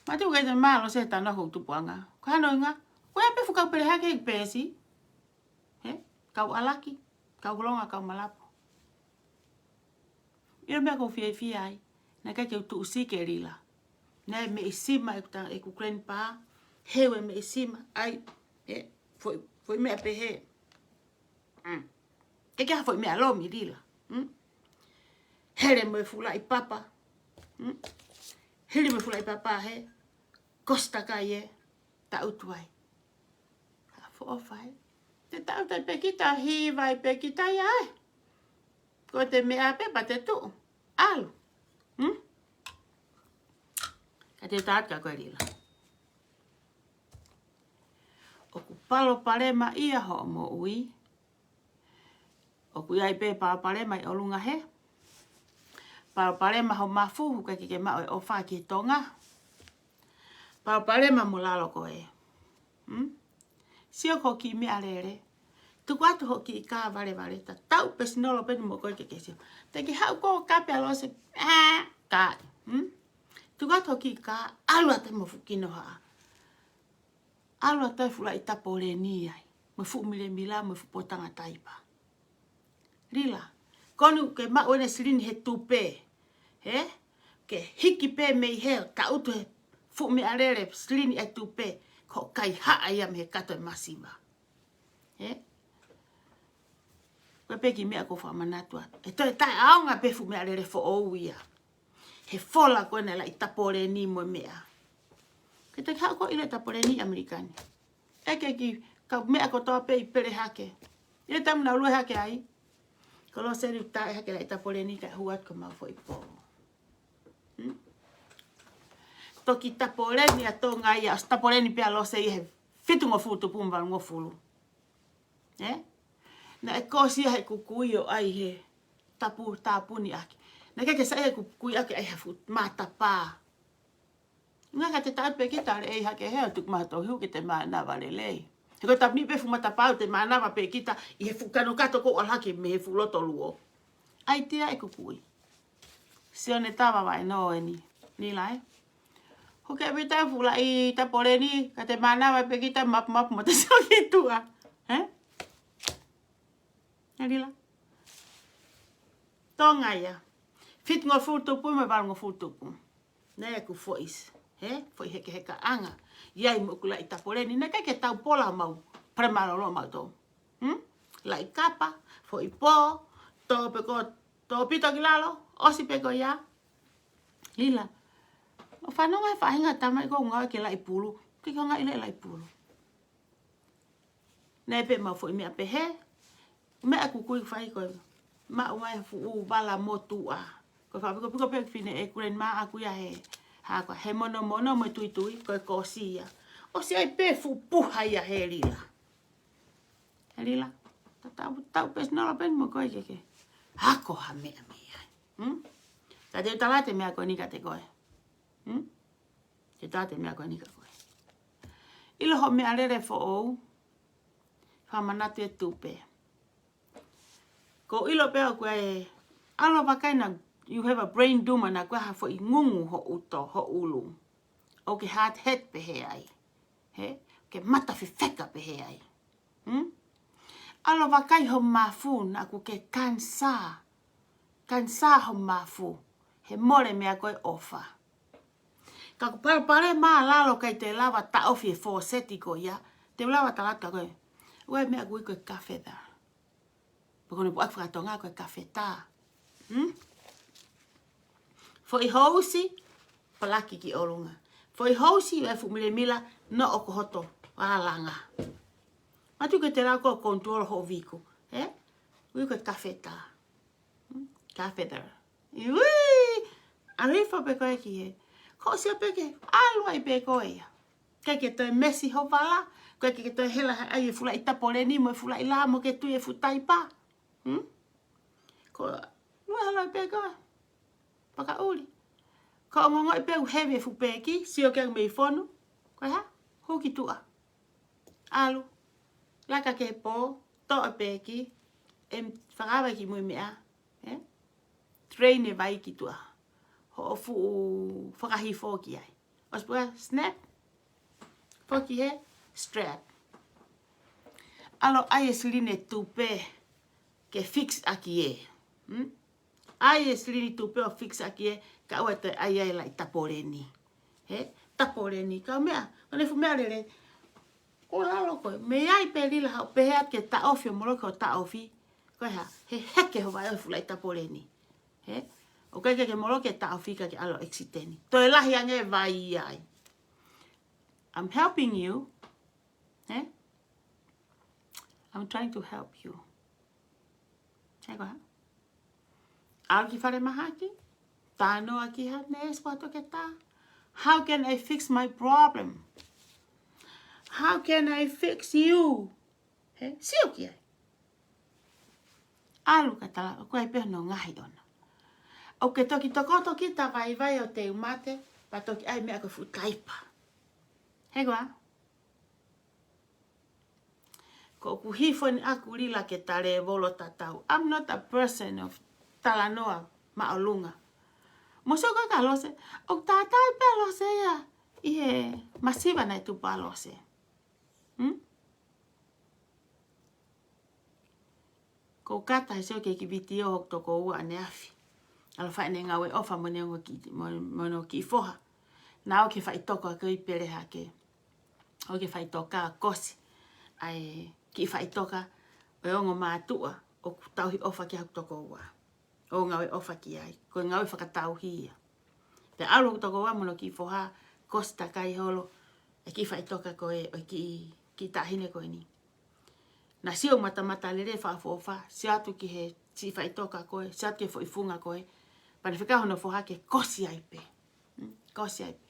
Mātuʻa ʻikai te mālō se tano ko tupuʻanga. Ko hano inga. Ko e pē fuʻu kau pele hake ki pēsi. He? Kau ʻalaki. Kau holonga, kau malapu. ʻIo meʻa ʻoku ou fiefia ai. Naʻe ʻikai ke u tuʻusi ke Lila. Naʻe meʻi sima ʻeku tang-, ʻeku grandpa. He ue meʻi sima. ʻAi. He? Foʻi, foʻi meʻa pē he. Mm. Ke ke ha foʻi meʻa lomi Lila. Mm. Hele mo e fulaʻi papa. Mm. Hili mo e fulaʻi papa he. Kosi takai ē, taʻutu ai. Ka foʻofa ē. Te taʻutu ai pē kita, hiva ai pē kita ia ē. Ko e meʻa pē pea te tuʻu. ʻAlu. Hmm? Ka te taʻutu ka ko e Lila. ʻOku palopalema ia hoʻo moʻui. ʻOku ʻi ai pē palopalema ʻi ʻolunga hē. Palopalema ho mafu, ʻoku ʻikai ke ke maʻu e ʻofa ki Tonga. Palopalema mo lalo ko ē. Hmm? Sio ko e kiʻi meʻalele. Tuku atu ho kiʻi kā valevale, tatau pē sinolo pē mo koe ke ke sio. Te ke haʻu ko ka pea lose, ʻā, ka. Hmm? Tuku atu ho kiʻi kā, ʻalu atu mo e fuʻu kinohaʻa. ʻAlu atu e fuʻu laʻi tapoleni ai. Mo e fuʻu milemila, mo e fuʻu potanga taipa. Lila, ko eni ke maʻu ʻene silini he tupe. Hē? Ke hiki pē mei hē, taʻutu he fuʻu meʻalele silini e tupe. Ko e kaihaʻa ia mei he kato e masiva. Hē? Ko e pē kiʻi meʻa ʻoku ou fakamanatu atu. ʻE toe taʻeʻaonga pē fuʻu meʻalele foʻou ia. He fola ko ena laʻi tapoleni mo e meʻa. Ke te haʻu ko e ʻilo e tapoleni ʻAmelika ni. ʻEke ki he kau meʻa kotoa pē ʻi pele hake. ʻI he taimi naʻa ku lue hake ai. Ko Loseli ʻoku taʻe hake laʻi tapoleni kae hū atu ko e mau foʻi pō. Hmm? Toki tapoleni ʻa Tonga ia, ʻosi tapoleni pē ʻa Lose ia he fitungofulu tupu mo e valungofulu. Ē? Naʻe kosi ia he ʻeku kui ʻo ʻai he tapu, tāpuni ʻaki. Naʻe ʻikai ke saiʻia ʻeku kui ʻaki ʻai ha fuʻu matapā. Ngata ka te taʻutu pē kita ʻo ʻai hake hē ʻo tuku maʻu tohi ke te mānava lelei. He ko e tāpuni pē fuʻu matapā ʻo te mānava pē kita ʻi he fuʻu kanokato ko ʻalu hake mei he fuʻu loto luo. ʻAi tia ʻeku kui. Sio ne tava vai no eni. Ni lai. Hoke pita fuʻu laʻi tapoleni, ka te mānava pē kita mapumapu mo te sio ki tuʻa. Hē? Ē Lila. Tonga ia. Fitungofulu tupu mo e valungofulu tupu. Naʻe ʻeku foʻi s-, hē? Foʻi hekehekaʻanga. ʻI ai mo ʻeku laʻi tapoleni. Naʻe ʻikai ke tau pola mau. Pale mālōlō mau tō. Hmm? Laʻi kapa, foʻi pō, tō pē ko, tō pito ki lalo, ʻosi pē ko ia. Lila. ʻO fanongo he faʻahinga tamai ko ngā ke laʻi pulu. Ke ko ngā ʻilo e laʻi pulu. Naʻe pē mau foʻi meʻa pehē. Meʻa ʻoku kui fai ko e maʻu mai fuʻu vala motuʻa. Ko e faʻapikopiko pē fine ʻe kulen mā ʻaku ia he. Hā ko e he monomono mo e tuitui, ko e kosi ia. ʻOsi ai pē fuʻu puha ia he Lila. He Lila. Tatau, tau pē sinolo pē mo koe ke ke. Hako ha meʻa mei ai. Hmm? Ka te u tala atu e meʻa ko eni kiate koe. Hmm? Te u tala atu e meʻa ko eni kiate koe. ʻIlo ho meʻalele foʻou. Fakamanatu e tupe. Ko e ʻilo pē ʻoku ʻi ai, ʻalu ʻo vakai naʻa, you have a brain tumor, naʻa ʻoku ʻi ai ha foʻi ngungu ho ʻuto, ho ʻulu. ʻOku ke hard head pehē ai. Hē? Ke mata fefeka pehē ai. Hmm? ʻAlu ʻo vakai ho mafu naʻa ʻoku ke kanisā. Kanisā ho mafu. He mole meʻa ko e ʻofa. Ka ko e palopalema lalo ʻikai te lava taʻofi e fōseti ko ia. Te u lava tala atu kia koe. ʻOku ʻi ai e meʻa ʻoku ui ko e kafeta. Pea ko hono puʻaki fakatonga ko e kafeta. Hmm? Foʻi housi, palaki ki ʻolunga. Foʻi housi, ʻo e fuʻu milemila, noʻo ko hoto, ʻalanga. Matu ke te lau ko control ho viku. Ē? Ui ko e kafeta. Hmm? Kafeta. Ui! ʻAlu hifo pē koe ki hē. Ko e sio pē ke, ʻalu ai pē koe ia. ʻIkai ke toe mesi ho vala, ʻikai ke toe hela ha ʻai e fuʻu laʻi tapoleni mo e fuʻu laʻi lā mo ke tui e fuʻu taipa. Hmm? Ko, lue hala pē koe. Pakaʻuli. Ko e ongoʻi pē ʻoku hevi e fuʻu peki, sio ke mei fonu. Ko e hā? Hū ki tuʻa. ʻAlu. Laka ki he pō, toʻo e peki, ʻe fakaava ki mui meʻa. Ē? Drain e vai ki tuʻa. Hoʻo fuʻu fakahifo ki ai. ʻOsi pē ko e snap. Foki he strap. ʻAlu ʻai e silini tupe ke fix ʻaki ē. Hmm? ʻAi e silini tupe ʻo fix ʻaki ē, kae ʻoua te ʻai ai e laʻi tapoleni. Hē? Tapoleni, kau meʻa, ʻo ne fuʻu meʻalele. Ko lalo ko ē, mei ai pē Lila haʻu pehē atu ke taʻofi ʻo moloki ʻo taʻofi. Ko e hā, he heke ho vai ʻo e fuʻu laʻi tapoleni. Hē? ʻOku ʻikai ke ke moloki e taʻofi ka ke ʻalu ʻo accident. Toe lahi ange e vai ai. I'm helping you. Eh? I'm trying to help you. Sai koā? ʻAlu ki falemahaki, talanoa ki ha neesi pe ha toketā. How can I fix my problem? How can I fix you? He, sio ki ai. ʻAlu ka tala, ʻoku ʻi ai pē hono ngaahi ʻona. ʻOku ke toki tokoto kita vaivai ʻo te u mate, pea toki ʻai meʻa ko e fuʻu taipa. He koā? Ko ʻeku hifo ni ʻaku Lila ke talēvolo tatau. I'm not a person of talanoa māʻolunga. Mo sio ka ka Lose, ʻoku tātai pē Lose ia ʻi he masiva naʻe tupu ʻa Lose. Hmm? Ko u kata he sio ki he kiʻi vitiō hoku tokoua ʻaneafi. ʻAlu ʻo fai ʻene ngāue ʻofa mo ʻene ongo kiʻi, mo, mo hono kiʻi foha. Naʻa ō ki he faʻitoka ko ē ʻi Pele Hake. ʻO ki he faʻitoka kosi. ʻA e kiʻi faʻitoka ʻo e ongo mātuʻa ʻoku tauhi ʻofa ki ai hoku tokoua. ʻO ngāue ʻofa ki ai. Ko e ngāue fakatauhi ia. Pea ʻalu hoku tokoua mo hono kiʻi foha, kosi takai holo e kiʻi faʻitoka ko ē ʻo e kiʻi, kiʻi taʻahine ko eni. Naʻa sio matamata lelei fakaʻofoʻofa, sio atu ki he siʻi faʻitoka ko ē, sio atu ki he foʻi funga ko ē. Pea ne fekau hono foha ke kosi ai pē. Mm, kosi ai pē.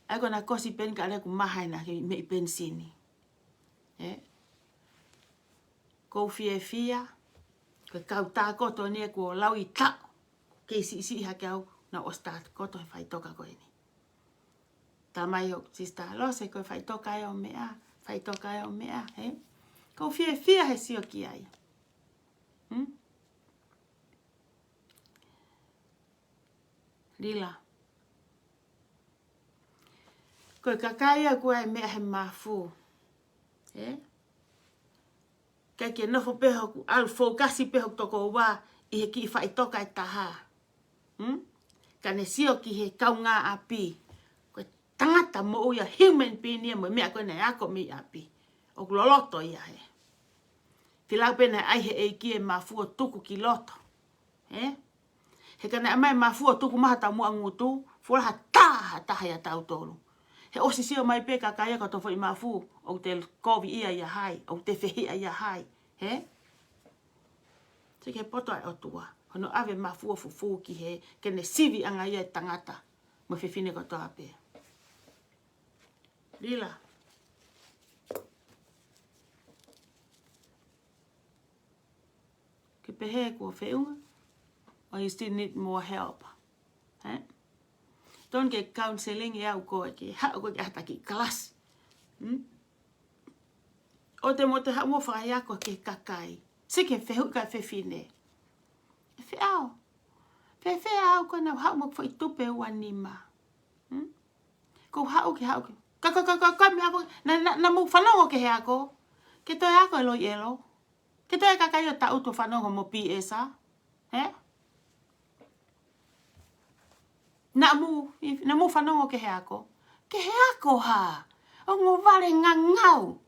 ʻA ia ko ʻena kosi pē eni ka ʻalu ʻoku maha ʻena kiʻi meʻi penisini. Ē? Ko u fiefia, ko e kau tākoto ni ē kuo lau ʻi taʻu. Kei siʻisiʻi hake au, naʻa ku ʻosi tākoto he faʻitoka ko eni. Talamai hoku sister, Lose ko e faʻitoka ē ʻo meʻa, faʻitoka ē ʻo meʻa, he? Ko u fiefia he sio ki ai. Hmm? Lila. Ko e kakai ia ʻoku ʻai meʻa he mafu. Ē? ʻIkai ke nofo pē hoku, ʻalu fokasi pē hoku tokoua ʻi he kiʻi faʻitoka ʻe taha. Hmm? Ka ne sio ki he kaungāʻapi. Ko e tangata moʻui ia, human being ia mo e meʻa ko ē naʻe ako mei ʻapi. ʻOku loloto ia he. Filau pē naʻe ʻai he ʻEiki e mafu ʻo tuku ki loto. Ē? He ka naʻe ʻomai e mafu ʻo tuku mai ha taumuʻa ngutu, fuʻu lahi ha taha, ha taha ia ʻa tautolu. He ʻosi sio mai pē kakai ia ko e toe foʻi mafu, ʻoku te kovi ia ia hai, ʻoku te fehiʻa ia hai. He? Sio ki he poto ʻa e ʻOtua. Hono ʻave mafu ʻo fufū ki he, ke ne siviʻanga ia e tangata. Mo e fefine kotoa pē. Lila. Ke pehē kuo feʻunga, or you still need more help? Ē? Tonu ke counseling ʻe au koe ke haʻu koe ki ha taki kalasi. Hmm? ʻOua te mo toe haʻu mo fai ako ki he kakai. Sio ki he fehuʻi ʻa e fefine. ʻE feʻao. Fēfē au ko ena haʻu mo foʻi tupe ua nima. Hmm? Ko u haʻu ke haʻu ke. Ka, ka, ka, ka, ka, meʻa ko, naʻa, naʻa, naʻa mou fanongo ki he ako. Ke toe ako e loi elo. Ke toe kakai ʻo taʻutu fanongo mo P S a. He? Naʻa mou, naʻa mou fanongo ki he ako. Ki he ako ha. ʻO mo vale ngangau.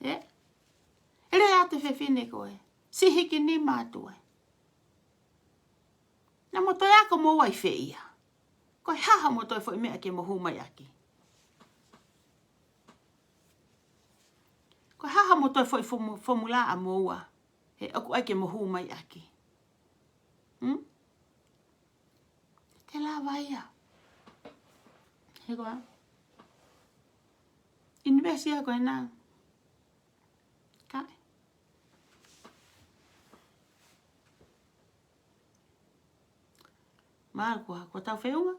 Ē? ʻE lea atu e fefine ko ē. Siʻi hiki nima atu ē. Naʻa mo toe ako mo ʻai fē ia. Ko e hā haʻamo toe foʻi meʻa ke mo hū mai ʻaki. Ko e hā haʻamo toe foʻi fomu-, fomula ʻamoua. He ʻoku ʻai ke mo hū mai ʻaki. Hmm? Te lava ia. He koā. University ia ko ena. Kae. Mālō, ko e hā, ko e tau feʻunga.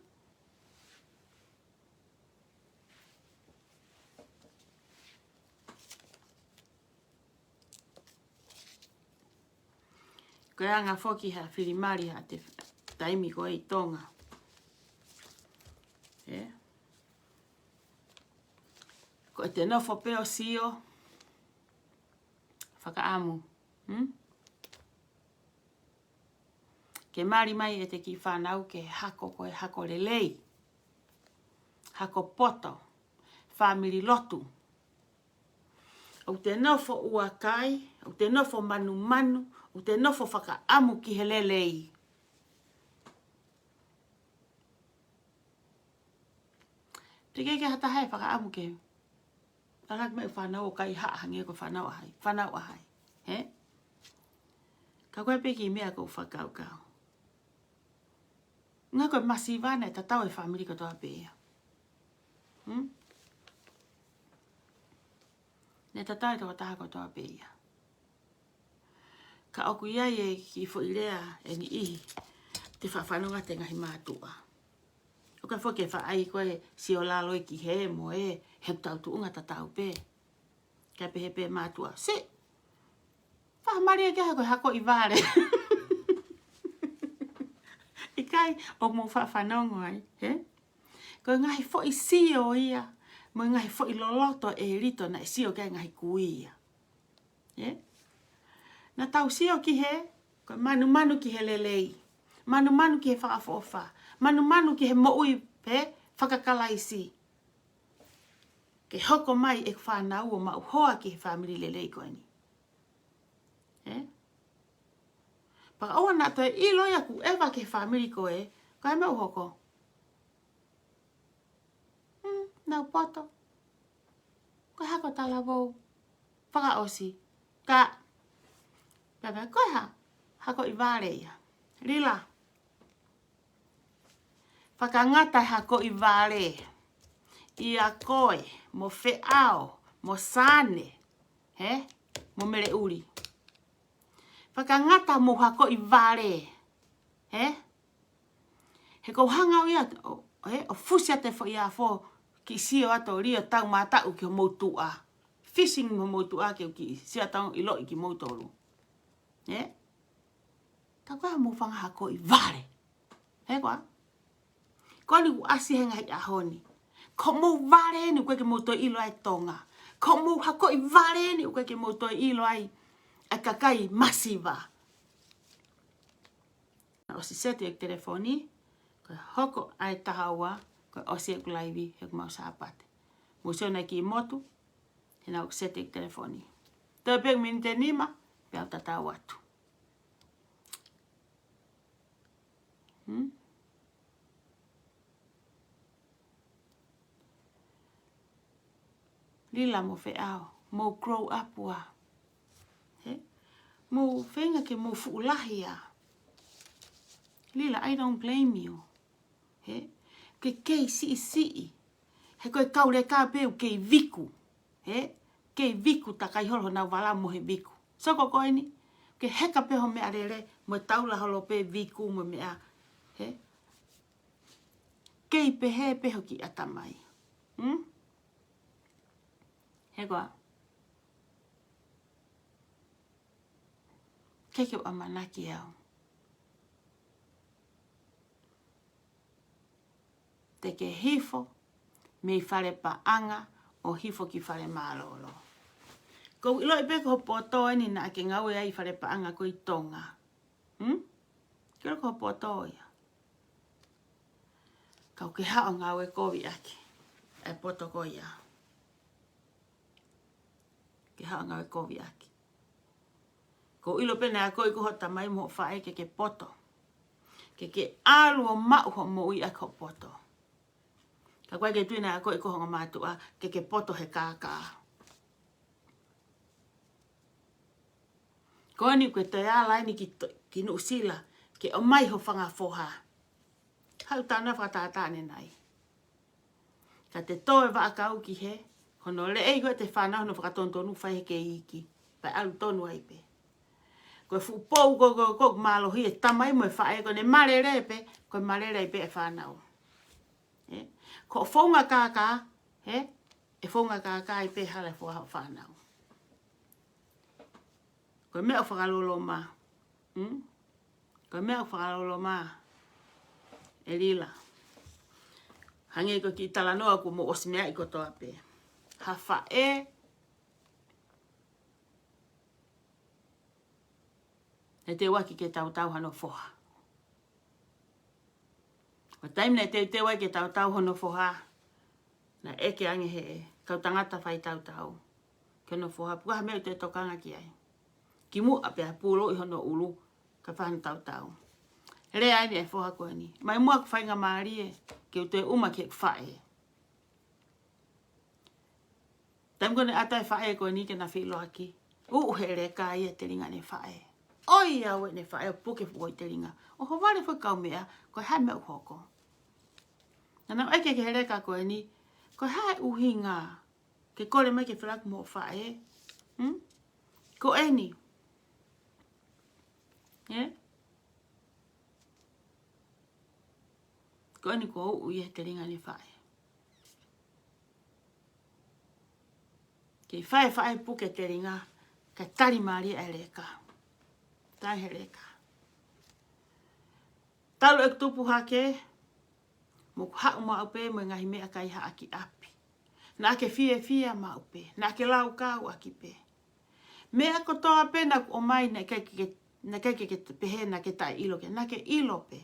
Ko e anga foki ha filimali ha te taimi ko ē ʻi Tonga. Ē? Ko e te nofo pē ʻo sio. Fakaʻamu. Hmm? Ke mali mai ʻete kiʻi fānau ke hako ko e hako lelei. Hako poto. Fāmili lotu. ʻOku te nofo ʻuakai, ʻoku te nofo manumanu, ʻoku te nofo fakaʻamu ki he lelei. Teʻeki ke ha taha ʻe fakaʻamu ke ʻalu mai fānau ʻo kaihaʻa hangē ko e fānau ʻa hai. Fānau ʻa hai. Hē? Ka ko e pē kiʻi meʻa ʻoku ou fakakaukau. Ngā ko e masiva naʻe tatau e fāmili kotoa pē ia. Hmm? Naʻe tatau e tokotaha kotoa pē ia. Ka ʻoku ʻi ai e kiʻi foʻi lea ʻe niʻihi te faʻa fanongo atu e ngaahi mātuʻa. ʻOku ʻikai foki ke faʻa ʻai ko e sio lalo ia ki hē mo ē, he ʻoku tau tuʻunga tatau pē. Kae pehē pē mātuʻa, siʻi, fakamālie ke ha ko e hakoʻi vale. ʻIkai, ʻoku mou faʻa fanongo ai, hē? Ko e ngaahi foʻi sio ia, mo e ngaahi foʻi loloto ʻe lito naʻe sio ki ai e ngaahi kui ia. Ē? Naʻa tau sio ki hē, ko e manumanu ki he lelei. Manumanu ki he fakaʻofoʻofa. Manumanu ki he moʻui pē faka-Kalaisi. Ke hoko mai e fānau ʻo maʻu hoa ki he fāmili lelei ko eni. Ē? Pea ʻoua naʻa toe ʻilo ia kuo ʻeva ki he fāmili ko ē, ko e hā e meʻa ʻoku hoko. Hmm, nau poto. Ko e hako talavou. Fakaʻosi. Ka. Pea pehē, ko e hā? Hakoʻi vale ia. Lila. Fakangata e hakoʻi vale. ʻIa koe, mo Feʻao, mo Sane. Hē? Mo Meleʻuli. Fakangata mo hakoʻi vale. Hē? He ʻoku ou hanga au ia, ʻo, ē, ʻo fusi atu e foʻi afo, kiʻi sio atu ʻo lio tau mātaʻu ki homou tuʻa. Fishing mo homou tuʻa ke u kiʻi sio atu ʻo ʻiloʻi kimoutolu. Ē? Ka ko e hā hoʻomou fanga hakoʻi vale. Hē koā? Ko eni kuo ʻasi he ngaahi ʻaho ni. Ko hoʻomou vale eni ʻoku ʻikai ke mou toe ʻilo ai Tonga. Ko hoʻomou hakoʻi vale eni ʻoku ʻikai ke mou toe ʻilo ai e kakai masiva. Naʻe ʻosi seti ʻeku telefoni, ko e hoko ʻa e taha ua, ko e ʻosi ʻeku laivi, he ʻoku mau Sāpate. Mou sio nai ki motu, he naʻe ʻosi seti ʻeku telefoni. Toe pē miniti ʻe nima, pea u tatau atu. Hmm? Lila mo Feʻao, mou grow up ua. Hē? Mou feinga ke mou fuʻu lahi ā. Lila, I don't blame you. Hē? Ke kei siʻisiʻi. He ko e kau leka pē ʻoku kei viku. Hē? Kei viku takai holo honau vala mo he viku. So ko ko eni, ke heka pē ho meʻalele, mo e taula holo pē viku mo e meʻa. Hē? Kei pehē pē hoʻo kiʻi ʻatamai. Hmm? Hē koā? Ke ke ʻamanaki au. Te ke hifo mei fale paʻanga ʻo hifo ki fale mālōlō. ʻOku ou ʻiloʻi pē ko hoʻo poto eni naʻa ke ngāue ai fale paʻanga ko ē ʻi Tonga. Hmm? Ke ʻilo ko hoʻo poto ia. Ka ʻoku ke haʻu ʻo ngāue kovi ʻaki e poto ko ia. Ke haʻu ʻo ngāue kovi ʻaki. ʻOku ou ʻilo pē naʻe akoʻi koe ʻe hoʻo tamai mo hoʻo faʻē ke ke poto. Ke ke ʻalu ʻo maʻu hoʻo moʻui ʻaki hoʻo poto. Ka ʻoku ʻikai ke tui naʻe akoʻi koe ʻe ho ongo mātuʻa ke ke poto he kākā. Ko eni ʻoku ke toe ala eni ki to-, ki Nuʻusila, ke ʻomai ho fanga foha. Haʻu tana fakatātā ʻanenai. Ka te tō e vaʻakau ki hē, hono leʻei ko ē ʻete fānau, hono fakatonutonu fai he kei iiki. Pea ʻalu tonu ai pē. Ko e fuʻu pou ko, ko, ko, mālohi e tamai mo e faʻē ko ʻene malele pē, ko e malele ai pē e fānau. Ē? Ko e founga kākā, ē? ʻE founga kākā ai pē hala e foha hoʻo fānau. Ko e meʻa ʻoku fakaloloma. Hmm? Ko e meʻa ʻoku fakaloloma. ʻE Lila. Hangē ko e kiʻi talanoa kuo mou ʻosi meaʻi kotoa pē. Ha faʻē naʻe teuaki ke tautau hano foha. Ko e taimi naʻe teuteu ai ke tautau hono foha, naʻe ʻeke ange ʻe he kau tangata faitautau ki hono foha, pe ko e hā e meʻa ʻoku te tokanga ki ai. Kimuʻa pea pūloʻi hono ʻulu, kae fai hano tautau. Lea eni e foha ko eni. Mei muʻa ʻeku faingamālie, ke u toe ʻuma ki heʻeku faʻē. Taimi ko ē naʻe ʻatā e faʻē ko eni ke na feʻiloaki, uʻu he leka ia e telinga ʻene faʻē. ʻOiauē ʻene faʻē ʻo puke foki e telinga. ʻO hovale foki e kau meʻa, ko e hā e meʻa ʻoku hoko. Naʻa nau ʻeke ki he leka ko eni, ko e hā e ʻuhinga ke kole mai ke feʻiloaki mo hoʻo faʻē? Hmm? Ko eni. Ē? Ko eni kuo uʻu ia he telinga ʻene faʻē. Kei fai e faʻē puke telinga, kae tali mālie e leka. Tali he leka. Talu ʻeku tupu hake, mo ʻeku haʻu maʻu pē mo e ngaahi meʻakai haʻaki ʻapi. Naʻa ke fiefia maʻu pē, naʻa ke laukau ʻaki pē. Meʻa kotoa pē naʻa ku ʻomai naʻe ʻikai ke, naʻe ʻikai ke, ke pehē naʻa ke taʻeʻilo ki ai, naʻa ke ʻilo pē.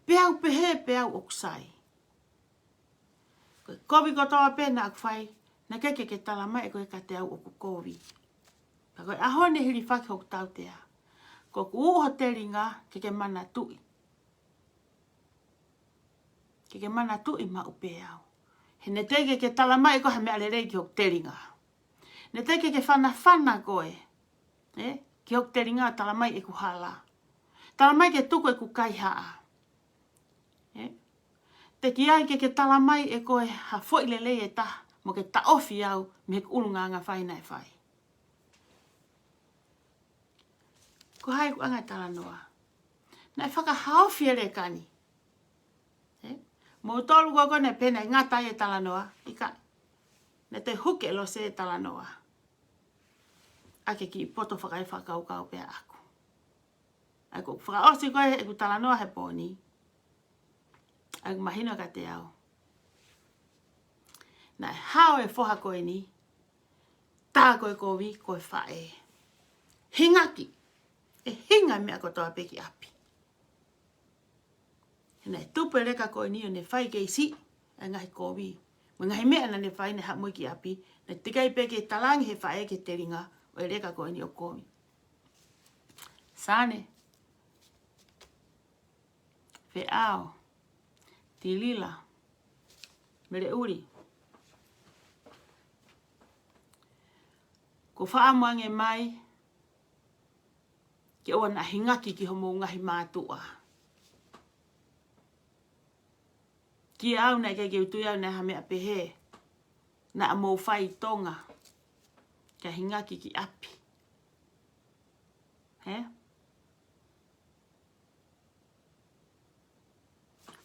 Pea u pehē, pea u ʻoku sai. Ko e kovi kotoa pē naʻa ku fai, naʻe ʻikai ke ke tala mai ʻe koe kiate au ʻoku kovi. Ka ko e ʻaho ni ʻe hilifaki hoku tautea. Ko ʻeku uʻu ho telinga ke ke manatuʻi. Ke ke manatuʻi maʻu pē au. He naʻe teʻeki ke ke tala mai ʻe koe ha meʻa lelei ki hoku telinga. Naʻe teʻeki ke ke fanafana koe, ē, ki hoku telinga tala mai ʻeku hala. Tala mai ke tuku ʻeku kaihaʻa. Ē? Teʻeki ai ke ke tala mai ʻe koe ha foʻi lelei ʻe taha, mo ke taʻofi au mei heʻeku ʻulungaanga fai naʻe fai. Ko hai ʻoku ʻanga e talanoa? Naʻe fakahaofi e leka ni. Ē? Moutolu ko ē naʻe pehē naʻe ngata ai e talanoa, ʻikai. Naʻe toe huke lose e talanoa. ʻA e kiʻi poto fakaefakakaukau pē ʻaʻaku. ʻA ia ko e fakaʻosi ko ē ʻeku talanoa he pō ni. ʻA ia ʻoku mahino kiate au. Naʻe hao e foha ko eni, tā ko e kovi ko e faʻē. Hingaki, ʻe hinga e meʻa kotoa pē ki ʻapi. He naʻe tupu e leka ko eni ʻo ne fai kei siʻi e ngaahi kovi. Mo e ngaahi meʻa naʻa ne fai naʻe haʻu mo ia ki ʻapi, naʻe teʻeki ai pē ke talaange he faʻē ki he telinga ʻo e leka ko eni ʻoku kovi. Sane. Feʻao. Tilila. Meleʻuli. Ko e fakaʻamu ange mai, ke ʻoua naʻa hingaki ki homou ngaahi mātuʻa. Kiate au naʻe ʻikai ke u tui au naʻe ʻi ai ha meʻa pehē naʻa mou fai ʻi Tonga, ke hingaki ki ʻapi. Hē?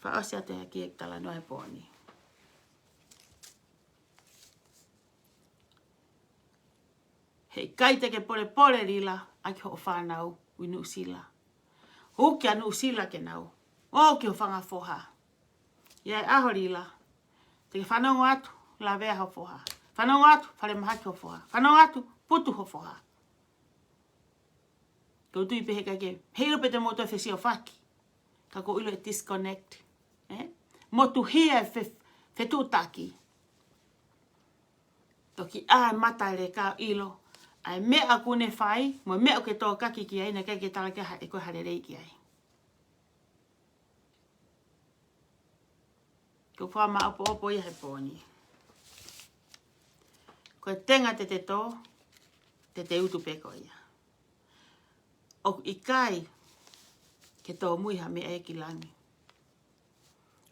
Fakaʻosi atu e kiʻi talanoa he pō ni. Heʻikai te ke polepole Lila ʻaki hoʻo fānau ʻi Nuʻusila. Hū ki Nuʻusila ke nau ō ki ho fanga foha. ʻI ai e ʻaho Lila, te ke fanongo atu, lavea ho foha. Fanongo atu, falemahaki ho foha. Fanongo atu, putu ho foha. Ko u tui pē heʻikai ke, heiʻilo pē te mou toe fesiofaki. Ka ko u ʻilo e disconnect. Ē? Motuhia e fe-, fetuʻutaki. Toki ʻā e mata e leka ʻo ʻilo ʻa e meʻa ʻoku ne fai, mo e meʻa ʻoku ke tōkaki ki ai, naʻe ʻikai ke tala ki ai ha, ʻe koe ha lelei ki ai. Ko e fakamaʻopoʻopo ia he pō ni. Ko e tenga te te tō, te te utu pē ko ia. ʻOku ʻikai ke tōmui ha meʻa ia ki langi.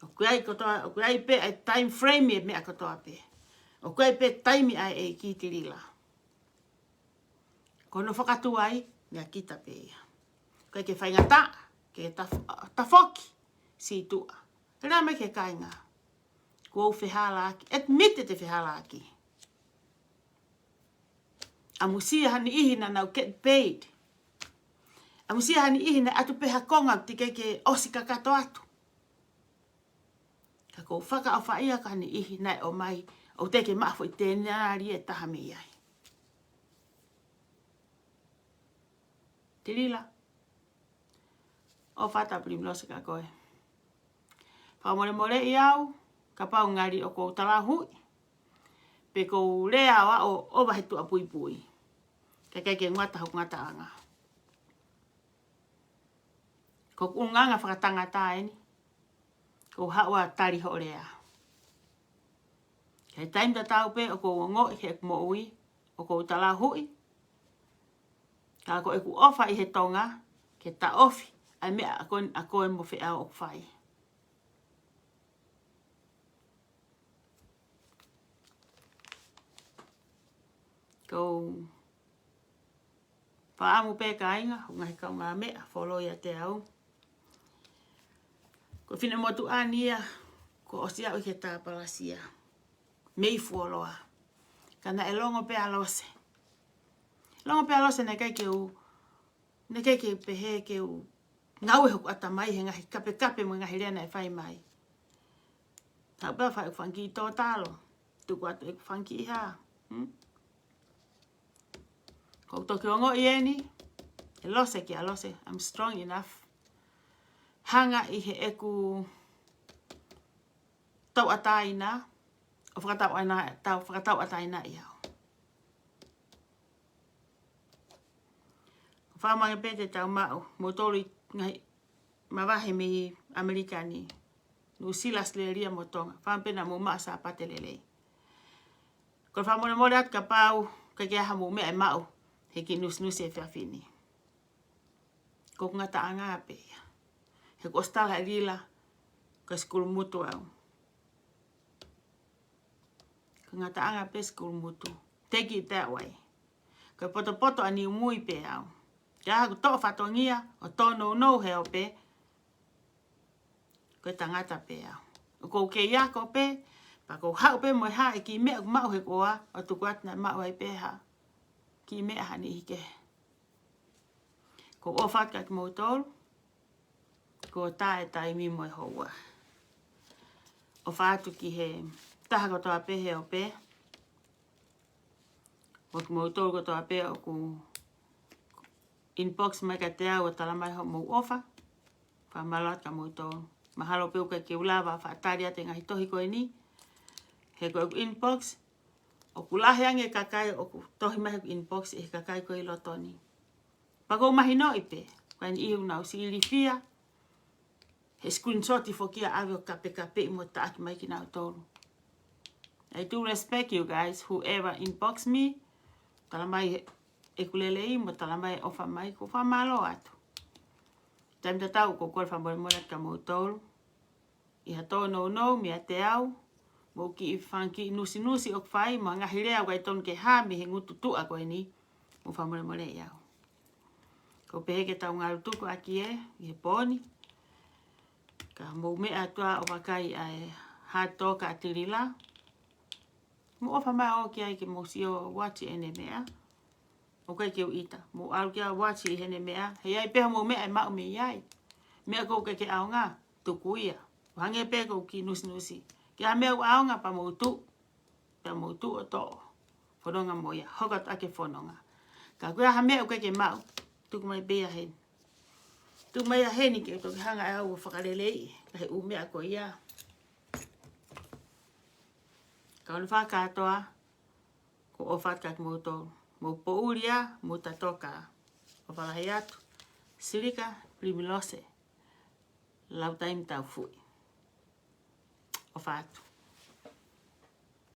ʻOku ʻi ai kotoa, ʻoku ʻi ai pē ʻa e time frame e meʻa kotoa pē. ʻOku ʻi ai pē taimi ʻa e ʻEiki Tilila. Ko hono fakatuai, meʻa kita pē ia. ʻOku ʻikai ke faingataʻa, ke taf-, tafoki, sītuʻa. Lea mai ki he kāinga. Kuo u fehālaaki. Admit ʻete fehālaaki. ʻAmusia ha niʻihi naʻa nau get paid. ʻAmusia ha niʻihi naʻe ʻatu pē ha konga teʻeki ke ʻosi kakato atu. Ka ko u fakaʻofaʻia ki ha niʻihi naʻe ʻomai, ʻoku teʻeki ke maʻu ha foʻi tenali ʻe taha mei ai. Tilila. ʻOfa atu Primrose kia koe. Fakamolemoleʻi au, kapau ngali ʻoku ou talahuʻi. Pe ʻoku ou lea ʻo aʻu ʻo ʻova he tuʻapuipui. Kae ʻikai ke ngata hoku ngataʻanga. Ko hoku ʻulungaanga fakatangata eni. Ko u haʻu ʻo tali hoʻo lea. He taimi tatau pē ʻoku ou ongoʻi heʻeku moʻui, ʻoku ou talauhuʻi. Ka ko ʻeku ʻofa ʻi he Tonga, ke taʻofi ʻa e meʻa ʻa ko, ʻa koe mo feʻao ʻoku fai. Ko Faʻamu pē kāinga, ʻo ngaahi kaungāmeʻa, folo ia te au. Ko e finemotuʻa ni ia, ko ʻosi aʻu ki he tāpalasia. Mei fuoloa. Ka naʻe longo pē ʻa Lose. Longo pē ʻa Lose naʻe ʻikai ke u, naʻe ʻikai ke pehē ke u ngāue hoku ʻatamai he ngaahi kapekape mo e ngaahi lea naʻe fai mai. Haʻu pē fai ʻeku fanga kiʻi tōtalo. Tuku atu ʻeku fanga kiʻi hā. Hmm? Ko u toki ongoʻi eni, ʻe Lose kia Lose, I'm strong enough. Hanga ʻi heʻeku tauʻatāina, ʻo fakatauʻatāina, tau fakatauʻatāina ʻi au. Faʻamange pē te tau maʻu, moutolu ʻi ngaahi mavahe mei ʻAmelika ni, Nuʻusila, ʻAositelēlia mo Tonga. Faʻamu pē naʻa mou maʻu Sāpate lelei. Ko e fakamolemole atu kapau ʻoku ʻikai ke ʻi ai haʻamou meʻa ʻe maʻu he kiʻi nusinusi efiafi ni. Ko hoku ngataʻanga pē ia. He kuo ʻosi tala ʻe Lila, ko e sikulumu atu au. Ko e ngataʻanga pē sikulumu atu. Take it that way. Ko e potopoto ʻa Niumui pē au. Ka ʻi ai haʻaku toʻo fatongia ʻo tōnounou he ope, ko e tangata pē au. ʻOku ou kei ako pē, pea ʻoku ou haʻu pē mo e hā e kiʻi meʻa ʻoku maʻu he koa, ʻo tuku atu naʻe maʻu ai pē ha kiʻi meʻa ha niʻihi kehe. Ko u ʻofa atu kia kimoutolu, kuo tā e taimi mo e houa. ʻOfa atu ki he taha kotoa pē he ope, mo kimoutolu kotoa pē ʻoku inbox mai kiate au ʻo tala mai hoʻomou ʻofa. Fakamālō atu kia moutolu. Mahalo pē ʻoku ʻikai ke u lava ʻo fakatali atu e ngaahi tohi ko eni. He ko ʻeku inbox, ʻoku lahi ange e kakai ʻoku tohi mai heʻeku inbox ʻi he kakai ko ē ʻi loto ni. Pea ʻoku ou mahinoʻi pē, ko e niʻihi ʻoku nau siʻi ilifia, he screenshot foki ia ʻave ʻo kapekapeʻi mo taʻaki mai kinautolu. I do respect you guys, whoever inbox me, tala mai ʻeku lelei mo tala mai e ʻofa mai, ʻoku ou fakamālō atu. Taimi tatau ʻoku ou kole fakamolemole atu kia moutolu. ʻI ha tōnounou meiate au, mo e kiʻi fanga kiʻi nusinusi ʻoku fai, mo e ngaahi lea ʻoku ʻikai tonu ke hā mei he ngutu tuʻa ko eni, mou fakamolemoleʻi au. ʻOku ou pehē ke tau ngalu tuku ʻaki ē, ʻi he pō ni. Ka mou meʻa atu ā ʻo vakai ʻa e hā tō ka tilila. Mou ʻofa mai ʻo ki ai ke mou sio watch ʻene meʻa. ʻOku ʻikai ke u ʻita. Mou ʻalu ki ai watch ʻi heʻene meʻa. He ʻi ai pē haʻamou meʻa ʻe maʻu mei ai. Meʻa ʻoku ʻikai ke ʻaonga, tuku ia. ʻO hangē pē ko e kiʻi nusinusi. Ke ʻi ai ha meʻa ʻoku ʻaonga pea mou tuʻu. Pea mou tuʻu ʻo toʻo. Fononga mo ia. Hoko atu ʻaki e fononga. Ka ʻoku ʻi ai ha meʻa ʻoku ʻikai ke maʻu, tuku mai pē ia heni. Tuku mai ia heni ke toki hanga ʻe au ʻo fakaleleiʻi. Ka he ʻū meʻa ko ia. Ka ʻoku ou fakakātoa, ʻoku ou ʻofa atu kia kimoutolu. Mou poʻuli ā, mou tatoka. ʻOfa lahi atu. Silika Pilimilose. Lau taimi tau fuʻi. ʻOfa atu.